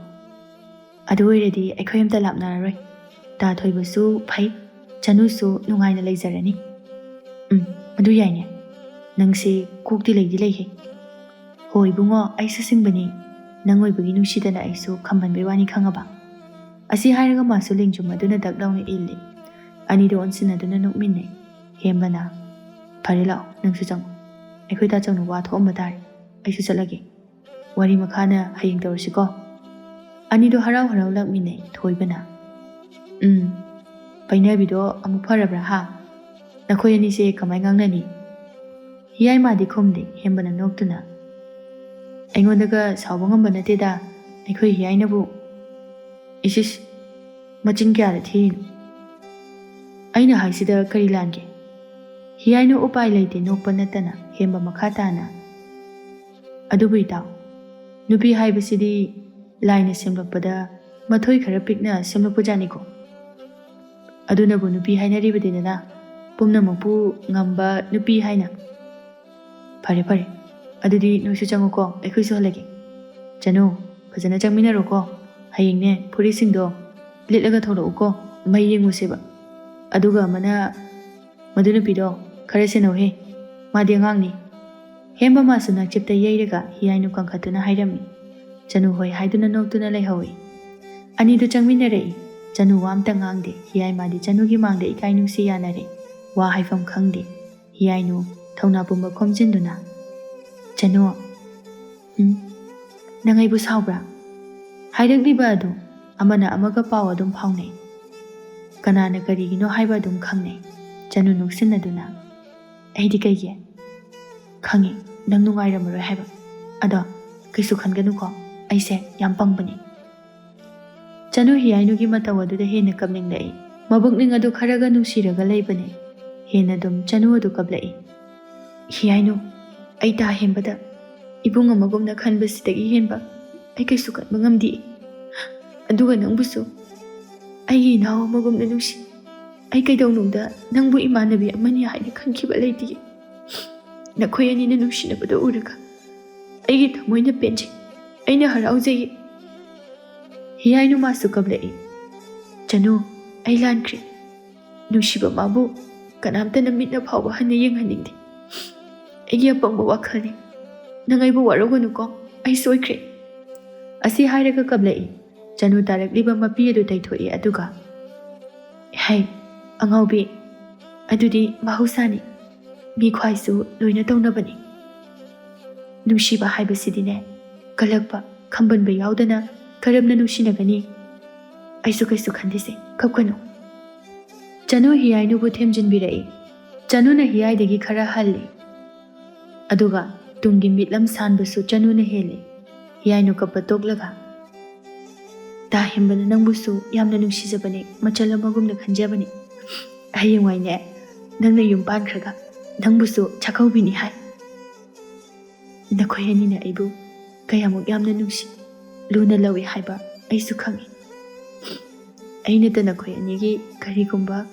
ꯑꯗꯨ ꯑꯣꯏꯔꯗꯤ ꯑꯩꯈꯣꯏ ꯑꯝꯇ ꯂꯥꯞꯅꯔꯔꯣꯏ꯫ ꯇꯥ ꯊꯣꯏꯕꯁꯨ ꯐꯩ, ꯆꯅꯨꯁꯨ ꯅꯨꯡꯉꯥꯏꯅ ꯂꯩꯖꯔꯅꯤ꯫" "ꯎꯝ, ꯑꯗꯨ ꯌꯥꯏꯅꯦ꯫ ꯅꯪꯁꯦ ꯀꯣꯛꯇꯤ ꯂꯩꯗꯤ ꯂꯩꯍꯦ꯫" "ꯍꯣ ꯏꯕꯨꯡꯉꯣ, ꯑꯩꯁꯨ ꯁꯤꯡꯕꯅꯤ꯫ ꯅꯪ ꯑꯣꯏꯕꯒꯤ ꯅꯨꯡꯁꯤꯗꯅ ꯑꯩꯁꯨ ꯈꯝꯕꯟꯕꯩ ꯋꯥꯅꯤ, ꯈꯪꯉꯕ?" ꯑꯁꯤ ꯍꯥꯏꯔꯒ ꯃꯥꯁꯨ ꯂꯦꯡꯖꯨꯝ ꯑꯗꯨꯅ ꯗꯛ ꯂꯥꯎꯅ ꯏꯜꯂꯤ꯫ ꯑꯅꯤꯗꯣ ꯑꯣꯟꯁꯤꯟꯅꯗꯨꯅ ꯅꯣꯛꯃꯤꯟꯅꯩ꯫ ꯍꯦꯝꯕꯅ, "ꯐꯔꯦ, ꯂꯥꯛꯑꯣ, ꯅꯪꯁꯨ ꯆꯪꯉꯣ꯫ ꯑꯩꯈꯣꯏ ꯇꯥꯆꯧꯅ ꯋꯥ ꯊꯣꯛꯑꯝꯕ ꯇꯥꯔꯦ꯫ ꯑꯩꯁꯨ ꯆꯠꯂꯒꯦ꯫ ꯋꯥꯔꯤ ꯃꯈꯥꯅ ꯍꯌꯦꯡ ꯇꯧꯔꯁꯤꯀꯣ?" ꯑꯅꯤꯗꯣ ꯍꯔꯥꯎ ꯍꯔꯥꯎ ꯂꯥꯛꯃꯤꯟꯅꯩ꯫ ꯊꯣꯏꯕꯅ, "ꯎꯝ, ꯄꯩꯅꯕꯤꯗꯣ ꯑꯃꯨꯛ ꯐꯔꯕ꯭ꯔꯥ ꯍꯥ? ꯅꯈꯣꯏ ꯑꯅꯤꯁꯦ ꯀꯃꯥꯏ ꯉꯥꯡꯅꯅꯤ?" ꯍꯤꯌꯥꯏꯃꯥꯗꯤ ꯈꯨꯝꯗꯦ꯫ ꯍꯦꯝꯕꯅ ꯅꯣꯛꯇꯨꯅ, "ꯑꯩꯉꯣꯟꯗꯒ ꯁꯥꯎꯕ ꯉꯝꯕ ꯅꯠꯇꯦꯗ ꯑꯩꯈꯣꯏ ꯍꯤꯌꯥꯏꯅꯕꯨ꯫ ꯏꯁ ꯏꯁ, ꯃꯆꯤꯟ ꯀꯌꯥꯗ ꯊꯤꯔꯤꯅꯣ? ꯑꯩꯅ ꯍꯥꯏꯁꯤꯗ ꯀꯔꯤ ꯂꯥꯟꯒꯦ?" ꯍꯤꯌꯥꯏꯅ ꯎꯄꯥꯏ ꯂꯩꯇꯦ ꯅꯣꯛꯄ ꯅꯠꯇꯅ꯫ ꯍꯦꯝꯕ ꯃꯈꯥ ꯇꯥꯅ, "ꯑꯗꯨꯕꯨ ꯏꯇꯥꯎ, ꯅꯨꯄꯤ ꯍꯥꯏꯕꯁꯤꯗꯤ ꯂꯥꯏꯅ ꯁꯦꯝꯂꯛꯄꯗ ꯃꯊꯣꯏ ꯈꯔ ꯄꯤꯛꯅ ꯁꯦꯝꯂꯛꯄꯖꯥꯠꯅꯤꯀꯣ꯫ ꯑꯗꯨꯅꯕꯨ ꯅꯨꯄꯤ ꯍꯥꯏꯅꯔꯤꯕꯗꯤꯗꯅ, ꯄꯨꯝꯅꯃꯛꯄꯨ ꯉꯝꯕ ꯅꯨꯄꯤ ꯍꯥꯏꯅ꯫ ꯐꯔꯦ ꯐꯔꯦ, ꯑꯗꯨꯗꯤ ꯅꯣꯏꯁꯨ ꯆꯪꯉꯨꯀꯣ, ꯑꯩꯈꯣꯏꯁꯨ ꯍꯜꯂꯒꯦ꯫ ꯆꯅꯨ, ꯐꯖꯅ ꯆꯪꯃꯤꯟꯅꯔꯣꯀꯣ꯫ ꯍꯌꯦꯡꯅꯦ ꯐꯨꯔꯤꯠꯁꯤꯡꯗꯣ ꯂꯤꯠꯂꯒ ꯊꯣꯛꯂꯛꯎꯀꯣ, ꯃꯩ ꯌꯦꯡꯉꯨꯁꯦꯕ꯫ ꯑꯗꯨꯒ ꯑꯃꯅ, ꯃꯗꯨ ꯅꯨꯄꯤꯗꯣ ꯈꯔ ꯁꯦꯟꯅꯧꯍꯦ, ꯃꯥꯗꯤ ꯑꯉꯥꯡꯅꯤ꯫" ꯍꯦꯝꯕ ꯃꯥꯁꯨ ꯅꯥꯛꯆꯦꯞꯇ ꯌꯩꯔꯒ ꯍꯤꯌꯥꯏꯅꯨ ꯀꯟꯈꯠꯇꯨꯅ ꯍꯥꯏꯔꯝꯃꯤ꯫ ꯆꯅꯨ ꯍꯣꯏ ꯍꯥꯏꯗꯨꯅ ꯅꯣꯛꯇꯨꯅ ꯂꯩꯍꯧꯏ꯫ ꯑꯅꯤꯗꯨ ꯆꯪꯃꯤꯟꯅꯔꯛꯏ꯫ ꯆꯅꯨ ꯋꯥ ꯑꯝꯇ ꯉꯥꯡꯗꯦ꯫ ꯍꯤꯌꯥꯏꯃꯥꯗꯤ ꯆꯅꯨꯒꯤ ꯃꯥꯡꯗ ꯏꯀꯥꯏ ꯅꯨꯡꯁꯤ ꯌꯥꯅꯔꯦ꯫ ꯋꯥ ꯍꯥꯏꯐꯝ ꯈꯪꯗꯦ꯫ ꯍꯤꯌꯥꯏꯅꯨ ꯊꯧꯅꯥ ꯄꯨꯝꯕ ꯈꯣꯝꯖꯤꯟꯗꯨꯅ, "ꯆꯅꯨ, ꯎꯝ, ꯅꯪ ꯑꯩꯕꯨ ꯁꯥꯎꯕ꯭ꯔꯥ?" ꯍꯥꯏꯔꯛꯂꯤꯕ ꯑꯗꯨ ꯑꯃꯅ ꯑꯃꯒ ꯄꯥꯎ ꯑꯗꯨꯝ ꯐꯥꯎꯅꯩ꯫ ꯀꯅꯥꯅ ꯀꯔꯤꯒꯤꯅꯣ ꯍꯥꯏꯕ ꯑꯗꯨꯝ ꯈꯪꯅꯩ꯫ ꯆꯅꯨ ꯅꯣꯛꯁꯤꯟꯅꯗꯨꯅ, "ꯑꯩꯗꯤ ꯀꯩꯒꯤ? ꯈꯪꯉꯤ, ꯅꯪ ꯅꯨꯡꯉꯥꯏꯔꯝꯃꯔꯣꯏ ꯍꯥꯏꯕ꯫ ꯑꯗꯣ ꯀꯩꯁꯨ ꯈꯟꯒꯅꯨꯀꯣ, ꯑꯩꯁꯦ ꯌꯥꯝ ꯄꯪꯕꯅꯤ꯫" ꯆꯅꯨ ꯍꯤꯌꯥꯏꯅꯨꯒꯤ ꯃꯇꯧ ꯑꯗꯨꯗ ꯍꯦꯟꯅ ꯀꯞꯅꯤꯡꯂꯛꯏ꯫ ꯃꯕꯨꯛꯅꯤꯡ ꯑꯗꯨ ꯈꯔꯒ ꯅꯨꯡꯁꯤꯔꯒ ꯂꯩꯕꯅꯤ꯫ ꯍꯦꯟꯅ ꯑꯗꯨꯝ ꯆꯅꯨ ꯑꯗꯨ ꯀꯞꯂꯛꯏ꯫ "ꯍꯤꯌꯥꯏꯅꯨ, ꯑꯩ ꯇꯥ ꯍꯦꯟꯕꯗ ꯏꯕꯨꯡ ꯑꯃꯒꯨꯝꯅ ꯈꯟꯕꯁꯤꯗꯒꯤ ꯍꯦꯟꯕ ꯑꯩ ꯀꯩꯁꯨ ꯈꯟꯕ ꯉꯝꯗꯦ꯫ ꯑꯗꯨꯒ ꯅꯪꯕꯨꯁꯨ ꯑꯩꯒꯤ ꯏꯅꯥꯎ ꯑꯃꯒꯨꯝꯅ ꯅꯨꯡꯁꯤ꯫ ꯑꯩ ꯀꯩꯗꯧꯅꯨꯡꯗ ꯅꯪꯕꯨ ꯏꯃꯥꯟꯅꯕꯤ ꯑꯃꯅꯤ ꯍꯥꯏꯅ ꯈꯟꯈꯤꯕ ꯂꯩꯇꯦ꯫ ꯅꯈꯣꯏ ꯑꯅꯤꯅ ꯅꯨꯡꯁꯤꯅꯕꯗꯨ ꯎꯔꯒ ꯑꯩꯒꯤ ꯊꯃꯣꯏꯅ ꯄꯦꯟꯖꯩ꯫ ꯑꯩꯅ ꯍꯔꯥꯎꯖꯩ꯫" ꯍꯤꯌꯥꯏꯅꯨ ꯃꯥꯁꯨ ꯀꯞꯂꯛꯏ꯫ "ꯆꯅꯨ, ꯑꯩ ꯂꯥꯟꯈ꯭ꯔꯦ꯫ ꯅꯨꯡꯁꯤꯕ ꯃꯥꯕꯨ ꯀꯅꯥꯝꯇꯅ ꯃꯤꯠꯅ ꯐꯥꯎꯕ ꯍꯟꯅ ꯌꯦꯡꯍꯟꯅꯤꯡꯗꯦ꯫ ꯑꯩꯒꯤ ꯑꯄꯪꯕ ꯋꯥꯈꯜꯅꯤ꯫ ꯅꯪ ꯑꯩꯕꯨ ꯋꯥꯔꯧꯒꯅꯨꯀꯣ, ꯑꯩ ꯁꯣꯏꯈ꯭ꯔꯦ꯫" ꯑꯁꯤ ꯍꯥꯏꯔꯒ ꯀꯞꯂꯛꯏ꯫ ꯆꯅꯨ ꯇꯥꯔꯛꯂꯤꯕ ꯃꯄꯤ ꯑꯗꯨ ꯇꯩꯊꯣꯛꯏ, ꯑꯗꯨꯒ, "ꯍꯩ, ꯑꯉꯥꯎꯕꯤ, ꯑꯗꯨꯗꯤ ꯃꯍꯧꯁꯥꯅꯤ, ꯃꯤ ꯈ꯭ꯋꯥꯏꯁꯨ ꯂꯣꯏꯅ ꯇꯧꯅꯕꯅꯤ꯫ ꯅꯨꯡꯁꯤꯕ ꯍꯥꯏꯕꯁꯤꯗꯤꯅꯦ, ꯀꯜꯂꯛꯄ, ꯈꯝꯕꯟꯕ ꯌꯥꯎꯗꯅ ꯀꯔꯝꯅ ꯅꯨꯡꯁꯤꯅꯒꯅꯤ? ꯑꯩꯁꯨ ꯀꯩꯁꯨ ꯈꯟꯗꯦꯁꯦ, ꯀꯞꯀꯅꯨ꯫" ꯆꯅꯨ ꯍꯤꯌꯥꯏꯅꯨꯕꯨ ꯊꯦꯝꯖꯤꯟꯕꯤꯔꯛꯏ꯫ ꯆꯅꯨꯅ ꯍꯤꯌꯥꯏꯗꯒꯤ ꯈꯔ ꯍꯜꯂꯤ, ꯑꯗꯨꯒ ꯇꯨꯡꯒꯤ ꯃꯤꯠꯂꯝ ꯁꯥꯟꯕꯁꯨ ꯆꯅꯨꯅ ꯍꯦꯜꯂꯤ꯫ ꯍꯤꯌꯥꯏꯅꯨ ꯀꯞꯄ ꯇꯣꯛꯂꯒ, "ꯇꯥ ꯍꯦꯟꯕꯅ ꯅꯪꯕꯨꯁꯨ ꯌꯥꯝꯅ ꯅꯨꯡꯁꯤꯖꯕꯅꯦ, ꯃꯆꯜ ꯑꯃꯒꯨꯝꯅ ꯈꯟꯖꯕꯅꯦ꯫ ꯍꯌꯦꯡꯋꯥꯏꯅꯦ, ꯅꯪꯅ ꯌꯨꯝ ꯄꯥꯟꯈ꯭ꯔꯒ ꯅꯪꯕꯨꯁꯨ ꯆꯥꯛꯀꯧꯕꯤꯅꯤ ꯍꯥꯏ꯫ ꯅꯈꯣꯏ ꯑꯅꯤꯅ ꯑꯩꯕꯨ ꯀꯌꯥꯃꯨꯛ ꯌꯥꯝꯅ ꯅꯨꯡꯁꯤ, ꯂꯨꯅ ꯂꯧꯏ ꯍꯥꯏꯕ ꯑꯩꯁꯨ ꯈꯪꯏ꯫ ꯑꯩꯅꯇ ꯅꯈꯣꯏ ꯑꯅꯤꯒꯤ ꯀꯔꯤꯒꯨꯝꯕ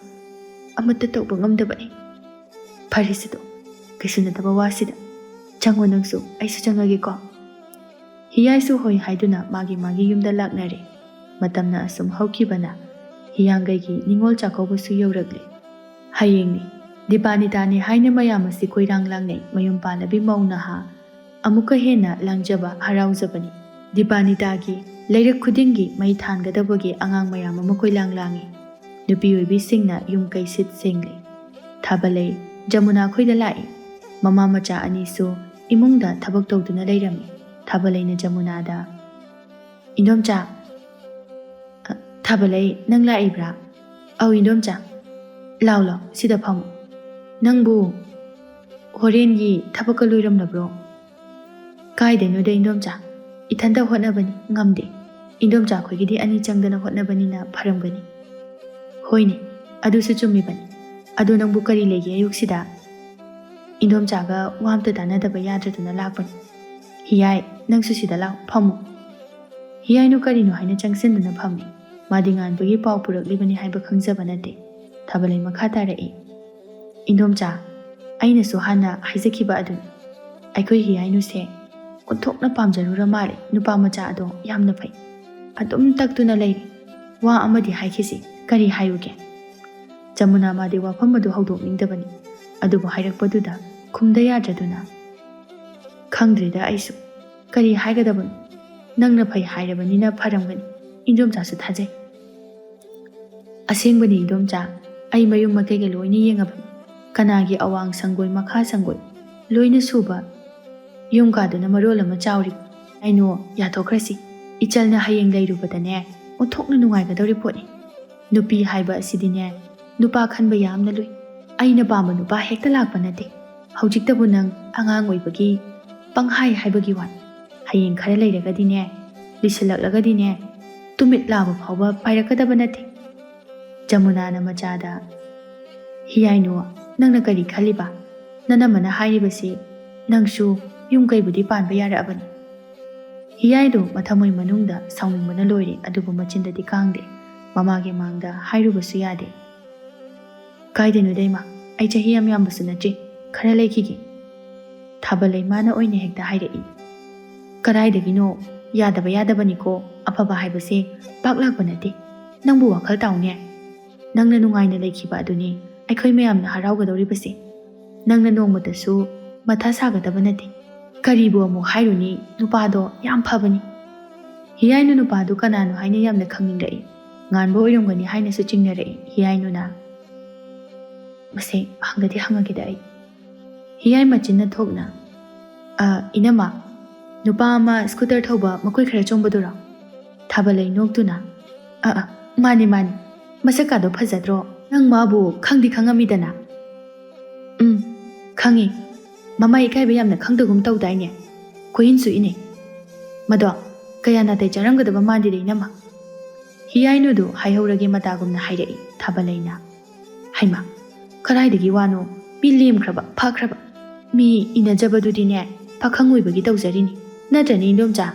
ꯑꯃꯠꯇ ꯇꯧꯕ ꯉꯝꯗꯕꯅꯤ꯫ ꯐꯔꯦꯁꯦ ꯑꯗꯣ, ꯀꯩꯁꯨ ꯅꯠꯇꯕ ꯋꯥꯁꯤꯗ꯫ ꯆꯪꯉꯣ ꯅꯪꯁꯨ, ꯑꯩꯁꯨ ꯆꯪꯉꯒꯦꯀꯣ꯫" ꯍꯤꯌꯥꯏꯁꯨ ꯍꯣꯏ ꯍꯥꯏꯗꯨꯅ ꯃꯥꯒꯤ ꯃꯥꯒꯤ ꯌꯨꯝꯗ ꯂꯥꯛꯅꯔꯦ꯫ ꯃꯇꯝꯅ ꯑꯁꯨꯝ ꯍꯧꯈꯤꯕꯅ ꯍꯤꯌꯥꯡꯒꯩꯒꯤ ꯅꯤꯉꯣꯜ ꯆꯥꯛꯀꯧꯕꯁꯨ ꯌꯧꯔꯛꯂꯦ꯫ ꯍꯌꯦꯡꯅꯤ, ꯗꯤꯄꯥꯅꯤꯇꯥꯅꯤ ꯍꯥꯏꯅ ꯃꯌꯥꯝ ꯑꯁꯤ ꯀꯣꯏꯔꯥꯡ ꯂꯥꯡꯅꯩ꯫ ꯃꯌꯨꯝ ꯄꯥꯜꯂꯕꯤ ꯃꯧ ꯅꯍꯥ ꯑꯃꯨꯛꯀ ꯍꯦꯟꯅ ꯂꯥꯡꯖꯕ, ꯍꯔꯥꯎꯖꯕꯅꯤ꯫ ꯗꯤꯄꯥꯅꯤꯇꯥꯒꯤ ꯂꯩꯔꯛ ꯈꯨꯗꯤꯡꯒꯤ ꯃꯩ ꯊꯥꯟꯒꯗꯕꯒꯤ ꯑꯉꯥꯡ ꯃꯌꯥꯝ ꯑꯃ ꯀꯣꯏꯂꯥꯡ ꯂꯥꯡꯏ꯫ ꯅꯨꯄꯤ ꯑꯣꯏꯕꯤꯁꯤꯡꯅ ꯌꯨꯝ ꯀꯩ ꯁꯤꯠ ꯁꯦꯡꯂꯤ꯫ ꯊꯥꯕꯂꯩ ꯖꯃꯨꯅꯥ ꯈꯣꯏꯗ ꯂꯥꯛꯏ꯫ ꯃꯃꯥ ꯃꯆꯥ ꯑꯅꯤꯁꯨ ꯏꯃꯨꯡꯗ ꯊꯕꯛ ꯇꯧꯗꯨꯅ ꯂꯩꯔꯝꯃꯤ꯫ ꯊꯥꯕꯂꯩꯅ ꯖꯃꯨꯅꯥꯗ, "ꯏꯟꯗꯣꯝꯆꯥ, ꯑ, ꯊꯥꯕꯂꯩ, ꯅꯪ ꯂꯥꯛꯏꯕ꯭ꯔꯥ? ꯑꯧ, ꯏꯟꯗꯣꯝꯆꯥ꯫ ꯂꯥꯎ, ꯂꯥꯎ, ꯁꯤꯗ ꯐꯝꯃꯨ꯫ ꯅꯪꯕꯨ ꯍꯣꯔꯦꯟꯒꯤ ꯊꯕꯛꯀ ꯂꯣꯏꯔꯝꯂꯕ꯭ꯔꯣ?" "ꯀꯥꯏꯗꯩꯅꯣꯗ, ꯏꯟꯗꯣꯝꯆꯥ꯫ ꯏꯊꯟꯇ ꯍꯣꯠꯅꯕꯅꯤ, ꯉꯝꯗꯦ꯫ ꯏꯟꯗꯣꯝꯆꯥ ꯈꯣꯏꯒꯤꯗꯤ ꯑꯅꯤ ꯆꯪꯗꯅ ꯍꯣꯠꯅꯕꯅꯤꯅ ꯐꯔꯝꯒꯅꯤ꯫" "ꯍꯣꯏꯅꯦ, ꯑꯗꯨꯁꯨ ꯆꯨꯝꯃꯤꯕꯅꯤ꯫ ꯑꯗꯣ ꯅꯪꯕꯨ ꯀꯔꯤ ꯂꯩꯒꯦ ꯑꯌꯨꯛꯁꯤꯗ?" "ꯏꯟꯗꯣꯝꯆꯥꯒ ꯋꯥ ꯑꯝꯇ ꯇꯥꯟꯅꯗꯕ ꯌꯥꯗ꯭ꯔꯗꯅ ꯂꯥꯛꯄꯅꯤ꯫ ꯍꯤꯌꯥꯏ, ꯅꯪꯁꯨ ꯁꯤꯗ ꯂꯥꯎ, ꯐꯝꯃꯨ꯫" ꯍꯤꯌꯥꯏꯅꯨ ꯀꯔꯤꯅꯣ ꯍꯥꯏꯅ ꯆꯪꯁꯤꯟꯗꯨꯅ ꯐꯝꯃꯤ꯫ ꯃꯥꯗꯤ ꯉꯥꯟꯕꯒꯤ ꯄꯥꯎ ꯄꯨꯔꯛꯂꯤꯕꯅꯤ ꯍꯥꯏꯕ ꯈꯪꯖꯕ ꯅꯠꯇꯦ꯫ ꯊꯥꯕꯂꯩ ꯃꯈꯥ ꯇꯥꯔꯛꯏ, "ꯏꯟꯗꯣꯝꯆꯥ, ꯑꯩꯅꯁꯨ ꯍꯥꯟꯅ ꯍꯥꯏꯖꯈꯤꯕ ꯑꯗꯨꯅꯤ꯫ ꯑꯩꯈꯣꯏ ꯍꯤꯌꯥꯏꯅꯨꯁꯦ ꯑꯣꯟꯊꯣꯛꯅ ꯄꯥꯝꯖꯔꯨꯔ ꯃꯥꯜꯂꯦ꯫ ꯅꯨꯄꯥ ꯃꯆꯥ ꯑꯗꯣ ꯌꯥꯝꯅ ꯐꯩ꯫ ꯑꯗꯨꯝ ꯇꯛꯇꯨꯅ ꯂꯩꯔꯦ꯫ ꯋꯥ ꯑꯃꯗꯤ ꯍꯥꯏꯈꯤꯁꯤ, ꯀꯔꯤ ꯍꯥꯏꯔꯨꯒꯦ?" ꯖꯃꯨꯅꯥ ꯃꯥꯗꯤ ꯋꯥꯐꯝ ꯑꯗꯨ ꯍꯧꯗꯣꯛꯅꯤꯡꯗꯕꯅꯤ, ꯑꯗꯨꯕꯨ ꯍꯥꯏꯔꯛꯄꯗꯨꯗ ꯈꯨꯝꯗ ꯌꯥꯗ꯭ꯔꯗꯨꯅ, "ꯈꯪꯗ꯭ꯔꯦꯗ ꯑꯩꯁꯨ꯫ ꯀꯔꯤ ꯍꯥꯏꯒꯗꯕꯅꯣ? ꯅꯪꯅ ꯐꯩ ꯍꯥꯏꯔꯕꯅꯤꯅ ꯐꯔꯝꯒꯅꯤ꯫ ꯏꯟꯗꯣꯝꯆꯥꯁꯨ ꯊꯥꯖꯩ꯫ ꯑꯁꯦꯡꯕꯅꯤ ꯏꯟꯗꯣꯝꯆꯥ, ꯑꯩ ꯃꯌꯨꯝ ꯃꯀꯩꯒ ꯂꯣꯏꯅ ꯌꯦꯡꯉꯕꯅꯤ꯫ ꯀꯅꯥꯒꯤ ꯑꯋꯥꯡ ꯁꯪꯒꯣꯏ, ꯃꯈꯥ ꯁꯪꯒꯣꯏ, ꯂꯣꯏꯅ ꯁꯨꯕ ꯌꯨꯝ ꯀꯥꯗꯨꯅ ꯃꯔꯣꯜ ꯑꯃ ꯆꯥꯎꯔꯤ꯫ ꯍꯤꯌꯥꯏꯅꯨ, ꯌꯥꯊꯣꯛꯈ꯭ꯔꯁꯤ꯫ ꯏꯆꯜꯅ ꯍꯌꯦꯡ ꯂꯩꯔꯨꯕꯗꯅꯦ, ꯑꯣꯟꯊꯣꯛꯅ ꯅꯨꯡꯉꯥꯏꯒꯗꯧꯔꯤ ꯄꯣꯠꯅꯤ꯫ ꯅꯨꯄꯤ ꯍꯥꯏꯕ ꯑꯁꯤꯗꯤꯅꯦ, ꯅꯨꯄꯥ ꯈꯟꯕ ꯌꯥꯝꯅ ꯂꯨꯏ꯫ ꯑꯩꯅ ꯄꯥꯝꯕ ꯅꯨꯄꯥ ꯍꯦꯛꯇ ꯂꯥꯛꯄ ꯅꯠꯇꯦ꯫ ꯍꯧꯖꯤꯛꯇꯕꯨ ꯅꯪ ꯑꯉꯥꯡ ꯑꯣꯏꯕꯒꯤ ꯄꯪꯍꯥꯏ ꯍꯥꯏꯕꯒꯤ ꯋꯥꯅꯤ꯫ ꯍꯌꯦꯡ ꯈꯔ ꯂꯩꯔꯒꯗꯤꯅꯦ, ꯂꯤꯁꯤꯜꯂꯛꯂꯒꯗꯤꯅꯦ, ꯇꯨꯃꯤꯠ ꯂꯥꯕ ꯐꯥꯎꯕ ꯄꯥꯏꯔꯛꯀꯗꯕ ꯅꯠꯇꯦ꯫ ꯖꯃꯨꯅꯥꯅ ꯃꯆꯥꯗ, "ꯍꯤꯌꯥꯏꯅꯨ, ꯅꯪꯅ ꯀꯔꯤ ꯈꯜꯂꯤꯕ? ꯅꯅꯝꯃꯅ ꯍꯥꯏꯔꯤꯕꯁꯤ ꯅꯪꯁꯨ ꯌꯨꯝ ꯀꯩꯕꯨꯗꯤ ꯄꯥꯟꯕ ꯌꯥꯔꯛꯑꯕꯅꯤ?" ꯍꯤꯌꯥꯏꯗꯨ ꯃꯊꯃꯣꯏ ꯃꯅꯨꯡꯗ ꯁꯥꯎꯅꯤꯡꯕꯅ ꯂꯣꯏꯔꯦ, ꯑꯗꯨꯕꯨ ꯃꯆꯤꯟꯗꯗꯤ ꯀꯥꯡꯗꯦ꯫ ꯃꯃꯥꯒꯤ ꯃꯥꯡꯗ ꯍꯥꯏꯔꯨꯕꯁꯨ ꯌꯥꯗꯦ꯫ "ꯀꯥꯏꯗꯅꯣꯗ ꯏꯃꯥ, ꯑꯩ ꯆꯍꯤ ꯌꯥꯝ ꯌꯥꯝꯕꯁꯨ ꯅꯠꯇ꯭ꯔꯤ, ꯈꯔ ꯂꯩꯈꯤꯒꯦ꯫" ꯊꯥꯕꯂꯩꯃꯥꯅ ꯑꯣꯏꯅ ꯍꯦꯛꯇ ꯍꯥꯏꯔꯛꯏ꯫ "ꯀꯗꯥꯏꯗꯒꯤꯅꯣ? ꯌꯥꯗꯕ ꯌꯥꯗꯕꯅꯤꯀꯣ, ꯑꯐꯕ ꯍꯥꯏꯕꯁꯦ ꯄꯥꯛ ꯂꯥꯛꯄ ꯅꯠꯇꯦ꯫ ꯅꯪꯕꯨ ꯋꯥꯈꯜ ꯇꯥꯎꯅꯦ꯫ ꯅꯪꯅ ꯅꯨꯡꯉꯥꯏꯅ ꯂꯩꯈꯤꯕ ꯑꯗꯨꯅꯤ ꯑꯩꯈꯣꯏ ꯃꯌꯥꯝꯅ ꯍꯔꯥꯎꯒꯗꯧꯔꯤꯕꯁꯦ꯫ ꯅꯪꯅ ꯅꯣꯡꯃꯇꯁꯨ ꯃꯊꯥ ꯁꯥꯒꯗꯕ ꯅꯠꯇꯦ꯫ ꯀꯔꯤꯕꯨ ꯑꯃꯨꯛ ꯍꯥꯏꯔꯨꯅꯤ, ꯅꯨꯄꯥꯗꯣ ꯌꯥꯝ ꯐꯕꯅꯤ꯫" ꯍꯤꯌꯥꯏꯅꯨ ꯅꯨꯄꯥꯗꯨ ꯀꯅꯥꯅꯣ ꯍꯥꯏꯅ ꯌꯥꯝꯅ ꯈꯪꯅꯤꯡꯂꯛꯏ꯫ ꯉꯥꯟꯕ ꯑꯣꯏꯔꯝꯒꯅꯤ ꯍꯥꯏꯅꯁꯨ ꯆꯤꯡꯅꯔꯛꯏ ꯍꯤꯌꯥꯏꯅꯨꯅ꯫ "ꯃꯁꯦ ꯍꯪꯒꯗꯤ ꯍꯪꯉꯒꯦꯗ ꯑꯩ꯫" ꯍꯤꯌꯥꯏ ꯃꯆꯤꯟꯅ ꯊꯣꯛꯅ, "ꯑ, ꯏꯅꯝꯃ, ꯅꯨꯄꯥ ꯑꯃ ꯁ꯭ꯀꯨꯇꯔ ꯊꯧꯕ ꯃꯀꯣꯏ ꯈꯔ ꯆꯣꯡꯕꯗꯨꯔꯣ?" ꯊꯥꯕꯂꯩ ꯅꯣꯛꯇꯨꯅ, "ꯑ, ꯑ, ꯃꯥꯅꯤ, ꯃꯥꯅꯤ꯫ ꯃꯁꯛꯀꯥꯗꯣ ꯐꯖꯗ꯭ꯔꯣ? ꯅꯪ ꯃꯥꯕꯨ ꯈꯪꯗꯤ ꯈꯪꯉꯝꯃꯤꯗꯅ?" "ꯎꯝ, ꯈꯪꯉꯤ꯫ ꯃꯃꯥ ꯏꯀꯥꯏꯕ ꯌꯥꯝꯅ ꯈꯪꯗꯒꯨꯝ ꯇꯧꯗꯥꯏꯅꯦ? ꯀꯣꯏꯏꯟꯁꯨ ꯏꯅꯩ꯫ ꯃꯗꯣ ꯀꯌꯥ ꯅꯥꯇꯩ ꯆꯥꯔꯝꯒꯗꯕ ꯃꯥꯟꯗꯦꯗ, ꯏꯅꯝꯃ꯫" ꯍꯤꯌꯥꯏꯅꯨꯗꯨ ꯍꯥꯏꯍꯧꯔꯒꯦ ꯃꯇꯥꯒꯨꯝꯅ ꯍꯥꯏꯔꯛꯏ ꯊꯥꯕꯂꯩꯅ꯫ "ꯍꯩꯃꯥ, ꯀꯗꯥꯏꯗꯒꯤ ꯋꯥꯅꯣ? ꯃꯤ ꯂꯦꯝꯈ꯭ꯔꯕ, ꯐꯈ꯭ꯔꯕ꯫ ꯃꯤ ꯏꯅꯖꯕꯗꯨꯗꯤꯅꯦ, ꯄꯥꯈꯪ ꯑꯣꯏꯕꯒꯤ ꯇꯧꯖꯔꯤꯅꯤ꯫ ꯅꯠꯇ꯭ꯔꯅꯦ, ꯏꯟꯗꯣꯝꯆꯥ?"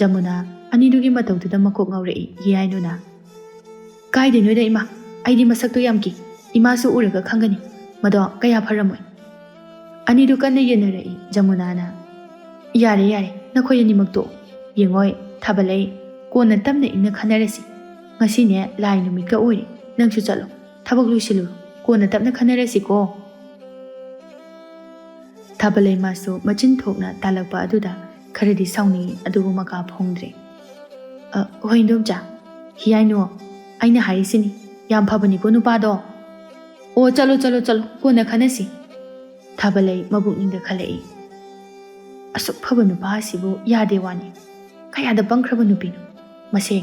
ꯖꯃꯨꯅꯥ ꯑꯅꯤꯗꯨꯒꯤ ꯃꯇꯧꯗꯨꯗ ꯃꯀꯣꯛ ꯉꯥꯎꯔꯛꯏ ꯍꯤꯌꯥꯏꯅꯨꯅ꯫ "ꯀꯥꯏꯗꯩꯅꯣꯗ ꯏꯃꯥ, ꯑꯩꯗꯤ ꯃꯁꯛꯇꯣ ꯌꯥꯝ ꯀꯤ꯫ ꯏꯃꯥꯁꯨ ꯎꯔꯒ ꯈꯪꯒꯅꯤ꯫ ꯃꯗꯣ ꯀꯌꯥ ꯐꯔꯝꯃꯣꯏ꯫" ꯑꯅꯤꯗꯨ ꯀꯟꯅ ꯌꯦꯟꯅꯔꯛꯏ ꯖꯃꯨꯅꯥꯅ꯫ "ꯌꯥꯔꯦ, ꯌꯥꯔꯦ, ꯅꯈꯣꯏ ꯑꯅꯤꯃꯛ ꯇꯣꯛꯑꯣ꯫ ꯌꯦꯡꯉꯣꯏ, ꯊꯥꯕꯂꯩ, ꯀꯣꯟꯅ ꯇꯞꯅ ꯏꯪꯅ ꯈꯟꯅꯔꯁꯤ꯫ ꯉꯁꯤꯅꯦ ꯂꯥꯏ ꯅꯨꯃꯤꯠꯀ ꯑꯣꯏꯔꯦ꯫ ꯅꯪꯁꯨ ꯆꯠꯂꯣ, ꯊꯕꯛ ꯂꯣꯏꯁꯤꯜꯂꯨꯔꯣ꯫ ꯀꯣꯟꯅ ꯇꯞꯅ ꯈꯟꯅꯔꯁꯤꯀꯣ꯫" ꯊꯥꯕꯂꯩ ꯃꯥꯁꯨ ꯃꯆꯤꯟ ꯊꯣꯛꯅ ꯇꯥꯜꯂꯛꯄ ꯑꯗꯨꯗ ꯈꯔꯗꯤ ꯁꯥꯎꯅꯤꯡꯏ, ꯑꯗꯨꯕꯨ ꯃꯀꯥ ꯐꯣꯡꯗ꯭ꯔꯦ꯫ "ꯑ, ꯍꯣꯏ, ꯏꯟꯗꯣꯝꯆꯥ, ꯍꯤꯌꯥꯏꯅꯨ, ꯑꯩꯅ ꯍꯥꯏꯔꯤꯁꯤꯅꯤ, ꯌꯥꯝ ꯐꯕꯅꯤꯀꯣ ꯅꯨꯄꯥꯗꯣ꯫ ꯑꯣ, ꯆꯠꯂꯣ, ꯆꯠꯂꯣ, ꯆꯠꯂꯣ, ꯀꯣꯟꯅ ꯈꯟꯅꯁꯤ"꯫ ꯊꯥꯕꯂꯩ ꯃꯕꯨꯛꯅꯤꯡꯗ ꯈꯜꯂꯛꯏ, "ꯑꯁꯨꯛ ꯐꯕ ꯅꯨꯄꯥ ꯑꯁꯤꯕꯨ ꯌꯥꯗꯦ ꯋꯥꯅꯤ꯫ ꯀꯌꯥꯗ ꯄꯪꯈ꯭ꯔꯕ ꯅꯨꯄꯤꯅꯣ꯫ ꯃꯁꯦ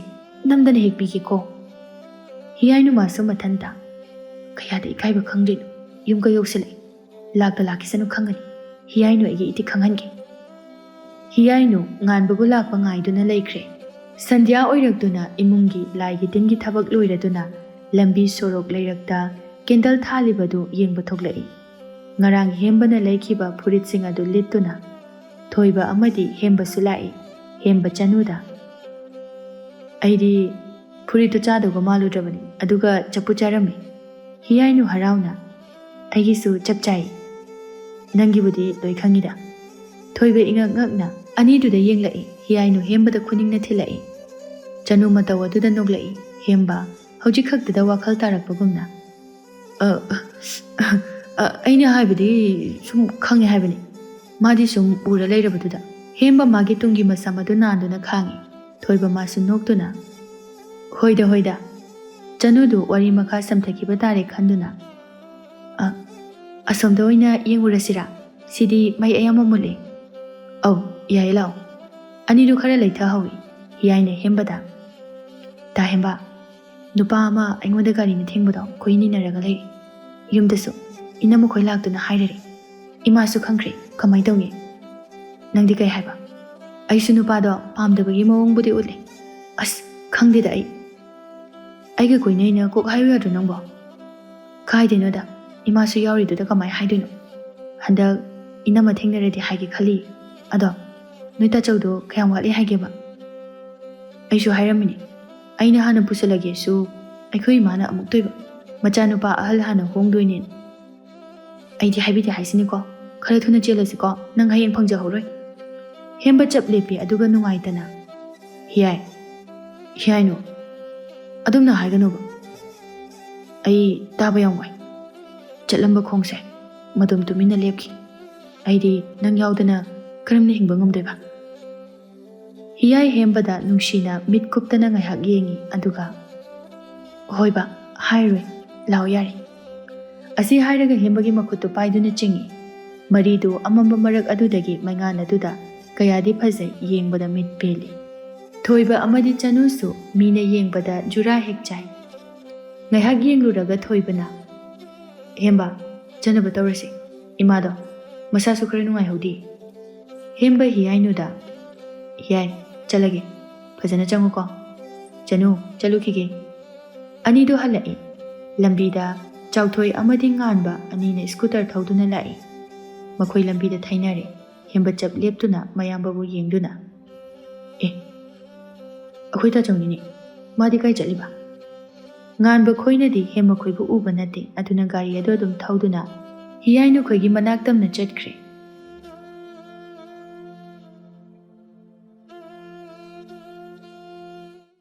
ꯅꯝꯗꯅ ꯍꯦꯛ ꯄꯤꯒꯦꯀꯣ"꯫ ꯍꯤꯌꯥꯏꯅꯨ ꯃꯥꯁꯨ ꯃꯊꯟꯇ, "ꯀꯌꯥꯗ ꯏꯀꯥꯏꯕ ꯈꯪꯗꯣꯏꯅꯣ꯫ ꯌꯨꯝꯒ ꯌꯧꯁꯤꯜꯂꯛꯏ꯫ ꯂꯥꯛꯇ ꯂꯥꯛꯈꯤꯁꯅꯨ ꯈꯪꯒꯅꯤ꯫ ꯍꯤꯌꯥꯏꯅꯨ ꯑꯩꯒꯤ ꯏꯇꯤꯛ ꯈꯪꯍꯟꯒꯦ"꯫ ꯍꯤꯌꯥꯏꯅꯨ ꯉꯥꯟꯕꯕꯨ ꯂꯥꯛꯄ ꯉꯥꯏꯗꯨꯅ ꯂꯩꯈ꯭ꯔꯦ꯫ ꯁꯟꯙ꯭ꯌꯥ ꯑꯣꯏꯔꯛꯇꯨꯅ ꯏꯃꯨꯡꯒꯤ ꯂꯥꯏꯒꯤ ꯇꯤꯟꯒꯤ ꯊꯕꯛ ꯂꯣꯏꯔꯗꯨꯅ ꯂꯝꯕꯤ ꯁꯣꯔꯣꯛ ꯂꯩꯔꯛꯇ ꯀꯦꯟꯗꯜ ꯊꯥꯜꯂꯤꯕꯗꯨ ꯌꯦꯡꯕ ꯊꯣꯛꯂꯛꯏ꯫ ꯉꯔꯥꯡ ꯍꯦꯝꯕꯅ ꯂꯩꯈꯤꯕ ꯐꯨꯔꯤꯠꯁꯤꯡ ꯑꯗꯨ ꯂꯤꯠꯇꯨꯅ ꯊꯣꯏꯕ ꯑꯃꯗꯤ ꯍꯦꯝꯕꯁꯨ ꯂꯥꯛꯏ꯫ ꯍꯦꯝꯕ ꯆꯅꯨꯗ, "ꯑꯩꯗꯤ ꯐꯨꯔꯤꯠꯇꯨ ꯆꯥꯗꯧꯕ ꯃꯥꯜꯂꯨꯗ꯭ꯔꯕꯅꯤ, ꯑꯗꯨꯒ ꯆꯞꯄꯨ ꯆꯥꯔꯝꯃꯤ"꯫ ꯍꯤꯌꯥꯏꯅꯨ ꯍꯔꯥꯎꯅ, "ꯑꯩꯒꯤꯁꯨ ꯆꯞ ꯆꯥꯏ꯫ ꯅꯪꯒꯤꯕꯨꯗꯤ ꯂꯣꯏ ꯈꯪꯉꯤꯗ"꯫ ꯊꯣꯏꯕ ꯏꯉꯛ ꯉꯛꯅ ꯑꯅꯤꯗꯨꯗ ꯌꯦꯡꯂꯛꯏ꯫ ꯍꯤꯌꯥꯏꯅꯨ ꯍꯦꯝꯕꯗ ꯈꯨꯅꯤꯡꯅ ꯊꯤꯜꯂꯛꯏ꯫ ꯆꯅꯨ ꯃꯇꯧ ꯑꯗꯨꯗ ꯅꯣꯛꯂꯛꯏ꯫ ꯍꯦꯝꯕ ꯍꯧꯖꯤꯛ ꯈꯛꯇꯗ ꯋꯥꯈꯜ ꯇꯥꯔꯛꯄꯒꯨꯝꯅ, "ꯑ, ꯑ, ꯑ, ꯑꯩꯅ ꯍꯥꯏꯕꯗꯤ ꯁꯨꯝ ꯈꯪꯉꯦ ꯍꯥꯏꯕꯅꯤ꯫ ꯃꯥꯗꯤ ꯁꯨꯝ ꯎꯔ ꯂꯩꯔꯕꯗꯨꯗ"꯫ ꯍꯦꯝꯕ ꯃꯥꯒꯤ ꯇꯨꯡꯒꯤ ꯃꯁꯝ ꯑꯗꯨ ꯅꯥꯟꯗꯨꯅ ꯈꯥꯡꯉꯤ꯫ ꯊꯣꯏꯕ ꯃꯥꯁꯨ ꯅꯣꯛꯇꯨꯅ, "ꯍꯣꯏꯗ, ꯍꯣꯏꯗ"꯫ ꯆꯅꯨꯗꯨ ꯋꯥꯔꯤ ꯃꯈꯥ ꯁꯝꯊꯈꯤꯕ ꯇꯥꯔꯦ ꯈꯟꯗꯨꯅ, "ꯑ, ꯑꯁꯣꯝꯗ ꯑꯣꯏꯅ ꯌꯦꯡꯉꯨꯔꯁꯤꯔꯥ? ꯁꯤꯗꯤ ꯃꯩ ꯑꯌꯥꯝꯕ ꯃꯨꯠꯂꯤ"꯫ "ꯑꯧ, ꯌꯥꯏꯌꯦ, ꯂꯥꯛꯑꯣ"꯫ ꯑꯅꯤꯗꯨ ꯈꯔ ꯂꯩꯊꯍꯧꯏ꯫ ꯍꯤꯌꯥꯏꯅ ꯍꯦꯝꯕꯗ, "ꯇꯥ ꯍꯦꯝꯕ, ꯅꯨꯄꯥ ꯑꯃ ꯑꯩꯉꯣꯟꯗ ꯒꯥꯔꯤꯅ ꯊꯦꯡꯕꯗꯣ ꯈꯣꯏ ꯅꯤꯅꯔꯒ ꯂꯩꯔꯦ꯫ ꯌꯨꯝꯗꯁꯨ ꯏꯅꯝꯃ ꯈꯣꯏ ꯂꯥꯛꯇꯨꯅ ꯍꯥꯏꯔꯔꯦ꯫ ꯏꯃꯥꯁꯨ ꯈꯪꯈ꯭ꯔꯦ꯫ ꯀꯃꯥꯏ ꯇꯧꯅꯤ? ꯅꯪꯗꯤ ꯀꯩ ꯍꯥꯏꯕ?" "ꯑꯩꯁꯨ ꯅꯨꯄꯥꯗꯣ ꯄꯥꯝꯗꯕꯒꯤ ꯃꯑꯣꯡꯕꯨꯗꯤ ꯎꯠꯂꯦ꯫ ꯑꯁ, ꯈꯪꯗꯦꯗ ꯑꯩ꯫ ꯑꯩꯒ ꯀꯣꯏꯅꯩꯅ ꯀꯣꯛ ꯍꯥꯏꯌꯨ ꯌꯥꯗ꯭ꯔꯣ ꯅꯪꯕꯣ?" "ꯀꯥꯏꯗꯩꯅꯣꯗ, ꯏꯃꯥꯁꯨ ꯌꯥꯎꯔꯤꯗꯨꯗ ꯀꯃꯥꯏ ꯍꯥꯏꯗꯣꯏꯅꯣ? ꯍꯟꯗꯛ ꯏꯅꯝꯃ ꯊꯦꯡꯅꯔꯗꯤ ꯍꯥꯏꯒꯦ ꯈꯜꯂꯤ꯫ ꯑꯗꯣ ꯅꯣꯏ ꯇꯥꯆꯧꯗꯣ ꯀꯌꯥꯝ ꯋꯥꯠꯂꯤ ꯍꯥꯏꯒꯦꯕ?" "ꯑꯩꯁꯨ ꯍꯥꯏꯔꯝꯃꯤꯅꯦ, ꯑꯩꯅ ꯍꯥꯟꯅ ꯄꯨꯁꯜꯂꯒꯦꯁꯨ ꯑꯩꯈꯣꯏ ꯏꯃꯥꯅ ꯑꯃꯨꯛ ꯇꯣꯏꯕ, ꯃꯆꯥꯅꯨꯄꯥ ꯑꯍꯜ ꯍꯥꯟꯅ ꯍꯣꯡꯗꯣꯏꯅꯦ꯫ ꯑꯩꯗꯤ ꯍꯥꯏꯕꯤꯗꯦ ꯍꯥꯏꯁꯤꯅꯤꯀꯣ, ꯈꯔ ꯊꯨꯅ ꯆꯦꯜꯂꯁꯤꯀꯣ, ꯅꯪ ꯍꯌꯦꯡ ꯐꯪꯖꯍꯧꯔꯣꯏ"꯫ ꯍꯦꯝꯕ ꯆꯞ ꯂꯦꯞꯄꯤ, ꯑꯗꯨꯒ ꯅꯨꯡꯉꯥꯏꯇꯅ, "ꯍꯤꯌꯥꯏ, ꯍꯤꯌꯥꯏꯅꯨ, ꯑꯗꯨꯝꯅ ꯍꯥꯏꯒꯅꯨꯕ꯫ ꯑꯩ ꯇꯥꯕ ꯌꯥꯝ ꯋꯥꯏ꯫ ꯆꯠꯂꯝꯕ ꯈꯣꯡꯁꯦ ꯃꯇꯝ ꯇꯨꯃꯤꯟꯅ ꯂꯦꯞꯈꯤ꯫ ꯑꯩꯗꯤ ꯅꯪ ꯌꯥꯎꯗꯅ ꯀꯔꯝꯅ ꯍꯤꯡꯕ ꯉꯝꯗꯣꯏꯕ?" ꯍꯤꯌꯥꯏ ꯍꯦꯝꯕꯗ ꯅꯨꯡꯁꯤꯅ ꯃꯤꯠ ꯀꯨꯞꯇꯅ ꯉꯥꯏꯍꯥꯛ ꯌꯦꯡꯉꯤ, ꯑꯗꯨꯒ, "ꯍꯣꯏꯕ, ꯍꯥꯏꯔꯣꯏ, ꯂꯥꯛꯑꯣ ꯌꯥꯔꯦ"꯫ ꯑꯁꯤ ꯍꯥꯏꯔꯒ ꯍꯦꯝꯕꯒꯤ ꯃꯈꯨꯠꯇꯨ ꯄꯥꯏꯗꯨꯅ ꯆꯤꯡꯏ꯫ ꯃꯔꯤꯗꯨ ꯑꯃꯝꯕ ꯃꯔꯛ ꯑꯗꯨꯗꯒꯤ ꯃꯩꯉꯥꯟ ꯑꯗꯨꯗ ꯀꯌꯥꯗꯤ ꯐꯖꯩ, ꯌꯦꯡꯕꯗ ꯃꯤꯠ ꯄꯦꯜꯂꯤ꯫ ꯊꯣꯏꯕ ꯑꯃꯗꯤ ꯆꯅꯨꯁꯨ ꯃꯤꯅ ꯌꯦꯡꯕꯗ ꯖꯨꯔꯥ ꯍꯦꯛ ꯆꯥꯏ꯫ ꯉꯥꯏꯍꯥꯛ ꯌꯦꯡꯂꯨꯔꯒ ꯊꯣꯏꯕꯅ, "ꯍꯦꯝꯕ, ꯆꯠꯅꯕ ꯇꯧꯔꯁꯤ꯫ ꯏꯃꯥꯗꯣ ꯃꯁꯥꯁꯨ ꯈꯔ ꯅꯨꯡꯉꯥꯏꯍꯧꯗꯦ"꯫ ꯍꯦꯝꯕ ꯍꯤꯌꯥꯏꯅꯨꯗ, "ꯍꯤꯌꯥꯏ, ꯆꯠꯂꯒꯦ꯫ ꯐꯖꯅ ꯆꯪꯉꯨꯀꯣ꯫ ꯆꯅꯨ, ꯆꯠꯂꯨꯈꯤꯒꯦ"꯫ ꯑꯅꯤꯗꯨ ꯍꯜꯂꯛꯏ꯫ ꯂꯝꯕꯤꯗ ꯆꯥꯎꯊꯣꯏ ꯑꯃꯗꯤ ꯉꯥꯟꯕ ꯑꯅꯤꯅ ꯁ꯭ꯀꯨꯇꯔ ꯊꯧꯗꯨꯅ ꯂꯥꯛꯏ꯫ ꯃꯈꯣꯏ ꯂꯝꯕꯤꯗ ꯊꯩꯅꯔꯦ꯫ ꯍꯦꯝꯕ ꯆꯞ ꯂꯦꯞꯇꯨꯅ ꯃꯌꯥꯝꯕꯕꯨ ꯌꯦꯡꯗꯨꯅ, "ꯑꯦ, ꯑꯩꯈꯣꯏ ꯇꯥꯆꯧꯅꯤꯅꯦ꯫ ꯃꯥꯗꯤ ꯀꯥꯏ ꯆꯠꯂꯤꯕ?" ꯉꯥꯟꯕ ꯈꯣꯏꯅꯗꯤ ꯍꯦꯝꯕ ꯈꯣꯏꯕꯨ ꯎꯕ ꯅꯠꯇꯦ, ꯑꯗꯨꯅ ꯒꯥꯔꯤ ꯑꯗꯨ ꯑꯗꯨꯝ ꯊꯧꯗꯨꯅ ꯍꯤꯌꯥꯏꯅꯨ ꯈꯣꯏꯒꯤ ꯃꯅꯥꯛ ꯇꯝꯅ ꯆꯠꯈ꯭ꯔꯦ꯫